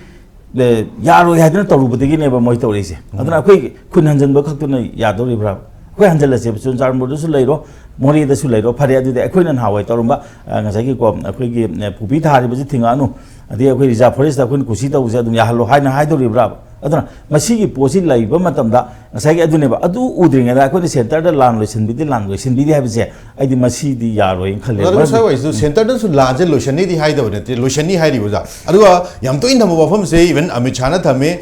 ꯑꯦ, ꯌꯥꯔꯣꯏ ꯍꯥꯏꯗꯨꯅ ꯇꯧꯔꯨꯕꯗꯒꯤꯅꯦꯕ ꯃꯣꯏ ꯇꯧꯔꯛꯏꯁꯦ꯫ ꯑꯗꯨꯅ ꯑꯩꯈꯣꯏ ꯈꯨꯟ ꯍꯟꯖꯤꯟꯕ ꯈꯛꯇꯨꯅ ꯌꯥꯗꯧꯔꯤꯕ꯭ꯔꯥ? ꯑꯩꯈꯣꯏ ꯍꯟꯖꯤꯜꯂꯁꯦꯕ, ꯆꯨꯔꯆꯥꯟꯄꯨꯔꯗꯁꯨ ꯂꯩꯔꯣ, ꯃꯣꯔꯦꯗꯁꯨ ꯂꯩꯔꯣ, ꯐꯔꯦ꯫ ꯑꯗꯨꯗꯤ ꯑꯩꯈꯣꯏꯅ ꯅꯍꯥꯟꯋꯥꯏ ꯇꯧꯔꯝꯕ, ꯑ, ꯉꯁꯥꯏꯒꯤꯀꯣ, ꯑꯩꯈꯣꯏꯒꯤ, ꯑ, ꯄꯨꯄꯤ ꯊꯥꯔꯤꯕꯁꯤ ꯊꯤꯡꯉꯛꯑꯅꯨ, ꯑꯗꯩ ꯑꯩꯈꯣꯏ reserve forest ꯑꯩꯈꯣꯏꯅ ꯀꯨꯁꯤ ꯇꯧꯕꯁꯦ ꯑꯗꯨꯝ ꯌꯥꯍꯜꯂꯣ ꯍꯥꯏꯅ ꯍꯥꯏꯗꯧꯔꯤꯕ꯭ꯔꯥ? ꯑꯗꯨꯅ ꯃꯁꯤꯒꯤ ꯄꯣꯠꯁꯤ ꯂꯩꯕ ꯃꯇꯝꯗ, ꯉꯁꯥꯏꯒꯤ ꯑꯗꯨꯅꯦꯕ, ꯑꯗꯨ ꯎꯗ꯭ꯔꯤꯉꯩꯗ ꯑꯩꯈꯣꯏꯅ centreꯗ ꯂꯥꯟ ꯂꯣꯏꯁꯤꯟꯕꯤꯗꯦ, ꯂꯥꯟ ꯂꯣꯏꯁꯤꯟꯕꯤꯗꯦ ꯍꯥꯏꯕꯁꯦ ꯑꯩꯗꯤ ꯃꯁꯤꯗꯤ ꯌꯥꯔꯣꯏꯅ ꯈꯜꯂꯦ꯫ ꯑꯗꯨ ꯃꯔꯝꯗꯤ ꯁ꯭ꯋꯥꯏ ꯋꯥꯏꯁꯤꯁꯨ centreꯗꯁꯨ ꯂꯥꯟꯁꯦ ꯂꯣꯏꯁꯤꯟꯅꯤꯗꯤ ꯍꯥꯏꯗꯕ ꯅꯠꯇꯦ, ꯂꯣꯏꯁꯤꯟꯅꯤ ꯍꯥꯏꯔꯤꯕ ꯑꯣꯖꯥ꯫ ꯑꯗꯨꯒ ꯌꯥꯝ ꯇꯣꯏꯅ ꯊꯝꯕ ꯋꯥꯐꯝꯁꯦ, even ꯑꯃꯤꯠ ꯁꯥꯍꯅ ꯊꯝꯃꯤ,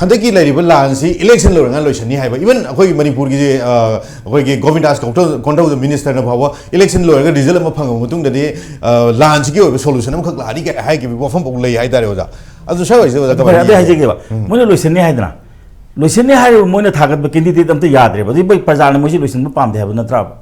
ꯍꯟꯗꯛꯀꯤ ꯂꯩꯔꯤꯕ ꯂꯥꯟꯁꯤ election ꯂꯣꯏꯔꯒ ꯂꯣꯏꯁꯤꯟꯅꯤ ꯍꯥꯏꯕ꯫ Even ꯑꯩꯈꯣꯏꯒꯤ ꯃꯅꯤꯄꯨꯔꯒꯤ, ꯑ, ꯑꯩꯈꯣꯏꯒꯤ ꯒꯣꯕꯤꯟꯗꯥꯁ ꯀꯣꯟꯊꯧ-, ꯀꯣꯟꯊꯧꯗ ministerꯅ ꯐꯥꯎꯕ election ꯂꯣꯏꯔꯒ result ꯑꯃ ꯐꯪꯉꯕ ꯃꯇꯨꯡꯗꯗꯤ, ꯑ, ꯂꯥꯟꯁꯤꯒꯤ ꯑꯣꯏꯕ solution ꯑꯃꯈꯛ ꯂꯥꯛꯑꯅꯤ ꯀꯥꯏꯅ ꯍꯥꯏꯈꯤꯕ ꯋꯥꯐꯝ ꯐꯥꯎ ꯂꯩ ꯍꯥꯏꯇꯥꯔꯦ ꯑꯣꯖꯥ꯫ ꯑꯗꯨ ꯁ꯭ꯋꯥꯏ ꯋꯥꯏꯁꯤꯗ ꯑꯣꯖꯥ ꯐꯔꯦ, ꯀꯃꯥꯏꯅ ꯑꯗꯨ ꯌꯦꯡꯒꯦ? ꯍꯥꯏꯖꯒꯦꯕ꯫ ꯎꯝ꯫ ꯃꯣꯏꯅ ꯂꯣꯏꯁꯤꯟꯅꯤ ꯍꯥꯏꯗꯅ, ꯂꯣꯏꯁꯤꯟꯅꯤ ꯍꯥꯏꯔꯤꯕ ꯃꯣꯏꯅ ꯊꯥꯒꯠꯄ candidate ꯑꯝꯇ ꯌꯥꯗ꯭ꯔꯦꯕ꯫ ꯑꯗꯨꯗꯤ ꯃꯣꯏ ꯄ꯭ꯔꯖꯥꯅ ꯃꯣꯏꯁꯤ ꯂꯣꯏꯁꯤꯟꯕ ꯄꯥꯝꯗꯦ ꯍꯥꯏꯕ ꯅꯠꯇ꯭ꯔꯕ?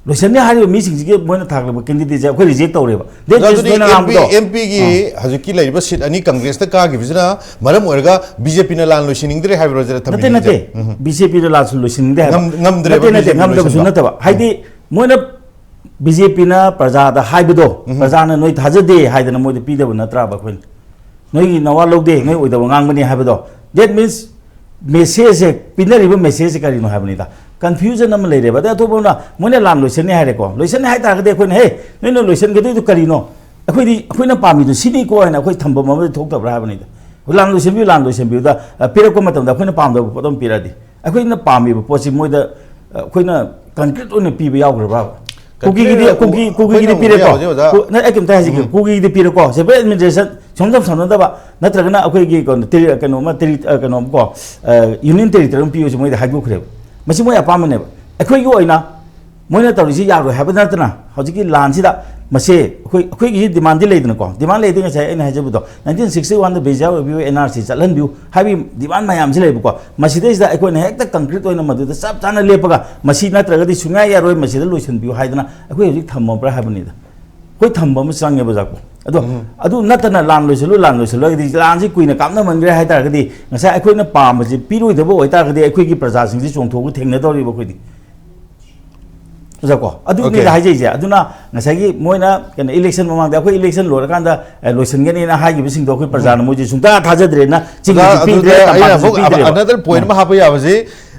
ꯂꯣꯏꯁꯤꯟꯅꯤ ꯍꯥꯏꯔꯤꯕ ꯃꯤꯁꯤꯡꯁꯤꯒꯤ ꯃꯣꯏꯅ ꯊꯥꯒꯠꯂꯛꯄ candidateꯁꯦ ꯑꯩꯈꯣꯏ reject ꯇꯧꯔꯦꯕ꯫ That ꯑꯗꯨꯗꯤ ꯃꯤꯟꯁ ꯅꯣꯏꯅ MP, ꯉꯥꯡꯕꯗꯣ, MPꯒꯤ ꯑꯥ꯫ ꯍꯧꯖꯤꯛꯀꯤ ꯂꯩꯔꯤꯕ seat ꯑꯅꯤ Congressꯇ ꯀꯥꯈꯤꯕꯁꯤꯅ ꯃꯔꯝ ꯑꯣꯏꯔꯒ BJPꯅ ꯂꯥꯟ ꯂꯣꯏꯁꯤꯟꯅꯤꯡꯗ꯭ꯔꯦ ꯍꯥꯏꯕ꯭ꯔꯣ ꯁꯤꯗ ꯅꯠꯇꯦ, ꯊꯝꯕꯤꯅꯤꯡꯉꯤꯁꯦ? ꯅꯠꯇꯦ꯫ ꯎꯝ꯫ BJPꯅ ꯂꯥꯟ ꯂꯣꯏꯁꯤꯟꯅꯤꯡꯗꯦ ꯍꯥꯏꯕ꯫ ꯉꯝ-, ꯉꯝꯗ꯭ꯔꯦꯕ ꯅꯠꯇꯦ, ꯅꯠꯇꯦ, BJP ꯉꯝꯗꯕꯁꯨ ꯂꯣꯏꯁꯤꯟꯕ? ꯅꯠꯇꯕ꯫ ꯎꯝ꯫ ꯍꯥꯏꯗꯤ, ꯃꯣꯏꯅ BJPꯅ ꯄ꯭ꯔꯖꯥꯗ ꯍꯥꯏꯕꯗꯣ, ꯎꯝ꯫ ꯄ꯭ꯔꯖꯥꯅ ꯅꯣꯏ ꯊꯥꯖꯗꯦ ꯍꯥꯏꯗꯅ ꯃꯣꯏꯗ ꯄꯤꯗꯕ ꯅꯠꯇ꯭ꯔꯕ ꯑꯩꯈꯣꯏꯅ? ꯅꯣꯏꯒꯤ ꯅꯋꯥ ꯂꯧꯗꯦ, ꯅꯣꯏ ꯑꯣꯏꯗꯕ ꯉꯥꯡꯕꯅꯤ ꯍꯥꯏꯕꯗꯣ꯫ That means, messageꯁꯦ, ꯄꯤꯅꯔꯤꯕ messageꯁꯦ ꯀꯔꯤꯅꯣ ꯍꯥꯏꯕꯅꯤꯗ꯫ Confusion ꯑꯃ ꯂꯩꯔꯦꯕ꯫ ꯑꯗꯩ ꯑꯇꯣꯞꯄ ꯑꯃꯅ, ꯃꯣꯏꯅ ꯂꯥꯟ ꯂꯣꯏꯁꯟꯅꯤ ꯍꯥꯏꯔꯦꯀꯣ, ꯂꯣꯏꯁꯟꯅꯤ ꯍꯥꯏ ꯇꯥꯔꯒꯗꯤ ꯑꯩꯈꯣꯏꯅ, "ꯍꯦ, ꯅꯣꯏꯅ ꯂꯣꯏꯁꯟꯒꯗꯣꯏꯗꯣ ꯀꯔꯤꯅꯣ? ꯑꯩꯈꯣꯏꯗꯤ, ꯑꯩꯈꯣꯏꯅ ꯄꯥꯝꯃꯤꯗꯣ ꯁꯤꯅꯤꯀꯣ" ꯍꯥꯏꯅ ꯑꯩꯈꯣꯏ ꯊꯝꯐꯝ ꯑꯃꯗꯤ ꯊꯣꯛꯇꯕ꯭ꯔꯥ ꯍꯥꯏꯕꯅꯤꯗ꯫ "ꯂꯥꯟ ꯂꯣꯏꯁꯟꯕꯤꯌꯨ, ꯂꯥꯟ ꯂꯣꯏꯁꯟꯕꯤꯌꯨꯗ", ꯑ, ꯄꯤꯔꯛꯄ ꯃꯇꯝꯗ ꯑꯩꯈꯣꯏꯅ ꯄꯥꯝꯗꯕ ꯄꯣꯠ ꯑꯃ ꯄꯤꯔꯛꯑꯗꯤ, ꯑꯩꯈꯣꯏꯅ ꯄꯥꯝꯃꯤꯕ ꯄꯣꯠꯁꯤ ꯃꯣꯏꯗ, ꯑ, ꯑꯩꯈꯣꯏꯅ concrete ꯑꯣꯏꯅ ꯄꯤꯕ ꯌꯥꯎꯈ꯭ꯔꯕ꯭ꯔꯥ? ꯀꯨꯀꯤꯒꯤꯗꯤ, ꯀꯨꯀꯤ, ꯀꯨꯀꯤꯒꯤꯗꯤ ꯄꯤꯔꯦꯀꯣ꯫ ꯌꯥꯎꯕꯁꯦ ꯑꯣꯖꯥ꯫ ꯀꯨ-, ꯅ-, ꯑꯩ ꯀꯩꯝꯇ ꯍꯥꯏꯖꯒꯦ꯫ ꯎꯝ꯫ ꯀꯨꯀꯤꯒꯤꯗꯤ ꯄꯤꯔꯦꯀꯣ꯫ Separate administration ꯁꯨꯡꯁꯝ ꯁꯝꯅꯗꯕ, ꯅꯠꯇ꯭ꯔꯒꯅ ꯑꯩꯈꯣꯏꯒꯤ ꯀꯩꯅꯣ, ꯇꯦꯔꯤ-, ꯀꯩꯅꯣꯝꯃ, ꯇꯦꯔꯤ-, ꯑ, ꯀꯩꯅꯣꯝꯀꯣ, ꯑ, union territory ꯑꯃ ꯄꯤꯌꯨꯁꯦ ꯃꯣꯏꯗ ꯍꯥꯏꯗꯣꯛꯈ꯭ꯔꯦꯕ꯫ ꯃꯁꯤ ꯃꯣꯏ ꯑꯄꯥꯝꯕꯅꯦꯕ꯫ ꯑꯩꯈꯣꯏꯒꯤ ꯑꯣꯏꯅ ꯃꯣꯏꯅ ꯇꯧꯔꯤꯁꯤ ꯌꯥꯔꯣꯏ ꯍꯥꯏꯕ ꯅꯠꯇꯅ, ꯍꯧꯖꯤꯛꯀꯤ ꯂꯥꯟꯁꯤꯗ ꯃꯁꯤ ꯑꯩꯈꯣꯏ, ꯑꯩꯈꯣꯏꯒꯤ demandꯗꯤ ꯂꯩꯗꯅꯀꯣ꯫ Demand ꯂꯩꯗꯤ ꯉꯁꯥꯏ ꯑꯩꯅ ꯍꯥꯏꯖꯕꯗꯣ, nineteen sixty oneꯗ ꯕꯦꯖꯥ ꯑꯣꯏꯕꯤꯌꯨ, NRC ꯆꯠꯍꯟꯕꯤꯌꯨ ꯍꯥꯏꯕꯒꯤ demand ꯃꯌꯥꯝꯁꯤ ꯂꯩꯕꯀꯣ꯫ ꯃꯁꯤꯗꯩꯁꯤꯗ ꯑꯩꯈꯣꯏꯅ ꯍꯦꯛꯇ concrete ꯑꯣꯏꯅ ꯃꯗꯨꯗ ꯆꯞ ꯆꯥꯅ ꯂꯦꯞꯄꯒ, ꯃꯁꯤ ꯅꯠꯇ꯭ꯔꯒꯗꯤ ꯁꯨꯡꯌꯥ ꯌꯥꯔꯣꯏ, ꯃꯁꯤꯗ ꯂꯣꯏꯁꯤꯟꯕꯤꯌꯨ ꯍꯥꯏꯗꯅ ꯑꯩꯈꯣꯏ ꯍꯧꯖꯤꯛ ꯊꯝꯃꯕ꯭ꯔꯥ ꯍꯥꯏꯕꯅꯤꯗ꯫ ꯑꯩꯈꯣꯏ ꯊꯝꯕ ꯑꯃ ꯆꯪꯉꯦꯕ, ꯑꯣꯖꯥꯀꯣ꯫ ꯑꯗꯣ, ꯎꯝ꯫ ꯑꯗꯨ ꯅꯠꯇꯅ ꯂꯥꯟ ꯂꯣꯏꯁꯤꯜꯂꯨ, ꯂꯥꯟ ꯂꯣꯏꯁꯤꯜꯂꯨ ꯍꯥꯏꯔꯒꯗꯤ, ꯂꯥꯟꯁꯤ ꯀꯨꯏꯅ ꯀꯥꯞꯅꯃꯟꯈ꯭ꯔꯦ ꯍꯥꯏ ꯇꯥꯔꯒꯗꯤ, ꯉꯁꯥꯏ ꯑꯩꯈꯣꯏꯅ ꯄꯥꯝꯕꯁꯤ ꯄꯤꯔꯣꯏꯗꯕ ꯑꯣꯏꯇꯥꯔꯒꯗꯤ, ꯑꯩꯈꯣꯏꯒꯤ ꯄ꯭ꯔꯖꯥꯁꯤꯡꯁꯤ ꯆꯣꯡꯊꯣꯛꯑꯒ ꯊꯦꯡꯅꯗꯧꯔꯤꯕ ꯑꯩꯈꯣꯏꯗꯤ꯫ ꯑꯣꯖꯥꯀꯣ, ꯑꯗꯨꯅꯤꯗ Okay. ꯍꯥꯏꯖꯩꯁꯦ꯫ ꯑꯗꯨꯅ ꯉꯁꯥꯏꯒꯤ ꯃꯣꯏꯅ ꯀꯩꯅꯣ, ꯏꯂꯦꯛꯁꯟ ꯃꯃꯥꯡꯗ ꯑꯩꯈꯣꯏ ꯏꯂꯦꯛꯁꯟ ꯂꯣꯏꯔꯀꯥꯟꯗ, ꯑꯦ, ꯂꯣꯏꯁꯤꯟꯒꯅꯤꯅ ꯍꯥꯏꯈꯤꯕꯁꯤꯡꯗꯣ ꯑꯩꯈꯣꯏ ꯄ꯭ꯔꯖꯥꯅ ꯃꯣꯏꯁꯦ ꯁꯨꯡꯊꯥ ꯊꯥꯖꯗ꯭ꯔꯦꯅ ꯆꯤꯡꯅꯁꯨ ꯑꯗꯨꯗ ꯄꯤꯗ꯭ꯔꯦ, ꯑꯩꯅ ꯇꯝꯄꯥꯛꯅꯁꯨ ꯑꯃꯨꯛ ꯄꯤꯗ꯭ꯔꯦꯕ꯫ Another point ꯑꯃ ꯍꯥꯞꯄ ꯌꯥꯕꯁꯤ,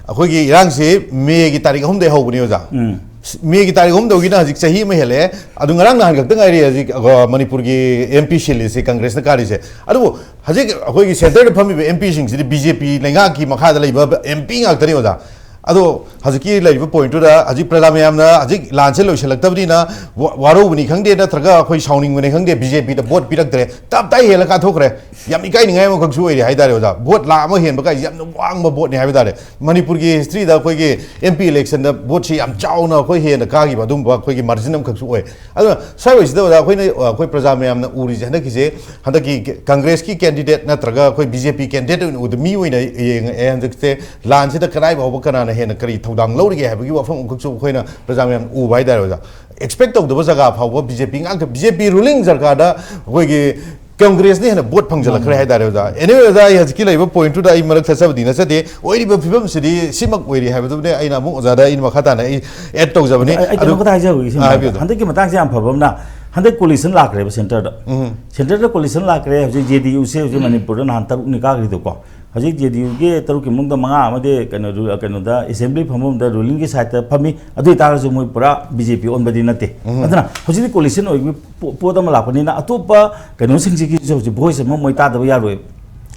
ꯑꯩꯈꯣꯏꯒꯤ ꯏꯔꯥꯡꯁꯤ ꯃꯦꯒꯤ ꯇꯥꯔꯤꯛ ꯑꯍꯨꯝꯗꯒꯤ ꯍꯧꯕꯅꯤ, ꯑꯣꯖꯥ꯫ ꯎꯝ꯫ ꯃꯦꯒꯤ ꯇꯥꯔꯤꯛ ꯑꯍꯨꯝꯗꯒꯤꯅ ꯍꯧꯖꯤꯛ ꯆꯍꯤ ꯑꯃ ꯍꯦꯜꯂꯛꯑꯦ꯫ ꯑꯗꯨ ꯉꯔꯥꯡ ꯅꯍꯥꯟ ꯈꯛꯇ ꯉꯥꯏꯔꯤ ꯍꯧꯖꯤꯛ, ꯑ, ꯃꯅꯤꯄꯨꯔꯒꯤ M P ꯁꯤꯜꯂꯤꯁꯤ ꯀꯪꯒ꯭ꯔꯦꯁꯅ ꯀꯥꯔꯤꯁꯦ꯫ ꯑꯗꯨꯕꯨ ꯍꯧꯖꯤꯛ ꯑꯩꯈꯣꯏꯒꯤ centre ꯗ ꯐꯝꯃꯤꯕ M P ꯁꯤꯡꯁꯤꯗꯤ B J P ꯂꯩꯉꯥꯛꯀꯤ ꯃꯈꯥꯗ ꯂꯩꯕ M P ꯉꯥꯛꯇꯅꯤ, ꯑꯣꯖꯥ꯫ ꯑꯗꯣ ꯍꯧꯖꯤꯛꯀꯤ ꯂꯩꯔꯤꯕ point ꯇꯨꯗ ꯍꯧꯖꯤꯛ ꯄ꯭ꯔꯖꯥ ꯃꯌꯥꯝꯅ ꯍꯧꯖꯤꯛ ꯂꯥꯟꯁꯦ ꯂꯣꯏꯁꯤꯜꯂꯛꯇꯕꯅꯤꯅ ꯋꯥ-, ꯋꯥꯔꯧꯕꯅꯤ ꯈꯪꯗꯦ, ꯅꯠꯇ꯭ꯔꯒ ꯑꯩꯈꯣꯏ ꯁꯥꯎꯅꯤꯡꯕꯅꯤ ꯈꯪꯗꯦ, B J P ꯗ vote ꯄꯤꯔꯛꯇ꯭ꯔꯦ, ꯇꯞ ꯇꯥꯏ ꯍꯦꯜꯂ ꯀꯥꯊꯣꯛꯈ꯭ꯔꯦ꯫ ꯌꯥꯝ ꯏꯀꯥꯏꯅꯤꯡꯉꯥꯏ ꯑꯃꯈꯛꯁꯨ ꯑꯣꯏꯔꯤ ꯍꯥꯏꯇꯥꯔꯦ, ꯑꯣꯖꯥ꯫ Vote ꯂꯥꯈ ꯑꯃ ꯍꯦꯟꯕ ꯀꯥꯏꯁꯦ ꯌꯥꯝꯅ ꯋꯥꯡꯕ vote ꯅꯤ ꯍꯥꯏꯕ ꯇꯥꯔꯦ꯫ ꯃꯅꯤꯄꯨꯔꯒꯤ history ꯗ ꯑꯩꯈꯣꯏꯒꯤ M P election ꯗ vote ꯁꯤ ꯌꯥꯝ ꯆꯥꯎꯅ ꯑꯩꯈꯣꯏ ꯍꯦꯟꯅ ꯀꯥꯈꯤꯕ ꯑꯗꯨꯝꯕ ꯑꯩꯈꯣꯏꯒꯤ margin ꯑꯃꯈꯛꯁꯨ ꯑꯣꯏ꯫ ꯑꯗꯨꯅ ꯁ꯭ꯋꯥꯏꯋꯥꯏꯁꯤꯗ, ꯑꯣꯖꯥ, ꯑꯩꯈꯣꯏꯅ, ꯑꯩꯈꯣꯏ ꯄ꯭ꯔꯖꯥ ꯃꯌꯥꯝꯅ ꯎꯔꯤꯁꯦ ꯍꯟꯗꯛꯀꯤꯁꯦ, ꯍꯟꯗꯛꯀꯤ ꯀꯪꯒ꯭ꯔꯦꯁꯀꯤ candidate ꯅꯠꯇ꯭ꯔꯒ ꯑꯩꯈꯣꯏ B J P candidate ꯑꯣꯏꯅ ꯎꯗ ꯃꯤ ꯑꯣꯏꯅ ꯌꯦꯡꯉꯛꯑꯦ ꯍꯟꯗꯛꯁꯦ꯫ ꯂꯥꯟꯁꯤꯗ ꯀꯗꯥꯏ ꯐꯥꯎꯕ ꯀꯅꯥꯅ ꯍꯦꯟꯅ ꯀꯔꯤ ꯊꯧꯗꯥꯡ ꯂꯧꯔꯤꯒꯦ ꯍꯥꯏꯕꯒꯤ ꯋꯥꯐꯝ ꯑꯃꯈꯛꯁꯨ ꯑꯩꯈꯣꯏꯅ ꯄ꯭ꯔꯖꯥ ꯃꯌꯥꯝ ꯎꯕ ꯍꯥꯏꯇꯥꯔꯦ, ꯑꯣꯖꯥ꯫ Expect ꯇꯧꯗꯕ ꯖꯒꯥ ꯐꯥꯎꯕ B J P ꯉꯥꯛꯇ, B J P ruling ꯁꯔꯀꯥꯔꯗ ꯑꯩꯈꯣꯏꯒꯤ ꯀꯪꯒ꯭ꯔꯦꯁꯅ ꯍꯦꯟꯅ vote ꯐꯪꯖꯜꯂꯛꯈ꯭ꯔꯦ ꯍꯥꯏꯇꯥꯔꯦ, ꯑꯣꯖꯥ꯫ Anyway, ꯑꯣꯖꯥ, ꯑꯩ ꯍꯧꯖꯤꯛꯀꯤ ꯂꯩꯔꯤꯕ point ꯇꯨꯗ ꯑꯩ ꯃꯔꯛ ꯊꯠꯆꯕꯗꯤ ꯅꯠꯆꯗꯦ꯫ ꯑꯣꯏꯔꯤꯕ ꯐꯤꯕꯝꯁꯤꯗꯤ ꯁꯤꯃꯛ ꯑꯣꯏꯔꯤ ꯍꯥꯏꯕꯗꯨꯅꯦ ꯑꯩꯅ ꯑꯃꯨꯛ ꯑꯣꯖꯥꯗ ꯑꯩꯅ ꯃꯈꯥ ꯇꯥꯅ ꯑꯩ add ꯇꯧꯖꯕꯅꯤ꯫ ꯑꯩ, ꯑꯩ ꯀꯩꯅꯣ ꯑꯗꯨ ꯈꯛꯇ ꯍꯥꯏꯖꯍꯧꯒꯦ ꯁꯤ ꯑꯥ, ꯃꯇꯥꯡꯗ꯫ ꯍꯥꯏꯕꯤꯌꯨ꯫ ꯍꯟꯗꯛꯀꯤ ꯃꯇꯥꯡꯁꯦ ꯌꯥꯝ ꯐꯕ ꯑꯃꯅ, ꯍꯟꯗꯛ coalition ꯂꯥꯛꯈ꯭ꯔꯦꯕ centre ꯗ꯫ ꯎꯝ꯫ Centre ꯗ coalition ꯂꯥꯛꯈ꯭ꯔꯦ꯫ ꯍꯧꯖꯤꯛ J D U ꯁꯦ ꯍꯧꯖꯤꯛ ꯃꯅꯤꯄꯨꯔꯗ ꯅꯍꯥꯟ ꯇꯔꯨꯛꯅꯤ ꯀꯥꯈ꯭ꯔꯤꯗꯣꯀꯣ꯫ ꯍꯧꯖꯤꯛ J D U ꯒꯤ ꯇꯔꯨꯛꯀꯤ ꯃꯅꯨꯡꯗ ꯃꯉꯥ ꯑꯃꯗꯤ ꯀꯩꯅꯣ, ꯔꯨ-, ꯀꯩꯅꯣꯗ, assembly ꯐꯝꯐꯝꯗ rulingꯒꯤ sideꯇ ꯐꯝꯃꯤ꯫ ꯑꯗꯨ ꯑꯣꯏꯇꯥꯔꯒꯁꯨ ꯃꯣꯏ ꯄꯨꯔꯥ B J P ꯑꯣꯟꯕꯗꯤ ꯅꯠꯇꯦ꯫ ꯎꯝ꯫ ꯑꯗꯨꯅ ꯍꯧꯖꯤꯛꯇꯤ coalition ꯑꯣꯏꯕꯒꯤ ꯄꯣ-, ꯄꯣꯠ ꯑꯃ ꯂꯥꯛꯄꯅꯤꯅ ꯑꯇꯣꯞꯄ ꯀꯩꯅꯣꯁꯤꯡꯁꯤꯒꯤꯁꯨ ꯍꯧꯖꯤꯛ voice ꯑꯃ ꯃꯣꯏ ꯇꯥꯗꯕ ꯌꯥꯔꯣꯏꯕ꯫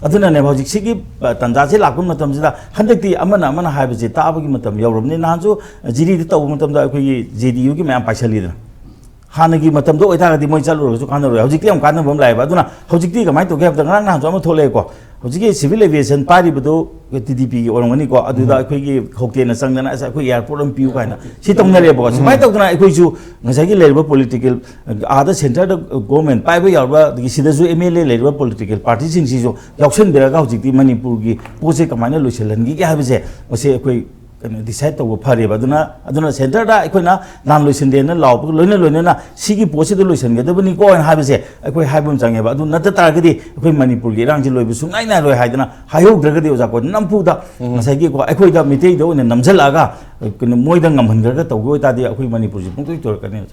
ꯑꯗꯨꯅꯅꯦꯕ ꯍꯧꯖꯤꯛ ꯁꯤꯒꯤ, ꯑ, ꯇꯥꯟꯖꯥꯁꯤ ꯂꯥꯛꯄ ꯃꯇꯝꯁꯤꯗ ꯍꯟꯗꯛꯇꯤ ꯑꯃꯅ ꯑꯃꯅ ꯍꯥꯏꯕꯁꯤ ꯇꯥꯕꯒꯤ ꯃꯇꯝ ꯌꯧꯔꯕꯅꯤ꯫ ꯅꯍꯥꯟꯁꯨ ꯖꯤꯔꯤꯗ ꯇꯧꯕ ꯃꯇꯝꯗ ꯑꯩꯈꯣꯏꯒꯤ J D U ꯒꯤ ꯃꯌꯥꯝ ꯄꯥꯏꯁꯜꯂꯤꯗꯅ꯫ ꯍꯥꯟꯅꯒꯤ ꯃꯇꯝꯗ ꯑꯣꯏꯇꯥꯔꯒꯗꯤ ꯃꯣꯏ ꯆꯠꯂꯨꯔꯒꯁꯨ ꯀꯥꯟꯅꯔꯣꯏ꯫ ꯍꯧꯖꯤꯛꯇꯤ ꯌꯥꯝ ꯀꯥꯟꯅꯕ ꯑꯃ ꯂꯥꯛꯑꯦꯕ꯫ ꯑꯗꯨꯅ ꯍꯧꯖꯤꯛꯇꯤ ꯀꯃꯥꯏꯅ ꯇꯧꯒꯦ ꯍꯥꯏꯕꯗ, ꯉꯔꯥꯡ ꯅꯍꯥꯟꯁꯨ ꯑꯃ ꯊꯣꯛꯂꯛꯑꯦꯀꯣ꯫ ꯍꯧꯖꯤꯛꯀꯤ civil aviation ꯄꯥꯏꯔꯤꯕꯗꯣ T D P ꯒꯤ ꯑꯣꯏꯔꯝꯒꯅꯤꯀꯣ꯫ ꯑꯗꯨꯗ ꯎꯝ꯫ ꯑꯩꯈꯣꯏꯒꯤ ꯍꯣꯇꯦꯜꯅ ꯆꯪꯗꯅ, "ꯑꯁ, ꯑꯩꯈꯣꯏ airport ꯑꯃ ꯄꯤꯌꯨ" ꯀꯥꯏꯅ ꯁꯤ ꯇꯧꯅꯔꯦꯕꯀꯣ꯫ ꯁꯨꯃꯥꯏꯅ ꯎꯝ꯫ ꯇꯧꯗꯅ ꯑꯩꯈꯣꯏꯁꯨ ꯉꯁꯥꯏꯒꯤ ꯂꯩꯔꯤꯕ political, ꯑꯥꯗ centre ꯗ government ꯄꯥꯏꯕ ꯌꯥꯎꯔꯤꯕ, ꯑꯗꯒꯤ ꯁꯤꯗꯁꯨ M L A ꯂꯩꯔꯤꯕ political party ꯁꯤꯡꯁꯤꯁꯨ ꯌꯥꯎꯁꯟꯕꯤꯔꯒ ꯍꯧꯖꯤꯛꯇꯤ ꯃꯅꯤꯄꯨꯔꯒꯤ ꯄꯣꯠꯁꯦ ꯀꯃꯥꯏꯅ ꯂꯣꯏꯁꯤꯜꯍꯟꯈꯤꯒꯦ ꯍꯥꯏꯕꯁꯦ, ꯃꯁꯤ ꯑꯩꯈꯣꯏ ꯀꯩꯅꯣ ꯗꯤꯁꯥꯏꯠ ꯇꯧꯕ ꯐꯔꯦꯕ꯫ ꯑꯗꯨꯅ ꯑꯗꯨꯅ ꯁꯦꯟꯇꯔꯗ ꯑꯩꯈꯣꯏꯅ ꯂꯥꯟ ꯂꯣꯏꯁꯤꯟꯗꯦꯅ ꯂꯥꯎꯕꯒ ꯂꯣꯏꯅ ꯂꯣꯏꯅꯅ ꯁꯤꯒꯤ ꯄꯣꯠꯁꯤꯗ ꯂꯣꯏꯁꯤꯟꯒꯗꯕꯅꯤꯀꯣ ꯍꯥꯏꯅ ꯍꯥꯏꯕꯁꯦ ꯑꯩꯈꯣꯏ ꯍꯥꯏꯕ ꯑꯃ ꯆꯪꯉꯦꯕ꯫ ꯑꯗꯨ ꯅꯠꯇ ꯇꯥꯔꯒꯗꯤ ꯑꯩꯈꯣꯏ ꯃꯅꯤꯄꯨꯔꯒꯤ ꯏꯔꯥꯡꯁꯤ ꯂꯣꯏꯕ ꯁꯨꯡꯉꯥꯏ ꯅꯥꯏꯔꯣꯏ ꯍꯥꯏꯗꯅ ꯍꯥꯏꯍꯧꯗ꯭ꯔꯒꯗꯤ, ꯑꯣꯖꯥ ꯀꯣ, ꯅꯝꯐꯨꯗ ꯉꯁꯥꯏꯒꯤꯀꯣ ꯑꯩꯈꯣꯏꯗ ꯃꯤꯇꯩꯗ ꯑꯣꯏꯅ ꯅꯝꯁꯤꯜꯂꯛꯑꯒ ꯀꯩꯅꯣ ꯃꯣꯏꯗ ꯉꯝꯍꯟꯈ꯭ꯔꯒ ꯇꯧꯕ ꯑꯣꯏꯇꯥꯔꯗꯤ ꯑꯩꯈꯣꯏ ꯃꯅꯤꯄꯨꯔꯁꯤ ꯄꯨꯡꯇꯣꯏ ꯇꯣꯏꯔꯛꯀꯅꯤ, ꯑꯣꯖꯥ꯫